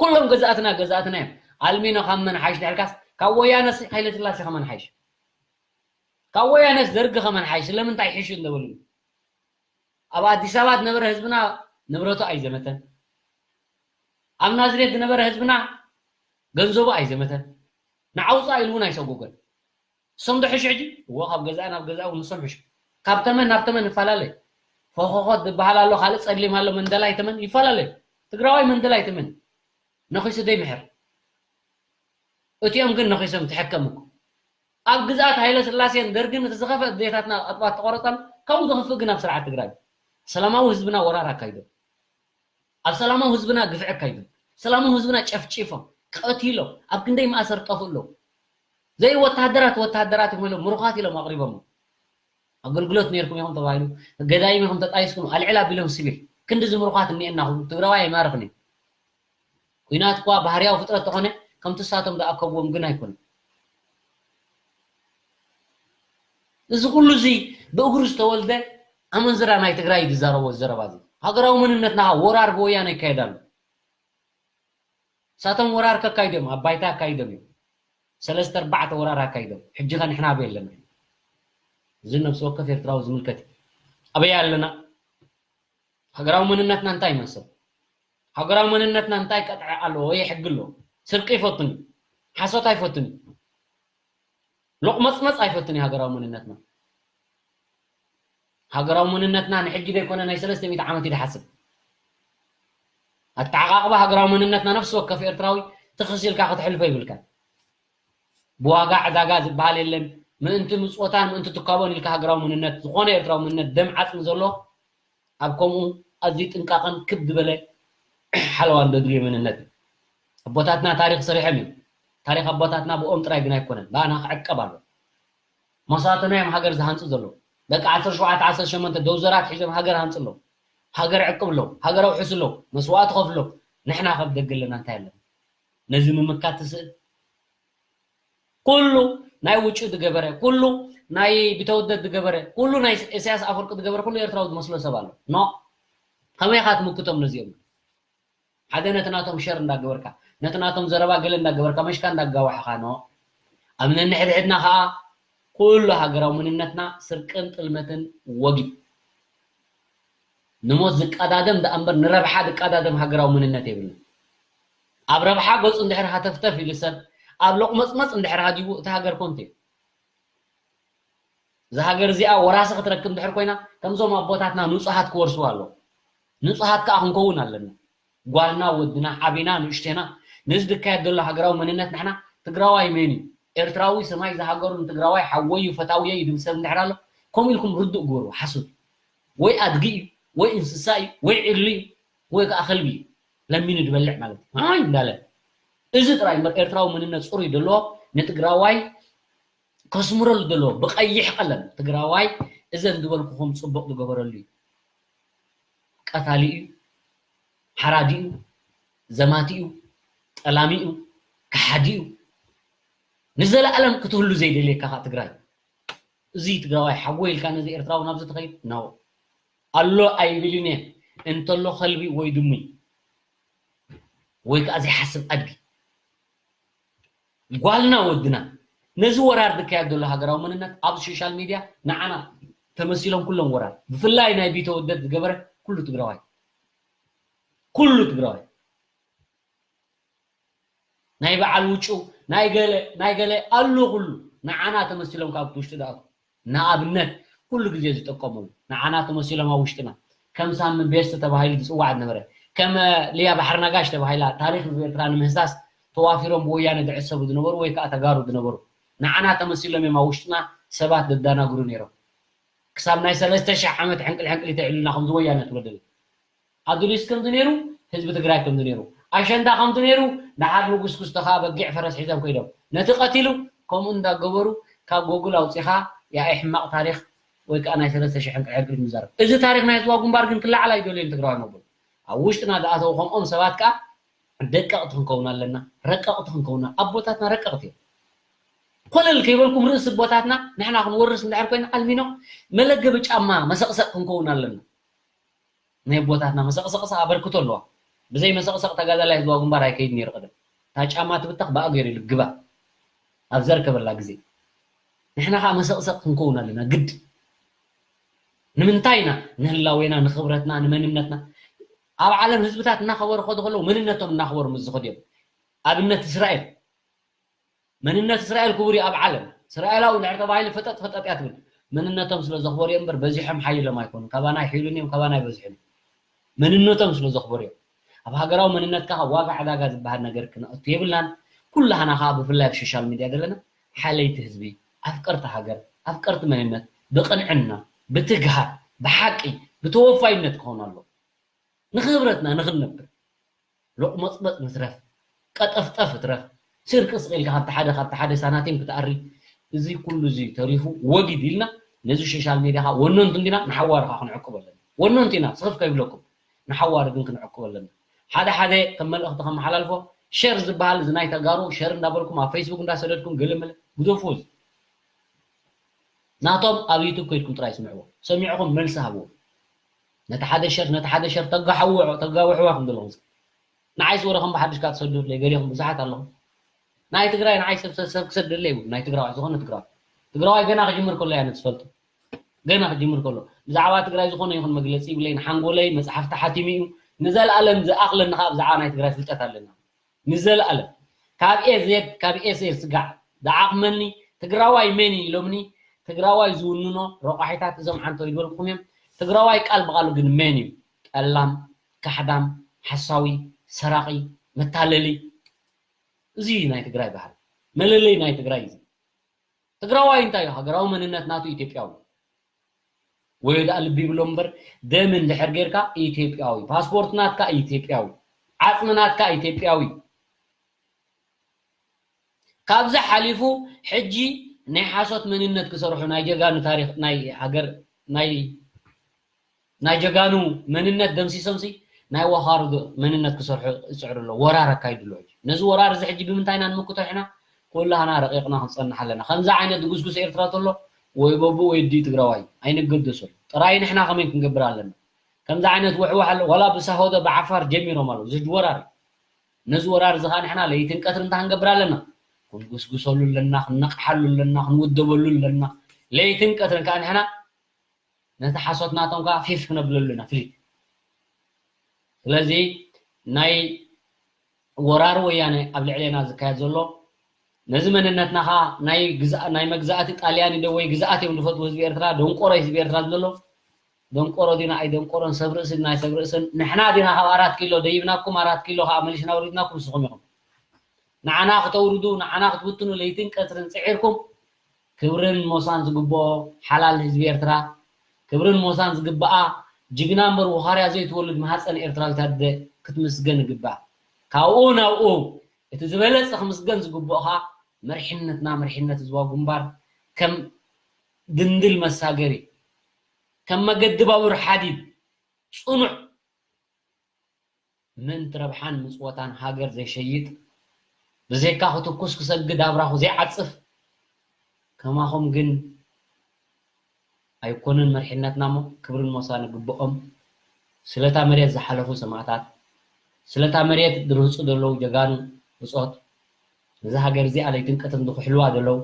ኩሎም ገዛእትና ገዛእትና እዮም ኣልሚኖ ካብ መን ሓይሽ ድሕርካስ ካብ ወያነስ ሃይለስላሴ ከመን ሓይሽ ካብ ወያነስ ደርጊ ከመን ሓይሽ ስለምንታይ ሕሹ እንደበሉ ኣብ ኣዲስ ኣበባ ዝነበረ ህዝብና ንብረቱ ኣይዘመተን ኣብ ናዝሬት ዝነበረ ህዝብና ገንዘቡ ኣይዘመተን ንዓውፃ ኢሉ እውን ኣይሰጎገን እሶም ዶ ሕሹ ሕጂ እዎ ካብ ገዛእ ናብ ገዛእ እውን ንሶም ሕሹ ካብ ተመን ናብ ተመን ይፈላለ ፎኾኾት ዝበሃል ኣሎ ካልእ ፀሊም ኣሎ መንደላይ ተመን ይፈላለ ትግራዋይ መንደላይ ተመን ነኺሱ ደይ ምሕር እቲኦም ግን ነኺሶም ተሐከምኩ ኣብ ግዝኣት ሃይለ ስላሴን ደርግን እቲ ዝኸፈ ዴታትና ኣጥባት ተቆረፀም ካብኡ ዝኽፍእ ግን ኣብ ስርዓት ትግራይ ሰላማዊ ህዝብና ወራር ኣካይዶም ኣብ ሰላማዊ ህዝብና ግፍዒ ኣካይዶም ሰላማዊ ህዝብና ጨፍጪፎም ቀቲሎም ኣብ ክንደይ ማእሰር ጠፍኡ ኣለዉ ዘይ ወታደራት ወታደራት እዮም ኢሎም ምሩኻት ኢሎም ኣቕሪቦም ኣገልግሎት ነርኩም ኢኹም ተባሂሉ ገዳይም ኢኹም ተጣይስኩም ኣልዕል ኣቢሎም ሲቪል ክንዲ ዝምሩኻት እኒኤና ትግራዋይ ኣይማርኽን እዩ ኩናት እኳ ባህርያዊ ፍጥረት ተኾነ ከምቲ ሳቶም ዝኣከብዎም ግን ኣይኮነን እዚ ኩሉ እዚ ብእግሩ ዝተወልደ ኣመንዝራ ናይ ትግራይ ዝዛረቦ ዘረባ እዚ ሃገራዊ መንነትና ወራር ብወያነ ይካየድ ኣሎ ሳቶም ወራር ከካይዶም ኣብ ባይታ ኣካይዶም እዮም ሰለስተ ኣርባዕተ ወራር ኣካይዶም ሕጂ ከ ንሕና ኣበይ ኣለና እዚ ነብሲ ወከፍ ኤርትራዊ ዝምልከት እዩ ኣበይ ኣለና ሃገራዊ መንነትና እንታይ ይመስል ሃገራዊ መንነትና እንታይ ቀጥዐ ኣለዎ ወይ ሕጊ ኣለዎ ስርቂ ይፈቱን እዩ ሓሶት ኣይፈቱን እዩ ሎቕመፅመፅ ኣይፈቱን እዩ ሃገራዊ መንነትና ሃገራዊ መንነትና ንሕጂ ዘይኮነ ናይ ሰለስተ ሚእቲ ዓመት እዩ ዝሓስብ ኣተዓቓቕባ ሃገራዊ መንነትና ነፍሲ ወከፍ ኤርትራዊ ትኽስ ኢልካ ክትሕልፎ ይብልካ ብዋጋ ዕዳጋ ዝበሃል የለን ምእንቲ ምፅወታን ምእንቲ ትካቦን ኢልካ ሃገራዊ መንነት ዝኾነ ኤርትራዊ መንነት ደም ዓፅሚ ዘሎ ኣብ ከምኡ ኣዝዩ ጥንቃቐን ክብ ዝበለ ሓለዋን ዘድልዮ መንነት እዩ ኣቦታትና ታሪክ ሰሪሖም እዮም ታሪክ ኣቦታትና ብኦም ጥራይ ግን ኣይኮነን ብኣና ክዕቀብ ኣሎ መሳትናዮም ሃገር ዝሃንፁ ዘለዉ ደቂ ዓሰርተ ሸውዓተ ዓሰርተ ሸሞንተ ደውዘራት ሒዞም ሃገር ሃንፁ ኣለዉ ሃገር ዕቅብ ኣለዉ ሃገር ኣውሕሱ ኣለዉ መስዋእቲ ከፍሎ ንሕና ከብ ደገ ኣለና እንታይ ኣለና ነዚ ምምካት ትስእል ኩሉ ናይ ውጩ ዝገበረ ኩሉ ናይ ቢተወደድ ዝገበረ ኩሉ ናይ ኢሳያስ ኣፈወርቂ ዝገበረ ኩሉ ኤርትራዊ ዝመስሎ ሰብ ኣሎ ኖ ከመይ ኢኻ ትምክቶም ነዚኦም ሓደ ነቲ ናቶም ሸር እንዳገበርካ ነቲ ናቶም ዘረባ ገለ እንዳገበርካ መሽካ እንዳጋዋሕኻ ኖ ኣብ ነንሕድሕድና ከዓ ኩሉ ሃገራዊ መንነትና ስርቅን ጥልመትን ወጊድ ንሞት ዝቀዳደም ደኣ እምበር ንረብሓ ዝቀዳደም ሃገራዊ መንነት የብልና ኣብ ረብሓ ገፁ እንድሕር ሃተፍተፍ ኢሉ ሰብ ኣብ ሎቕመፅመፅ እንድሕር ሃዲቡ እቲ ሃገር ኮንቱ እዩ እዛ ሃገር እዚኣ ወራሲ ክትረክብ እንድሕር ኮይና ከምዞም ኣቦታትና ንፁሃት ክወርስዋ ኣለዉ ንፁሃት ከዓ ክንከውን ኣለና ጓልና ወድና ዓቢና ንእሽቴና ነዚ ዝካየድ ዘሎ ሃገራዊ መንነት ንሕና ትግራዋይ መን እዩ ኤርትራዊ ሰማይ ዝሃገሩ ንትግራዋይ ሓወይ እዩ ፈታውየ እዩ ዝብል ሰብ እንድሕር ኣሎ ከምኡ ኢልኩም ርዱእ ግበሩ ሓሶት እዩ ወይ ኣድጊ እዩ ወይ እንስሳ እዩ ወይ ዕሊ እዩ ወይ ከዓ ከልቢ እዩ ለሚኑ ዝበልዕ ማለት እዩ ኣይ እንዳለ እዚ ጥራይ እምበር ኤርትራዊ መንነት ፅሩይ ዘለዎ ንትግራዋይ ከስምረሉ ዘለዎ ብቀይሕ ቀለም ትግራዋይ እዘን ዝበልኩኹም ፅቡቅ ዝገበረሉ እዩ ቀታሊ እዩ ሓራዲ እዩ ዘማቲ እዩ ጠላሚ እዩ ከሓዲ እዩ ንዘለኣለም ክትህሉ ዘይደልየካ ከዓ ትግራይ እዚ ትግራዋይ ሓጎ ኢልካ ነዚ ኤርትራዊ ናብዚ ትኸይድ ነው ኣሎ ኣይብልን እየ እንተሎ ከልቢ ወይ ድሙይ ወይ ከዓ ዘይሓስብ ኣድጊ፣ ጓልና ወድና፣ ነዚ ወራር ዝካየድ ዘሎ ሃገራዊ መንነት ኣብ ሶሻል ሚድያ ንዓና ተመሲሎም ኩሎም ወራር፣ ብፍላይ ናይ ቢተወደድ ዝገበረ ኩሉ ትግራዋይ፣ ኩሉ ትግራዋይ፣ ናይ በዓል ውጩ፣ ናይ ገለ ናይ ገለ ኣሎ፣ ኩሉ ንዓና ተመሲሎም ካብ ውሽጢ ዝኣትዉ። ንኣብነት ኩሉ ግዜ ዝጥቀምሉ ንዓና ተመሲሎም ኣብ ውሽጥና ከም ሳሚ ቤስት ተባሂሉ ዝፅዋዕ ዝነበረ፣ ከም ሊያ ባሕሪ ነጋሽ ተባሂላ ታሪክ ህዝቢ ኤርትራ ንምህሳስ ተዋፊሮም ብወያነ ዝዕሰቡ ዝነበሩ ወይ ከዓ ተጋሩ ዝነበሩ ንዓና ተመሲሎም እዮም ኣብ ውሽጥና ሰባት ዘዳናግሩ ነይሮም። ክሳብ ናይ ሰለስተ ሽሕ ዓመት ሕንቅል ሕንቅል ይተዕሉና ከምዚ ወያነ ትበደል። ኣዱሊስ ከምዚ ነይሩ፣ ህዝቢ ትግራይ ከምዚ ነይሩ፣ ኣሸንዳ ከምዚ ነይሩ። ደሓር ንጉስጉስቶ ከዓ በጊዕ ፈረስ ሒዞም ከይዶም ነቲ ቀቲሉ። ከምኡ እንዳገበሩ ካብ ጎጉል ኣውፂኻ ያኢ ሕማቕ ታሪክ ወይ ከዓ ናይ ሰለስተ ሽሕ ሕንቅል ሕንቅል ምዛረብ። እዚ ታሪክ ናይ ህዝባዊ ግንባር ግን ክለዓል ኣይደልዮን ትግራዋይ መበሉ። ኣብ ውሽጥና ዝኣተው ከምኦም ሰባት ከዓ ደቀቕቲ ክንከውን ኣለና፣ ረቀቕቲ ክንከውን ኣለና። ኣቦታትና ረቀቕቲ እዮም። ኮለል ከይበልኩም ርእሲ ኣቦታትና ንሕና ክንወርስ እንድሕር ኮይና ኣልሚኖ መለገቢ ጫማ መሰቕሰቕ ክንከውን ኣለና። ናይ ኣቦታትና መሰቕሰቕስ ኣበርክቶ ኣለዋ። ብዘይ መሰቕሰቕ ተጋዳላይ ህዝባዊ ግንባር ኣይከይድ ነይሩ ቀደም። እታ ጫማ ትብተኽ ብኣ ገይሩ ይልግባ ኣብ ዘርከበላ ግዜ። ንሕና ከዓ መሰቕሰቕ ክንከውን ኣለና ግድ። ንምንታይ ኢና ንህላዌና፣ ንኽብረትና፣ ንመንነትና? ኣብ ዓለም ህዝብታት እናኸበሩ ከዱ ከለዉ መንነቶም እናኸበሩ ምስ ዝኸዱ እዮም። ኣብነት እስራኤል፣ መንነት እስራኤል ክቡር እዩ ኣብ ዓለም። እስራኤላዊ እንድሕር ተባሂሉ ፈጠጥ ፈጠጥ እያ ትብል። መንነቶም ስለ ዘኽበሩ እዮም እምበር በዚሖም ሓይሎም ኣይኮኑን። ካባና ይሕይሉን እዮም፣ ካባና ይበዝሑን እዮም። መንነቶም ስለ ዘኽበሩ እዮም። ኣብ ሃገራዊ መንነትካ ካብ ዋጋ ዕዳጋ ዝበሃል ነገር ክነእቱ የብልናን። ኩላህና ከዓ ብፍላይ ኣብ ሶሻል ሚድያ ዘለና ሓለይቲ ህዝቢ፣ ኣፍቀርቲ ሃገር፣ ኣፍቀርቲ መንነት፣ ብቅንዕና፣ ብትግሃት፣ ብሓቂ፣ ብተወፋይነት ክኸውን ኣሎ። ንኽብረትና ንኽንነብር ሎቕመጽመጽ ንትረፍ፣ ቀጠፍጠፍ ትረፍ፣ ስርቂ ስቕ ኢልካ ካብቲ ሓደ ካብቲ ሓደ ሳናቲም ክትኣሪ፣ እዚ ኩሉ እዚ ተሪፉ ወጊድ ኢልና ነዚ ሶሻል ሜድያ ከዓ ወነንቱ እንዲና ንሓዋሩ ከዓ ክንዕቅቦ ኣለና። ወነንቱ ኢና፣ ስኽፍ ከይብለኩም ንሓዋሩ ግን ክንዕቅቦ ኣለና። ሓደ ሓደ ከም መልእኽቲ ከመሓላልፎ ሸር ዝበሃል እዚ ናይ ተጋሩ ሸር እንዳበልኩም ኣብ ፌስቡክ እንዳሰደድኩም ገለመለ ግደፉ። እዚ ናቶም ኣብ ዩቱብ ከይድኩም ጥራይ ስምዕዎ፣ ሰሚዕኹም መልሲ ሃብዎ። ነቲ ሓደ ሸር ነቲ ሓደ ሸር ተጋሓውዖ ተጋውሕዋ ከም ዘለኹም ንዓይስ ወረ ከም ብሓድሽ ካብ ትሰዱለይ ገሊኹም ብዙሓት ኣለኹም። ናይ ትግራይ ንዓይ ሰብ ሰብ ክሰደለይ ይብሉ። ናይ ትግራዋይ ዝኾነ ትግራዋይ ትግራዋይ ገና ክጅምር ከሎ እያ ነቲ ዝፈልጦ። ገና ክጅምር ከሎ ብዛዕባ ትግራይ ዝኾነ ይኹን መግለፂ ይብለይ። ንሓንጎለይ መፅሓፍቲ ሓቲሙ እዩ። ንዘለኣለም ዝኣኽለኒ ከዓ ብዛዕባ ናይ ትግራይ ፍልጠት ኣለና። ንዘለኣለም ካብ ኤ ዜድ ካብ ኤስ ኤል ስጋዕ ዝዓቕመኒ ትግራዋይ መን እዩ ኢሎምኒ። ትግራዋይ ዝውንኖ ረቋሒታት እዞም ዓንቶ ይበልኩም እዮም። ትግራዋይ ቃል ብቓሉ ግን መን እዩ? ጠላም፣ ካሕዳም፣ ሓሳዊ፣ ሰራቒ፣ መታለሊ። እዚ እዩ ናይ ትግራይ ባህሪ። መለለይ ናይ ትግራይ እዩ። ትግራዋይ እንታይ እዩ? ሃገራዊ መንነት ናቱ ኢትዮጵያዊ። ወይ ደኣ ልቢ ይብሎ እምበር ደም እንድሕር ጌርካ ኢትዮጵያዊ፣ ፓስፖርት ናትካ ኢትዮጵያዊ፣ ዓጽሚ ናትካ ኢትዮጵያዊ። ካብዚ ሓሊፉ ሕጂ ናይ ሓሶት መንነት ክሰርሑ ናይ ጀጋኑ ታሪኽ ናይ ሃገር ናይ ናይ ጀጋኑ መንነት ደምሲሶምሲ ናይ ወኻርዶ መንነት ክሰርሑ ይፅዕሩ ኣለዉ። ወራር ኣካይዱ ኣሎ። ሕጂ ነዚ ወራር እዚ ሕጂ ብምንታይ ኢና ንምክቶ? ሕና ኩላህና ረቂቕና ክንፀንሕ ኣለና። ከምዚ ዓይነት ድጉስጉስ ኤርትራ ተሎ ወይ በቡ ወይ ዲ ትግራዋይ ኣይንገደሰሉ። ጥራይ ንሕና ከመይ ክንገብር ኣለና? ከምዚ ዓይነት ውሕዋሕ ኣሎ። ዋላ ብሳሆዶ ብዓፋር ጀሚሮም ኣለዉ። እዚ ወራር እዩ። ነዚ ወራር እዚ ከዓ ንሕና ለይትን ቀትርን እንታይ ክንገብር ኣለና? ክንጉስጉሰሉ ኣለና፣ ክንነቕሓሉ ኣለና፣ ክንውደበሉ ኣለና። ለይትን ቀትርን ከዓ ንሕና ነቲ ሓሶት ናቶም ከዓ ፊፍ ክነብለሉ ኢና ፍሊት። ስለዚ ናይ ወራር ወያነ ኣብ ልዕሌና ዝካየድ ዘሎ ነዚ መንነትና ከዓ ናይ ግዛ ናይ መግዛእቲ ጣልያኒ ዶ ወይ ግዛኣት እዮም ዝፈትዉ ህዝቢ ኤርትራ ደንቆሮ ህዝቢ ኤርትራ ዘሎ ደንቆሮ ዲና ኣይ ደንቆሮን ሰብ ርእሲ ዲና ኣይ ሰብ ርእስን ንሕና ዲና ካብ ኣራት ኪሎ ደይብናኩም ኣራት ኪሎ ከዓ መሊስና ወሪድናኩም ንስኹም ኢኹም ንዓና ክተውርዱ ንዓና ክትብትኑ ለይትን ቀትርን ፅዒርኩም ክብርን ሞሳን ዝግብኦ ሓላል ህዝቢ ኤርትራ፣ ክብርን ሞሳን ዝግብኣ ጅግና እምበር ወኻርያ ዘይትወልድ ማህፀን ኤርትራዊት ኣደ ክትምስገን ይግብኣ። ካብኡ ናብኡ እቲ ዝበለፀ ክምስገን ዝግብኦ ኸዓ መሪሕነትና፣ መሪሕነት ህዝባዊ ግንባር ከም ድንድል መሳገሪ፣ ከም መገዲ ባቡር ሓዲድ ፅኑዕ ምእንቲ ረብሓን ምጽወታን ሃገር ዘይሸይጥ፣ ብዘይካ ክትኩስ ክሰግድ ኣብራኹ ዘይዓጽፍ፣ ከማኹም ግን ኣይኮነን መሪሕነትና እሞ ክብርን ሞሳን ይግብኦም። ስለታ መሬት ዝሓለፉ ሰማእታት፣ ስለታ መሬት ዝርህፁ ዘለዉ ጀጋኑ ብፆት፣ ነዛ ሃገር እዚኣ ለይትን ቀትርን ዝኹሕልዋ ዘለዉ፣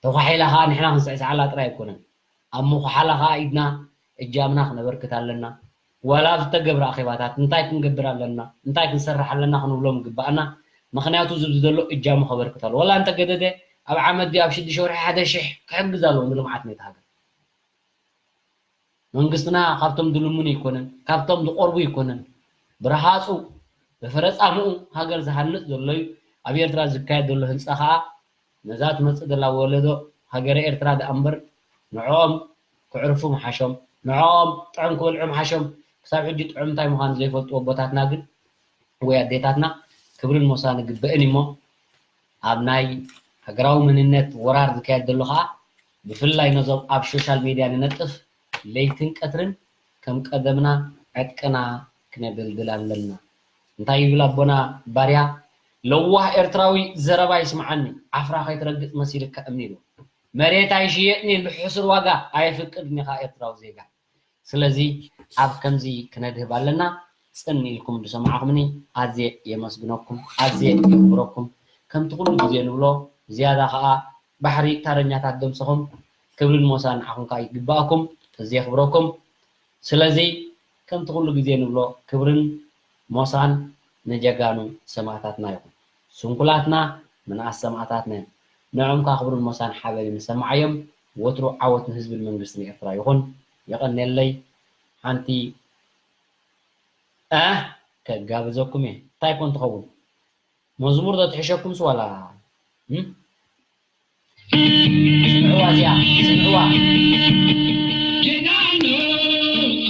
ተኳሒላ ኸዓ ንሕና ክንስዕስዓላ ጥራይ ኣይኮነን። ኣብ ምኹሓላ ኸዓ ኢድና እጃምና ክነበርክት ኣለና። ዋላ ኣብ ዝተገብረ ኣኼባታት እንታይ ክንገብር ኣለና፣ እንታይ ክንሰርሕ ኣለና ክንብሎም ይግባኣና። ምኽንያቱ እዚ ዘሎ እጃሙ ከበርክት ኣለዎ። ዋላ እንተገደደ ኣብ ዓመት ድዩ ኣብ ሽዱሽተ ወርሒ ሓደ ሽሕ ክሕግዝ ኣለዎ ንልምዓት ናይታ ሃገር። መንግስትና ካብቶም ዝልምኑ ኣይኮነን፣ ካብቶም ዝቆርቡ ኣይኮነን። ብረሃፁ ብፍረ ፃምኡ ሃገር ዝሃንፅ ዘሎ እዩ። ኣብ ኤርትራ ዝካየድ ዘሎ ህንፃ ከዓ ነዛ ትመፅእ ዘላ ወለዶ ሃገረ ኤርትራ ደኣ እምበር ንዕኦም ክዕርፉ ምሓሾም፣ ንዕኦም ጥዑም ክበልዑ ምሓሾም። ክሳብ ሕጂ ጥዑም እንታይ ምዃኑ ዘይፈልጡ ኣቦታትና ግን ወይ ኣዴታትና ክብርን ሞሳን ይግበእን እሞ ኣብ ናይ ሃገራዊ መንነት ወራር ዝካየድ ዘሎ ከዓ ብፍላይ ነዞም ኣብ ሶሻል ሜድያ ንነጥፍ ለይትን ቀትርን ከም ቀደምና ዕጥቅና ክነደልድል ኣለና። እንታይ ይብል ኣቦና ባርያ? ለዋህ ኤርትራዊ ዘረባ ይስምዓኒ፣ ዓፍራ ከይትረግጽ መሲልካ እምኒ ኢሉ። መሬት ኣይሽየጥን እዩ ብሕሱር ዋጋ፣ ኣየፍቅድን ኢኻ ኤርትራዊ ዜጋ። ስለዚ ኣብ ከምዚ ክነድህብ ኣለና። ጽን ኢልኩም ዝሰማዕኹምኒ ኣዝየ የመስግነኩም፣ ኣዝየ የኽብረኩም። ከምቲ ኩሉ ግዜ ንብሎ ዝያዳ ከኣ ባሕሪ ታረኛታት ደምሰኹም ክብርን ሞሳን ንዓኹም ከኣ ይግባኣኩም፣ እዚ የኽብረኩም። ስለዚ ከምቲ ኩሉ ግዜ ንብሎ ክብርን ሞሳን ንጀጋኑ ሰማእታትና ይኹን። ስንኩላትና ምንኣስ ሰማእታትና እዮም። ንዕኦም ከኣ ክብርን ሞሳን ሓበን ንሰማዓዮም። ወትሩ ዓወት ንህዝብን መንግስትን ኤርትራ ይኹን። የቐንየለይ። ሓንቲ እ ከጋብዘኩም እየ። እንታይ ኮን ትኸውን? መዝሙር ዶ ትሕሸኩምስ ዋላ? እም? ስምዕዋ እዚኣ፣ ስምዕዋ። ጀጋኑ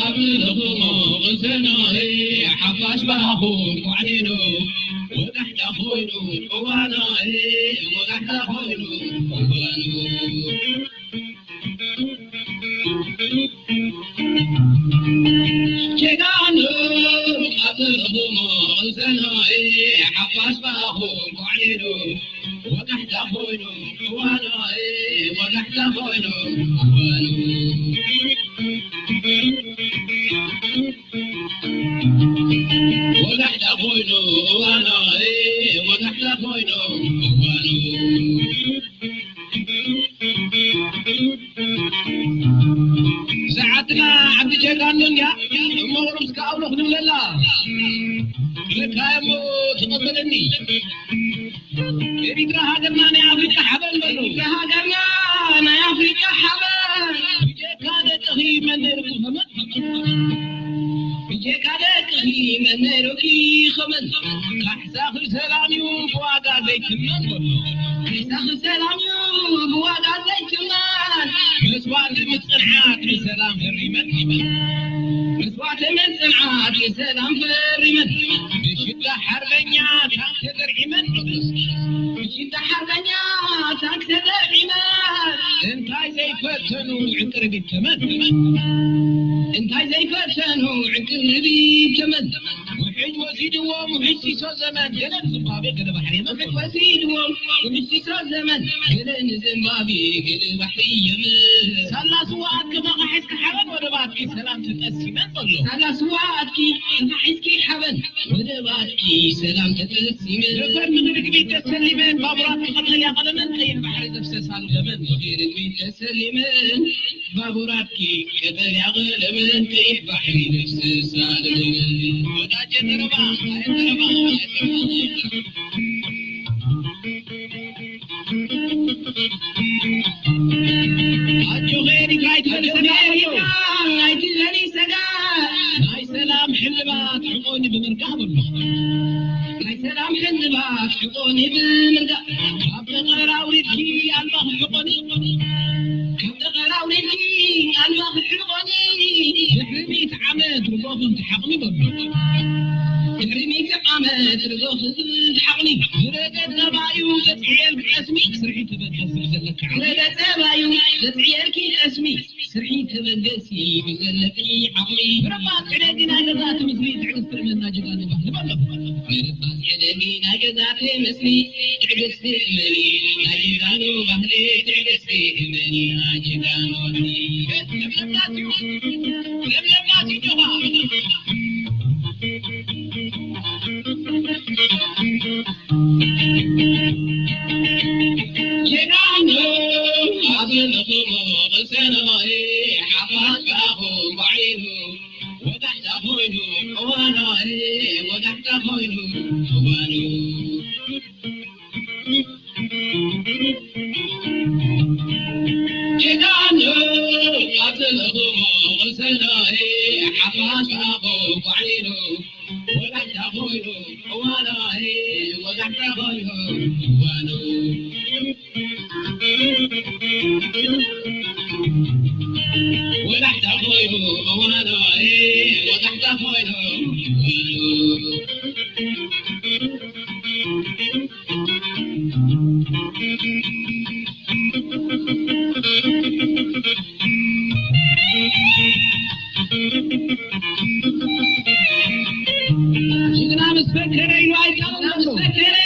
ኣብ ለኹም ቅሰናይ ሓፋሽ ባኹም ኳዕሊኑ ወጋሕታ ኮይኑ እዋናይ ወጋሕታ ኮይኑ እዋኑ። ጀጋኑ ኣብ ለኹም ቅሰናይ ሓፋሽ ባኹም ኳዕሊኑ ወጋሕታ ኮይኑ እዋናይ ወጋሕታ ኮይኑ እዋኑ። ወጋሕታ ኮይኑ እዋናይ ወጋሕታ ኮይኑ እዋኑ። እዛ ዓድና ዓዲ ጀጋኑ እንድያ እሞ ቁሩብ እስከ ኣውሎ ክንብለላ። ለካ እሞ ተቐበለኒ። ኤሪትራ ሃገርና ናይ ኣፍሪቃ ሓበን በሉ። ኤሪትራ ሃገርና ናይ ኣፍሪቃ ሓበን። ብጀካ ደቅኺ መን ነይሩ ክኸመን? ብጀካ ደቅኺ መን ነይሩ ክኸመን? ካሕሳኺ ሰላም እዩ ብዋጋ ዘይትመን በሉ። ካሕሳኺ ሰላም እዩ ብዋጋ ዘይትመን። መስዋእቲ ምስ ጽንዓት ንሰላም ፈሪመን። መስዋእቲ ምስ ጽንዓት ንሰላም ፈሪመን። ብሽዳ ሓርበኛ ተደርዒመን፣ ብሽዳ ሓርበኛ ታንክ ተደርዒመን፣ እንታይ ዘይፈተኑ ዕንቅርቢት ተመን፣ እንታይ ዘይፈተኑ ዕንቅርቢት ተመን። ውሕጅ ወሲድዎም፣ ውሕጅ ሲሶ ዘመን፣ ገለ ንዝምባብዌ፣ ገለ ባሕሪ የመን። ውሕጅ ወሲድዎም፣ ውሕጅ ሲሶ ዘመን፣ ገለ ንዝምባብዌ፣ ገለ ባሕሪ የመን። ሳላ ስዋ ኣትኪ፣ ፋኻ ሒዝኪ ሓበን፣ ወደባትኪ ሰላም ተጠሲመን በሎ። ሳላ ስዋ ኣትኪ፣ ፋኻ ሒዝኪ ሓበን፣ ወደባትኪ ሰላም ተጠሲመን። ነፈርቲ ብርግቢት ተሰሊመን፣ ባቡራትኪ ቀጠልያ ቀለመን፣ ቀይሕ ባሕሪ ዘፍሰሳሉ ደመን። ነፈርቲ ብርግቢት ተሰሊመን፣ ባቡራትኪ ቀጠልያ ቀለመን፣ ቀይሕ ባሕሪ ዘፍሰሳሉ ደመን። ወዳጀ ተረባ፣ ኣየ ተረባ፣ ኣየ ተረባ። ኣጆኺ ኤሪትራ ኣይትበሊ ሰጋእ በሎ። ኣይትበሊ ሰጋእ። ናይ ሰላም ሕልባት ሕቆኒ ብምርቃ በሎ። ናይ ሰላም ሕልባት ሕቆኒ ብምርቃ። ካብ ጠጠር ኣውሪድኪ ኣልማኺ ሕቆኒ። ካብ ጠጠር ኣውሪድኪ ኣልማኺ ሕቆኒ። ድሕሪ ሚእቲ ዓመት ርጎኽን ትሓቕኒ በሎ። ድሕሪ ሚእቲ ዓመት ርጎኽን ትሓቕኒ። ዝረገ ጸባዩ ዘጽዕየልኪ ጠስሚ ስርሒ ተበገሲ ብዘለኪ ዓቕሚ። ዝረገ ጸባዩ ዘጽዕየልኪ ጠስሚ ስርሒ ተበገሲ ብዘለኪ ዓቕሚ። ምርባጽ ዕደጊ ናይ ገዛእቲ ምስሊ ትዕግስቲ ርመና ጀጋኑ ባህሊ በሎ። ምርባጽ ዕደጊ ናይ ገዛእቲ ምስሊ ትዕግስቲ እመኒ ናይ ጀጋኑ ባህሊ ትዕግስቲ እመኒ ናይ ጀጋኑ ባህሊ። ለምለማት እዩ፣ ለምለማት እዩ ጆኻ። ዘለኹሞ ሰማይ ሓፋሽ ከኣ ባዕሉ ወጋሕታ ኮይኑ እዋኑ፣ ወጋሕታ ኮይኑ እዋኑ። ኪዳኑ ኣብ ዘለኹሞ ሰማይ ሓፋሽ ከኣ ባዕሉ ወጋሕታ ኮይኑ እዋኑ፣ ወጋሕታ ኮይኑ እዋኑ። ወጋሕታ ኮይኑ እዋኑ፣ ወጋሕታ ኮይኑ እዋኑ። ጅግና ምስ ፈከረ ኢሉ ኣይዳነን፣ ምስ ፈከረ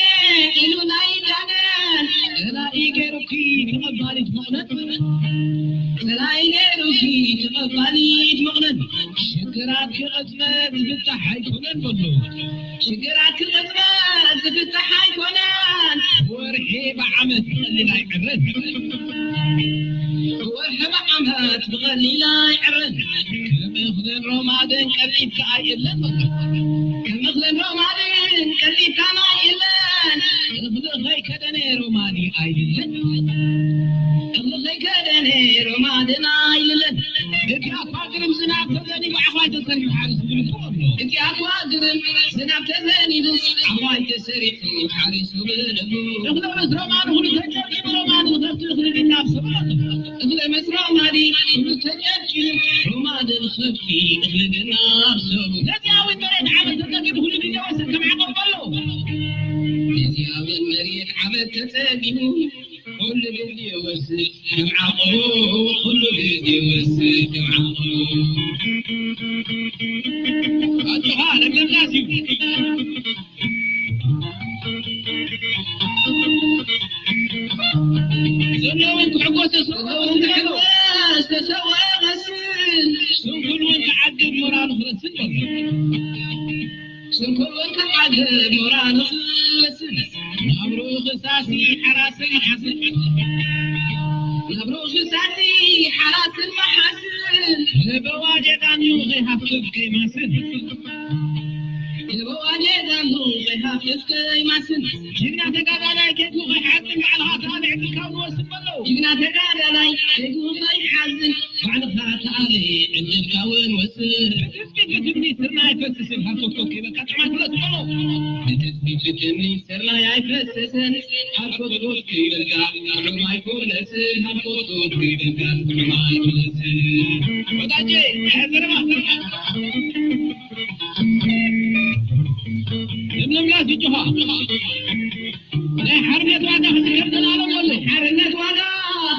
ኢሉ ኣይዳነን። ጸላኢ ገይሩኪ ተቐባሊት መቕነት፣ ጸላኢ ገይሩኪ ተቐባሊት መቕነት። ሽግራት ክቕጽበት ዝፍታሕ ኣይኮነን በሎ። ሽግራት ክቕጽበት ዝፍታሕ ኣይኮነን። ወርሒ ብዓመት ብቐሊል ኣይዕረን። ወርሒ ብዓመት ብቐሊል ኣይዕረን። ከም እኽልን ሮማድን ቀልጢፍካ ኣይእለን። ከም እኽልን ሮማድን ቀልጢፍካ ኣይእለን። እኽሊ ከይከደነ ሮማዲ ኣይልለን። እኽሊ ከይከደነ ሮማድን ኣይልለን። እቲ ኣኳ ግርም ዝናብ ተዘኒቡ ዓዃይ ተሰሪሑ ሓሪሱ ዝብል እኮ ኣሎ። እቲ ኣኳ ግርም ዝናብ ተዘኒቡ ዓዃይ ተሰሪሑ ሓሪሱ ዝብል እኮ። እኽሊ ምስ ሮማዲ ኩሉ ተጨብጢቡ ሮማዲ ንኸብቲ እኽሊ ድናብ ሰብሎ። እኽሊ ምስ ሮማዲ ኩሉ ተጨብጢቡ ሮማዲ ንኸብቲ እኽሊ ድናብ ሰብሎ። ነዚኣዊ መሬት ዓመት ተጠቂሙ ኩሉ ግዜ ወስድ ከም ዓቐብ ኣሎ። ነዚኣዊ መሬት ዓመት ተጠቂሙ ኩሉ ግዜ ወስድ ከም ዓቕሙ፣ ኩሉ ግዜ ወስድ ከም ዓቕሙ። ኣጆኻ ለምለምናስ እዩ። ዘለውን ክሕጎስ ተሰውኦ እውን ክሕጎስ ተሰውኦ ይመስል። ስንኩል እውን ክዓግብ ሞራሉ ክረስን በሎ። ስንኩል ክዓግብ ሞራሉ ክረስን። ናብርኡ ክሳሲ ሓራስን መሓስን። ናብርኡ ክሳሲ ሓራስን መሓስን። ህበዋ ጀጋኑ ከይሃፍፍ ከይማስን። ህበዋ ጀጋኑ ከይሃፍፍ ከይማስን። ጅግና ተጋዳላይ ከይዱ ከይሓዝን ባዕልኻ ተኣለ ዕድልካ እውን ወስድ በሎ። ጅግና ተጋዳላይ ከይዱ ከይሓዝን ባዕልኻ ተኣለ ዕድልካ እውን ወስድ። ብትጽቢት ብትምኒት ስርናይ ኣይፈስስን፣ ሃርኮትኮት ከይበልካ ጥዕማት ፍለጥ በሎ። ብትጽቢት ብትምኒት ስርናይ ኣይፈስስን፣ ሃርኮትኮት ከይበልካ ጥዑም ኣይኮነስን፣ ሃርኮትኮት ከይበልካ ጥዑም ኣይኮነስን። ወዳጄ፣ ዘረባ፣ ዘረባ። ለምለም ጋሽ ጆሃ፣ ናይ ሓርነት ዋጋ ክዝከር ዘላለም ኣሎ። ሓርነት ዋጋ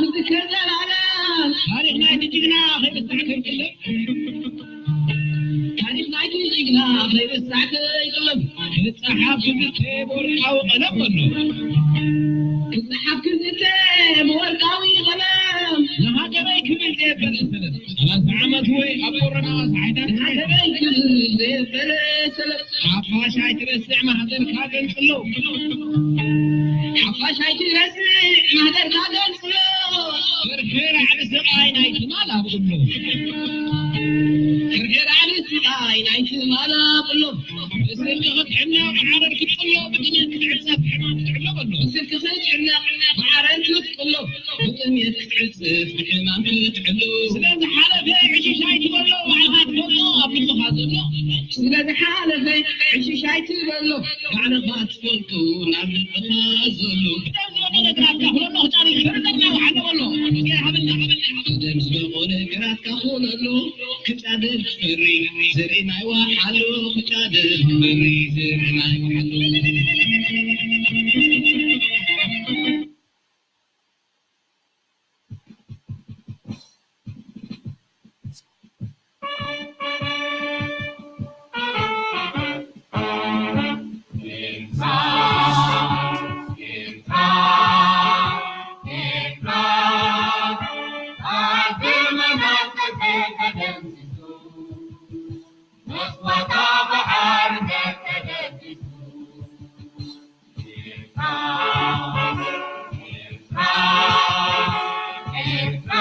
ክዝከር ዘላለም። ታሪኽ ናይቲ ጅግና ከይርሳዕ ከይቅለም። ታሪኽ ናይቲ ጅግና ከይርሳዕ ከይቅለም። ክጸሓፍ ክዝተ ብወርቃዊ ቀለም ኣሎ። ክጸሓፍ ክዝተ ብወርቃዊ ቀለም። ንሃገረይ ክብል ዘየበለ ሰለፍ። ሰላሳ ዓመት ወይ ኣብ ቦረና ሰዓታት ንሃገረይ ክብል ዘየበለ ሰለፍ። ሓፋሽ ኣይትረስዕ ማህደርካ ገንጽሎ። ሓፋሽ ኣይትረስዕ ማህደርካ ገንጽሎ። ፍርፍር ዓቢ ስቓይ ናይ ትማል ኣብሎ። ፍርፍር ዓቢ ስቓይ ናይ ትማል ኣብሎ። ብስልኪ ክትሕነቕ ዓረር ክትጥሎ፣ ብጥሜት ክትዕጸፍ ሕማም ክትዕሎ በሎ። ብስልኪ ክትሕነቕ ዓረር ክትጥሎ፣ ብጥሜት ክትዕጸፍ ብሕማም ክትዕሎ። ስለ ዝሓለፈ ዕሽሽ ኣይትበሎ፣ ባዕልኻ ትፈልጦ ኣብ ልብኻ ዘሎ። ስለ ዝሓለፈ ዕሽሽ ኣይትበሎ፣ ባዕልኻ ትፈልጦ ናብ ልብኻ ዘሎ። ብደም ዝበቆለ ግራትካ ኩለሎ ክጫድል ክፈሪ ዘርናይ ወሓለ በሎ። እዚኣ ሃበልና፣ ሃበልና፣ ሃበልና። ብደም ዝበቆለ ግራትካ ኩለሎ ክጫድል ክፈሪ ዘርናይ ወሓሎ፣ ክጫድል ክፈሪ ዘርናይ ወሓሎ። ኤርትራ፣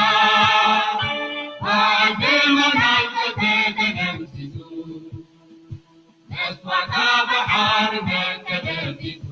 ባድመ ናጽነት ተደምሲሱ፣ መስዋእታ ብሓርነት ተደምሲሱ።